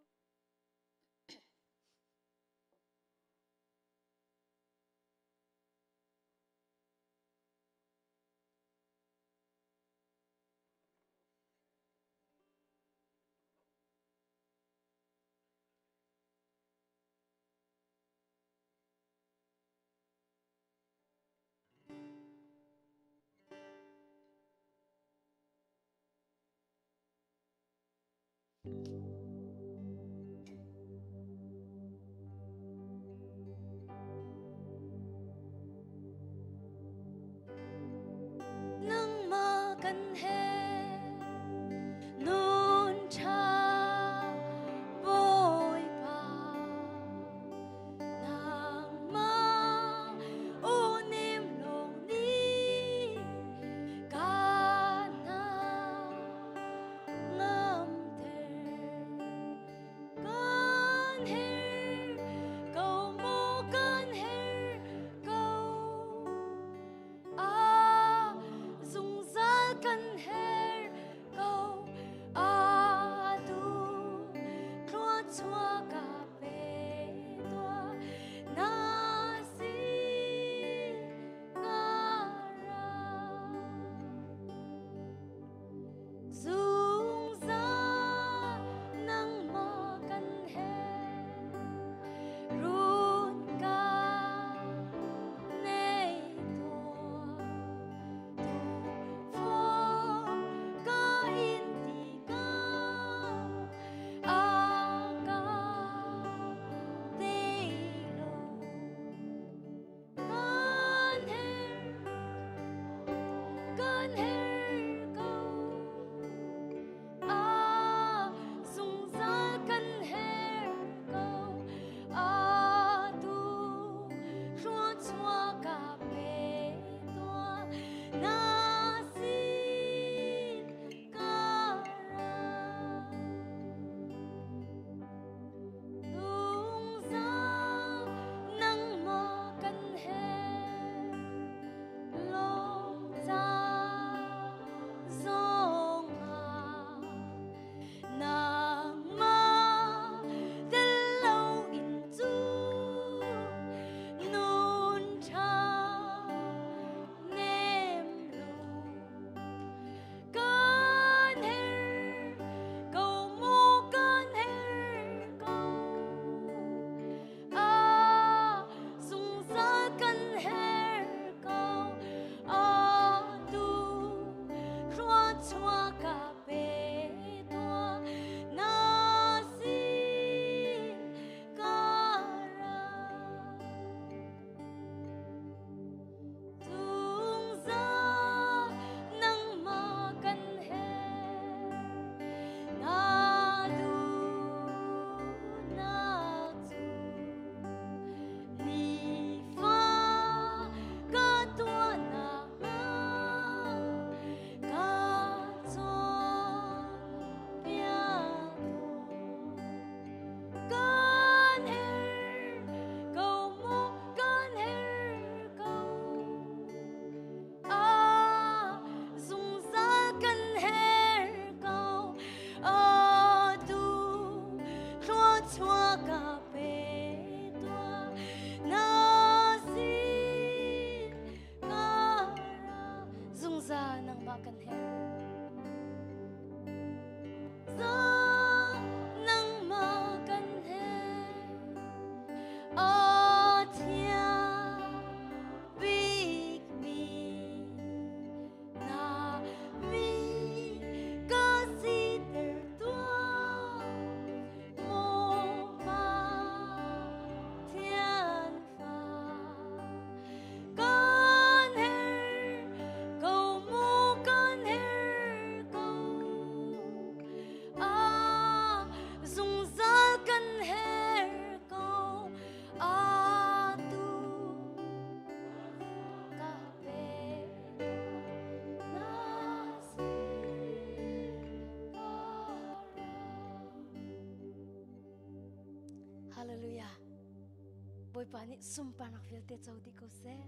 Bawipa nih sunparnak vialte co dih ko seh.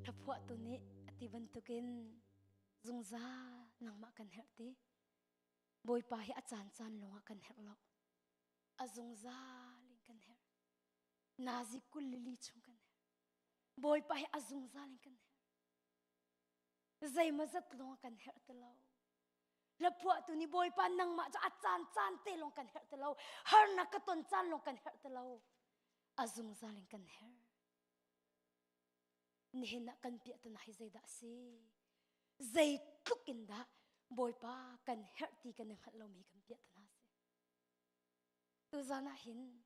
Hlaphuahtu nih a ti bantukin zungzal nangmah kan herh ti. Bawipa hi a caan caan lawngah kan herh lo. A zungzal in kan herh. Nazi kulili chung kan herh. Bawipa hi a zungzal in kan herh. Zeimazat lawng kan herh ti lo. Hlaphuahtu nih Bawipa nangmah cu a caan caan te lawng kan herh ti lo. Harnak ka ton caan lawng kan herh ti lo. A zungzal in kan herh. Nihin ah kan piah tana hi zeidah a si? Zeitluk in dah Bawipa kan herh ti kan i hngalh lomi kan piah tana si. Tuzan ah hin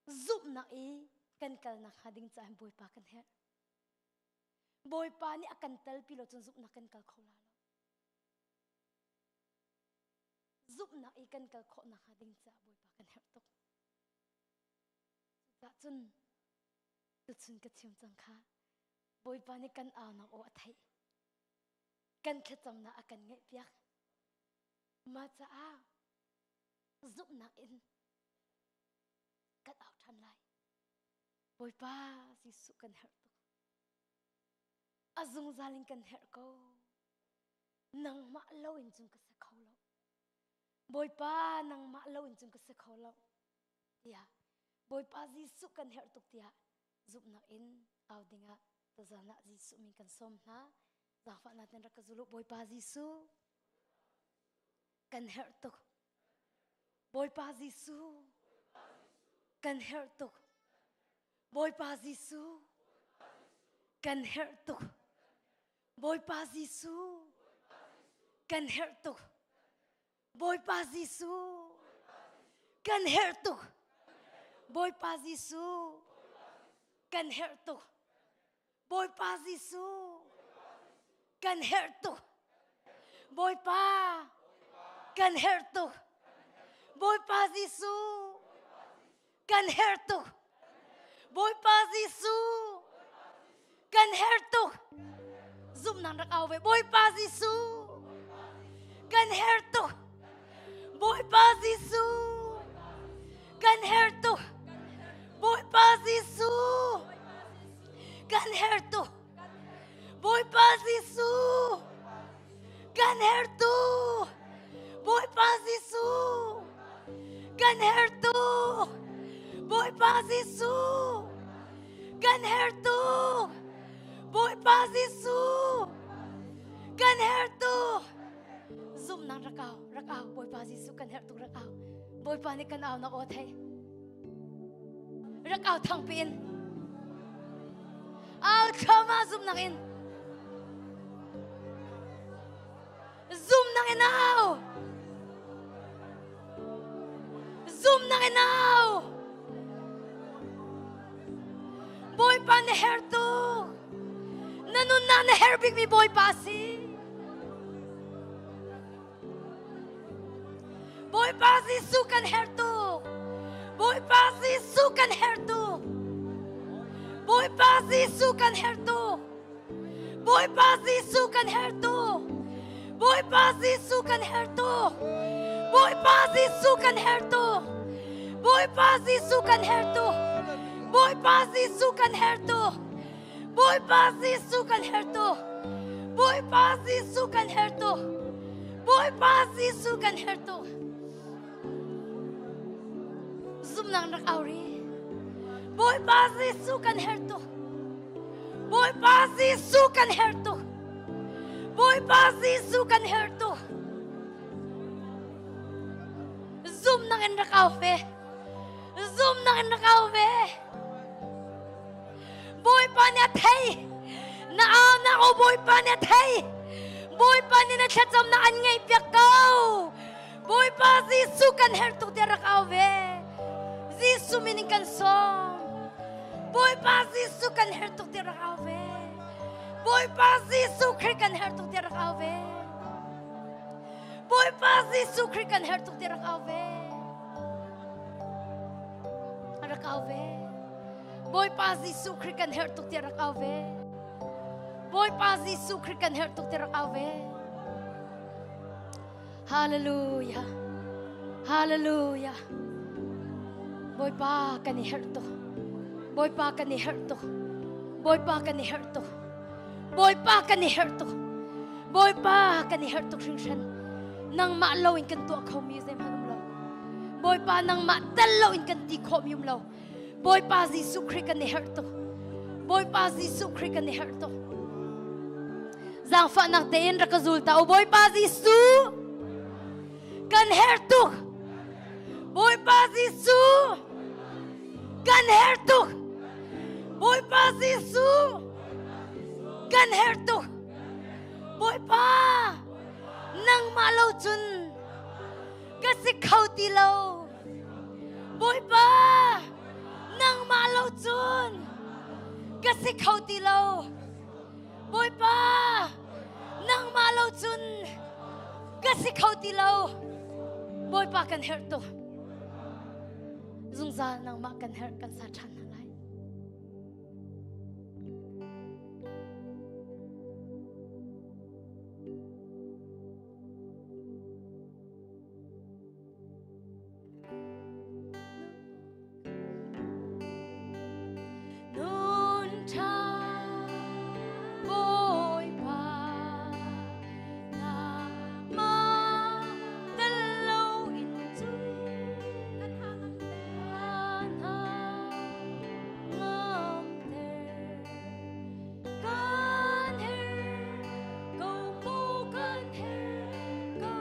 zumhnak i kan kalnak hnga ding caah Bawipa kan herh. Bawipa nih a kan telpi lo cun zumhnak kan kal kho la lo. Zumhnak i kan kal khawh nakhnga ding caah Bawipa kan herh tuk. Cucaah cun tuchun ka chim cang kha Bawipa nih kan aunak aw a theih. Kan thlacamnak a kan ngaihpiak. Mah caah zumhnak in kan au ṭhan lai. Bawipa Jesuh kan herh tuk. A zungzal in kan herh ko. Nangmah lo in cun ka si kho lo. Bawipa nangmah lo in cun ka si kho lo. Tiah Bawipa Jesuh kan herh tuk tiah zumhnak in au dingah tuzan ah Jesuh min kan sawm hna. Zaangfahnak ten rak ka zulu Bawipa Jesuh kan herh tuk. Bawipa Jesuh kan herh tuk. Bawipa Jesuh kan herh tuk. Bawipa Jesuh kan herh tuk. Bawipa Jesuh kan herh tuk. Bawipa Jesuh kan herh tuk. Bawipa Jesuh kan herh tuk. Bawipa kan herh tuk. Bawipa Jesuh kan herh tuk. Bawipa Jesuh kan herh tuk. Zumhnak rak au ve. Bawipa Jesuh kan herh tuk. Bawipa Jesuh kan herh tuk. Bawipa Jesuh kan herh tuk. Bawipa Jesuh kan herh tuk. Bawipa Jesuh kan herh tuk. Bawipa Jesuh kan herh tuk. Bawipa Jesuh kan herh tuk. Zumhnak rak au, rak au. Bawipa Jesuh kan herh tuk rak au. Bawipa nih kan au nak aw thei. Rak au thang piin. Au thloma zumhnak in. Zumhnak in au. Zumhnak in au. Bawipa na herh tuk. Na nunnak na herh bikmi Bawipa si. Bawipa Jesuh kan herh tuk. Bawipa Jesuh kan herh tuk. Bawipa Jesuh kan herh tuk. Bawipa Jesuh kan herh tuk. Bawipa Jesuh kan herh tuk. Bawipa Jesuh kan herh tuk. Bawipa Jesuh kan herh tuk. Bawipa Jesuh kan herh tuk. Bawipa Jesuh kan herh tuk. Bawipa Jesuh kan herh tuk. Bawipa Jesuh kan herh tuk. Zumnak rak au ri. Bawipa Jesuh kan herh tuk. Bawipa Jesuh kan herh tuk. Bawipa Jesuh kan herh tuk. Zumnak in rak au ve. Zumnak in rak au ve. Bawipa nih a thei. Na au na o Bawipa nih a thei. Bawipa nih na thlacamnak an ngaih piak ko. Bawipa Jesuh kan herh tuk tiah rak au ve. Jesuh min in kan sawm. Bawipa Jesuh kan herh tuk tiah rak au ve. Bawipa Jesuh Khrih kan herh tuk tiah rak au ve. Bawipa Jesuh Khrih kan herh tuk tiah rak au ve. Rak au ve. Bawipa Jesuh Khrih kan herh tuk tiah rak au ve. Bawipa Jesuh Khrih kan herh tuk tiah rak au ve. Hallelujah. Hallelujah. Bawipa kan i herh tuk. Bawipa kan i herh tuk. Bawipa kan i herh tuk. Bawipa kan i herh tuk. Bawipa kan i herh tuk hringhran. Nangmah lo in kan tuah khomi zeihmanh um lo. Bawipa nangmah tel lo in kan ti khawhmi um lo. Bawipa Jesuh Khrih kan i herh tuk. Bawipa Jesuh Khrih kan i herh tuk. Zaangfahnak tein rak ka zul ta u Bawipa Jesuh. Kan herh tuk. Bawipa Jesuh. Kan herh tuk. Bawipa Jesuh. Kan herh tuk. Bawipa nangmah lo cun ka si kho ti lo. Bawipa nangmah lo cun ka si kho ti lo. Bawipa nangmah lo cun ka si kho ti lo. Bawipa kan herh tuk. Zungzal nangmah kan herh kan sa ṭhan hna lai. Nun ṭha Bawipa nangmah tel loin cu kan ngamter. Kan herh ko mu kan herh ko.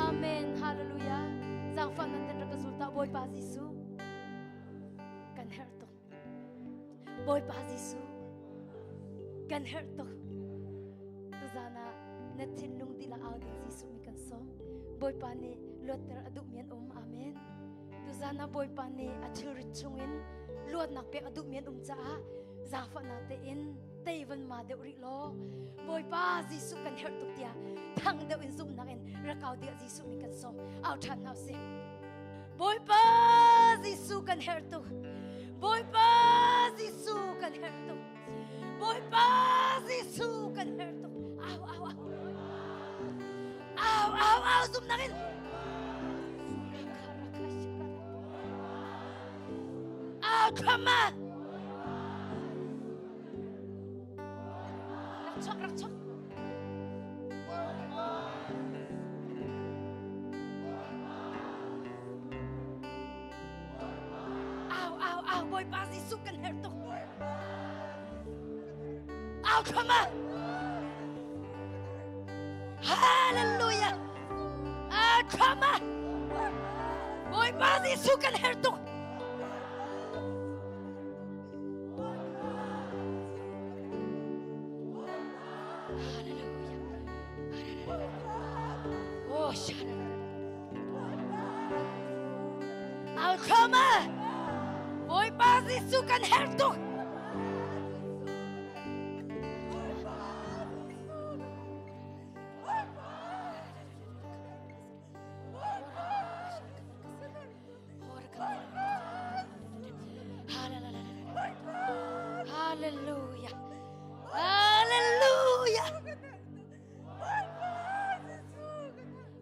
Amen. Hallelujah. Zaangfah nan ten rak ka zul ta Bawipa Jesuh. Kan herh tuk. Bawipa Jesuh. Kan herh tuk. Tuzan ah na thinlung dihlak au ding Jesuh mi kan sawm. Bawipa nih luatter a duhmi an um. Amen. Tuzan ah Bawipa nih a thilrit chungin luatnak pek a duhmi an um caah zaangfahnak tein tei van ma deuh rih law Bawipa Jesuh kan herh tuk tiah thang deuh in zumhnak in rak au tiah Jesuh min kan sawm. Au ṭhan hna usih. Bawipa Jesuh kan herh tuk. Bawipa Jesuh kan herh tuk. Bawipa Jesuh kan herh tuk. Au au au. Au au au zumhnak in. Au come on. Rak chuak rak chuak. Au au au Bawipa Jesuh kan herh tuk. Au come on. Hallelujah. Ah come on. Bawipa Jesuh kan herh tuk. Hallelujah. Oh, Al thloma. Bawipa Jesuh kan herh tuk. Hallelujah. Hallelujah.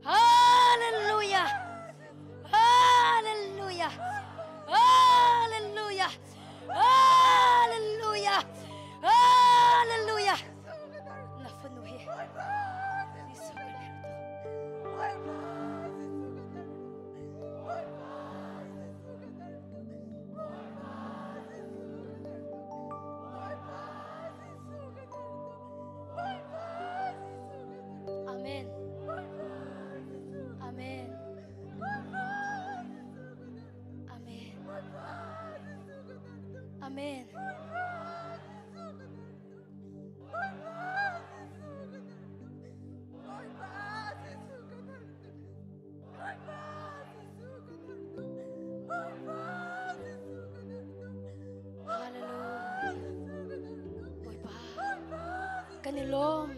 Hallelujah. Hallelujah. Hallelujah. Hallelujah. Hallelujah. Na fanu hi. Jesuh kan herh tuk. Amen. Amen. Amen. Amen. Hallelujah. Bawipa, kan i lawm.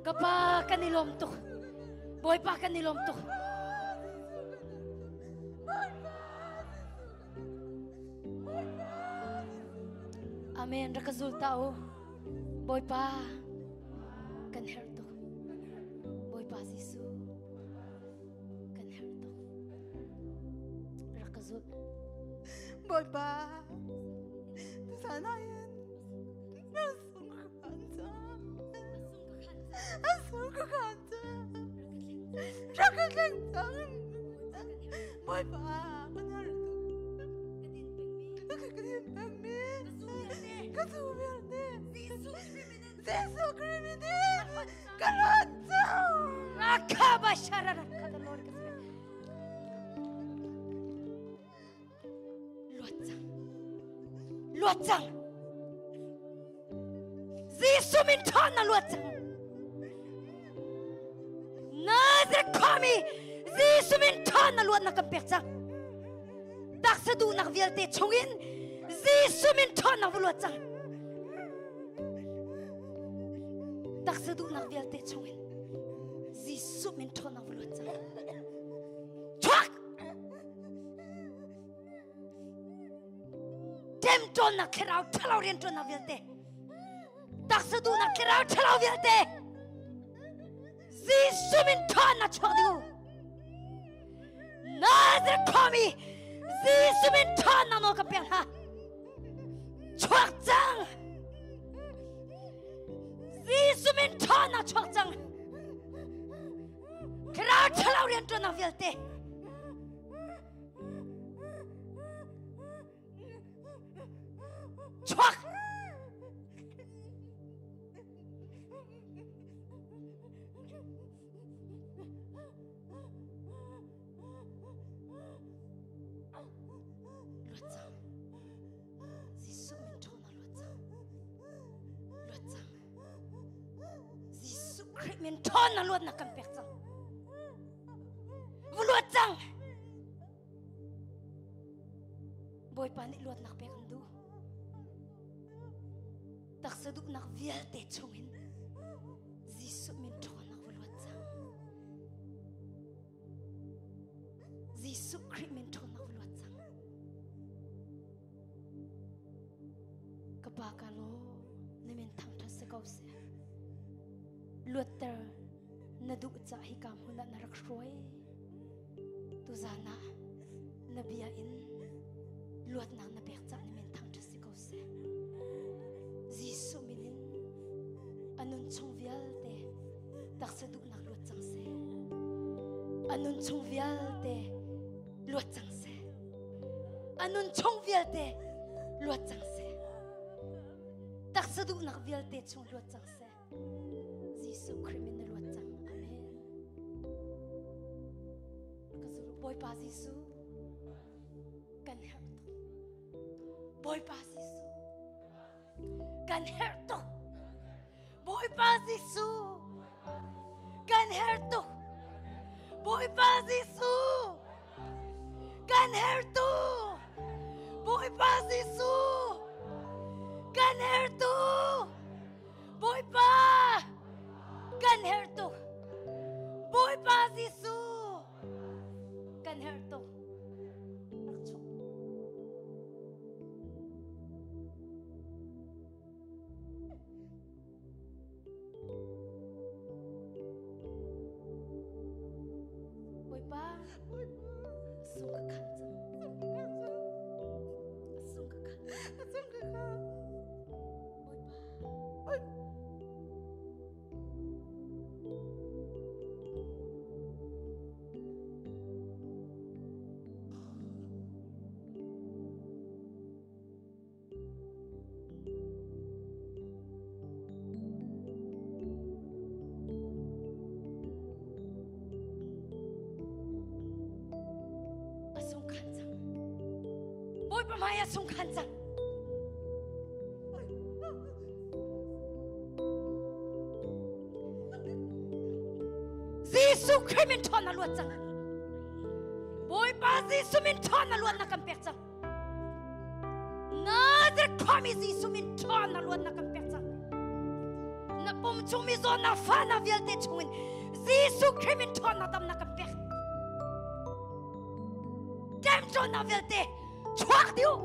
Ka pa, kan i lawm tuk. Bawipa, kan i lawm tuk. Amen. Rak ka zul ta u. Bawipa, kan herh tuk. Bawipa Jesuh, kan herh tuk. Rak ka zul. Bawipa, tusan ah hin na sung ka khan cang. A sung ka khan cang. Rak ka thleng cang. Bawipa, kan herh tuk. Ka din pengmi. Ka zu vialte. Jesuh Khrih min in ka rat cang. Rakaba sharara Lord ka Luat cang. Luat cang. Jesuh min ṭhawn na luat cang. Nazareth khuami Jesuh min ṭhawn na luat na kan pek cang. Taksa duhnak vialte chungin Jesuh min ṭhawn na va luat cang. Taksa duhnak vialte chungin Jesuh min ṭhawn na va luat cang. Chuak! Ṭemṭawnnak thlarau ṭhalo rianṭuannak vialte taksa duhnak thlarau ṭhalo vialte Jesuh min ṭhawnnak chuak ding u. Nazareth khuami Jesuh min ṭhawnnak nawl ka pek hna. Chuak cang! Jesuh min ṭhawnnak chuak cang! Thlarau ṭhalo rianṭuannak vialte Chuak! Luat cang. Jesuh min ṭhawn ah luat cang. Luat cang. Jesuh Khrih min ṭhawn na luatnak kan pek cang. Va luat cang. Bawipa nih luatnak pek an duh. Taksa duhnak vialte chungin Jesuh min ṭhawnnak va luat cang. Jesuh Khrih min ṭhawnnak va luat cang. Ka pa ka law na min thangṭhat si ko seh. Luatter na duh ca hi ka hmun ah na rak hruai. Tuzan ah na bia in luatnak na pek cah na min thangṭhat si ko seh. Jesuh min in a nun chung vialte taksa duhnak luat cang seh. A nun chung vialte luat cang seh. A nun chung vialte luat cang seh. Taksa duhnak vialte chung luat cang seh. Jesuh Khrih min na luat cang. Amen. Ka zul Bawipa Jesuh kan herh tuk. Bawipa Jesuh kan herh tuk. Bawipa Bawipa Jesuh kan herh tuk. Bawipa Jesuh kan herh tuk. Bawipa Jesuh kan herh tuk. Bawipa kan herh tuk. Bawipa Jesuh kan herh tuk. Rak chuk. Bawipa, sung ka khan cang. Sung ka khan. Sung ka khan. Bawipa. A sung khan cang. Bawipa hmai a sung khan cang. Jesuh Khrih min ṭhawn na luat cang. Bawipa Jesuh min ṭhawn na luat na kan pek cang. Nazareth khuami Jesuh min ṭhawn na luat na kan pek cang. Na pum chung mi zawtnak fahnak vialte chungin Jesuh Khrih min ṭhawn na dam na kan pek. Ṭemṭawnnak vialte chuak dih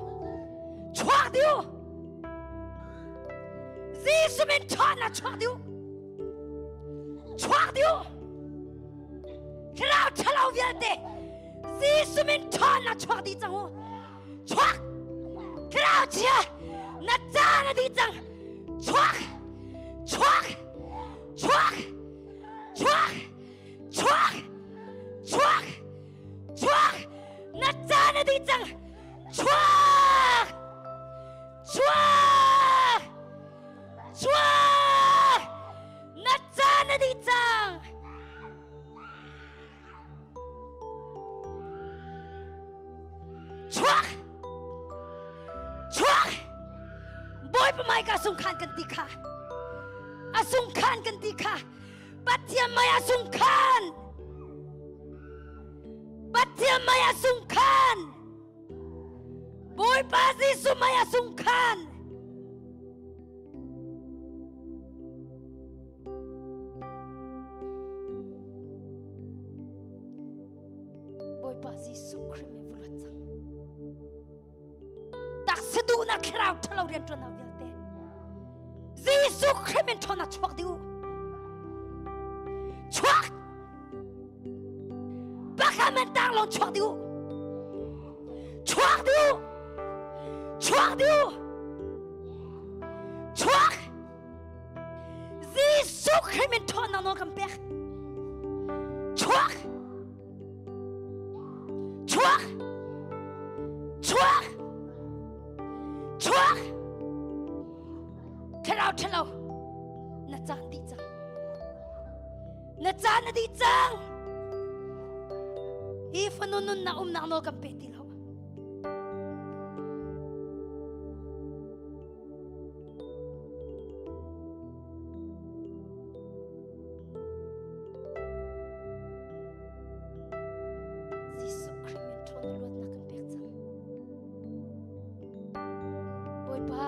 chuak dih Jesuh min ṭhawnnak chuak dih chuak dih Thlarau ṭhalo vialte Jesuh min ṭhawnnak chuak dih cang u chuak Thlarau chia na caan a dih cang chuak chuak chuak chuak chuak chuak Chuak! Na caan a dih cang! Chuak! Chuak! Chuak! Na caan a dih cang! Chuak! Chuak! Bawipa hmaika sungkhan kan ti kha. A sungkhan kan ti kha. Pathian mei a sungkhan. Pathian mei a sungkhan. Bawipa Jesuh mei a sungkhan. Bawipa Jesuh Khrih min vuluat cang. Taksa duhnak thlarau ṭhalo rianṭuannak vialte Jesuh Khrih min ṭhawnnak chuak dih u. Chuak! Pakhat man tang lawng chuak dih u. Chuak dih u. Chuak dih u. Chuak! Jesuh Khrih min ṭhawnnak nawl kan pek. Chuak! Chuak! Chuak! Chuak! Thlarau ṭhalo, na caan dih cang. Na caan na dih cang. Hi fanu nunnak umnak nawl kan pe ti lo. Jesuh Khrih min ṭhawn na luatnak kan pek cang. Bawipa,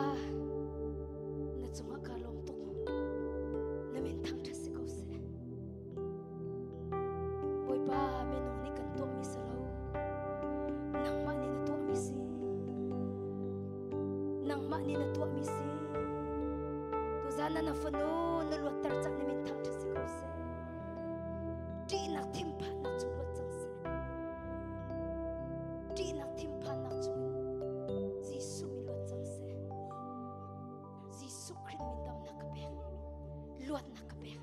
na cungah kaa lawm tuk. Na min thangṭhat si ko seh. Bawipa, minung nih kan tuahmi si lo. Nangmah nih na tuahmi si. Nangmah nih na tuahmi si. Tuzan na fanu na luatter cang na min thangṭhat si ko seh. Ṭihnak thinphannak chung luat cang seh. Ṭihnak thinphannak chungin Jesuh min luat cang seh. Jesuh Khrih min damnak ka pek. Luatnak ka pek.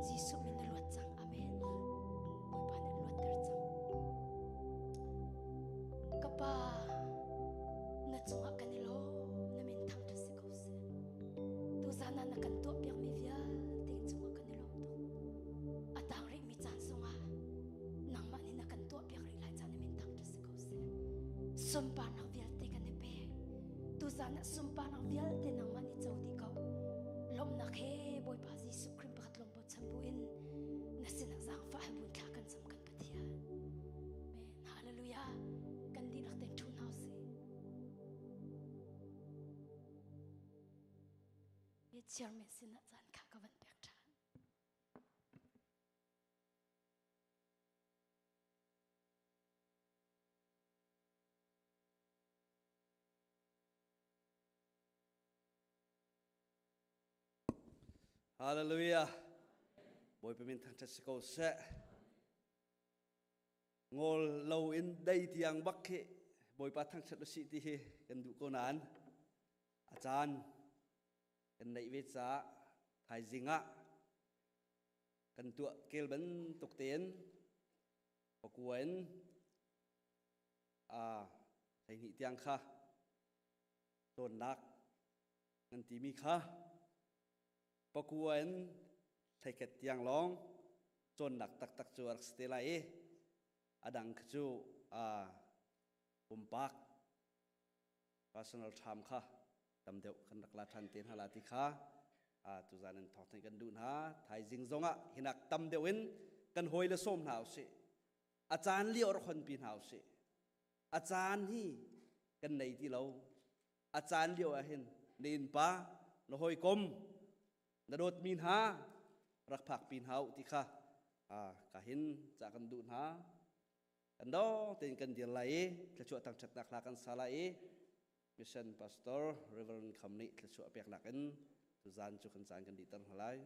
Jesuh min na luat cang. Amen. Bawipa nih luatter cang. Ka pa, na cungah kan i lawm. Na min thangṭhat si ko seh. Tuzan ah na kan tuahpiakmi vialte cungah kan i lawm tuk. A tang rihmi caan zongah nangmah nih na kan tuahpiak rih lai caan na min thangṭhat si ko seh. Sunparnak vialte kan i pe. Tuzan ah sunparnak vialte nangmah nih co dih ko. Lawmhnak he Jesuh Khrih pakhat lawng bochan buin na sinah zaangfah he bun thla kan cam kan Pathian. Amen. Hallelujah. Kan dihlak ten thu hna usih. Chairman sinah caan kha ka van pek ṭhan. Hallelujah. Bawipa min thangṭhat si ko seh. Ngol lo in dei tiang bak khi Bawipa thangṭhat usih ti hi kan duh ko nain a caan kan neih ve caah thaizing ah kan tuah kel bantuk tein pakua in a 12 tiang kha cawnnak nan timi kha pakua in 11 tiang lawng cawnnak taktak cu a rak si te lai i a dang kha cu pumpak personal ṭham kha tam deuh kan rak la ṭhan te hna la ti kha tuzan in thawng kan duh hna. Thaizing zongah hinak tam deuh in kan hawi le sawm hna usih, a caan lio rak honpi hna usih. A caan hi kan nei ti lo. A caan lio ah hin na innpa, na hawikom, na dawtmi hna rak phakpi hna u ti kha ka hin ca kan duh hna. Kan dawng tein kan dir lai i thluachuah thangṭhatnak hla kan sa lai i mission pastor Reverend Kham nih thluachuah peknak in tuzan cu kan caan kan dihter hna lai.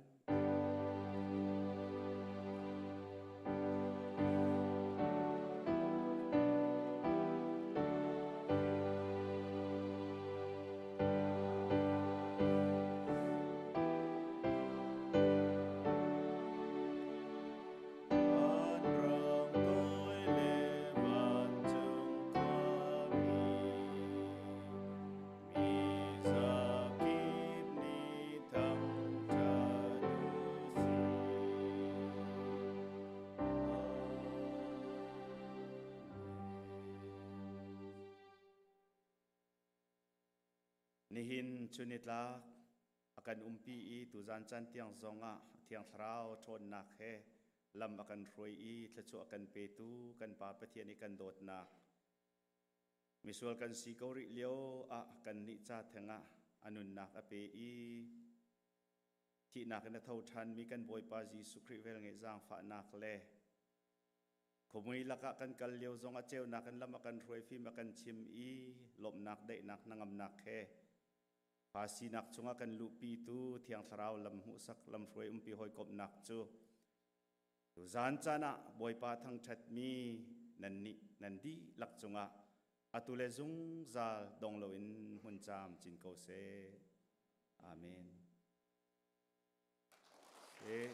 Nihin chunitlak a kan umpi i tuzan caan tiang zongah Thiang Thlarau ṭhawnnak he lam a kan hruai i thluachuah a kan petu kan Pa Pathian i kan dawtnak, misual kan si ko rih lio ah kannih ca theng ah a nunnak a pe i thihnak in a tho ṭhanmi kan Bawipa Jesuh Khrih velngeih zaangfahnak le khuamui lakah kan kal lio zongah ceunak in lam a kan hruai, fim a kan chim i lawmhnak, daihnak, hnangamnak he Pa sinak chungah kan luhpitu Thiang Thlarau lam hmuhsak, lamhruai, umpi hawikomhnak cu tuzan caan ah Bawipa thangṭhatmi nannih nan dihlak cungah atu le zungzal dong loin hmun caam cin ko seh. Amen. Seh.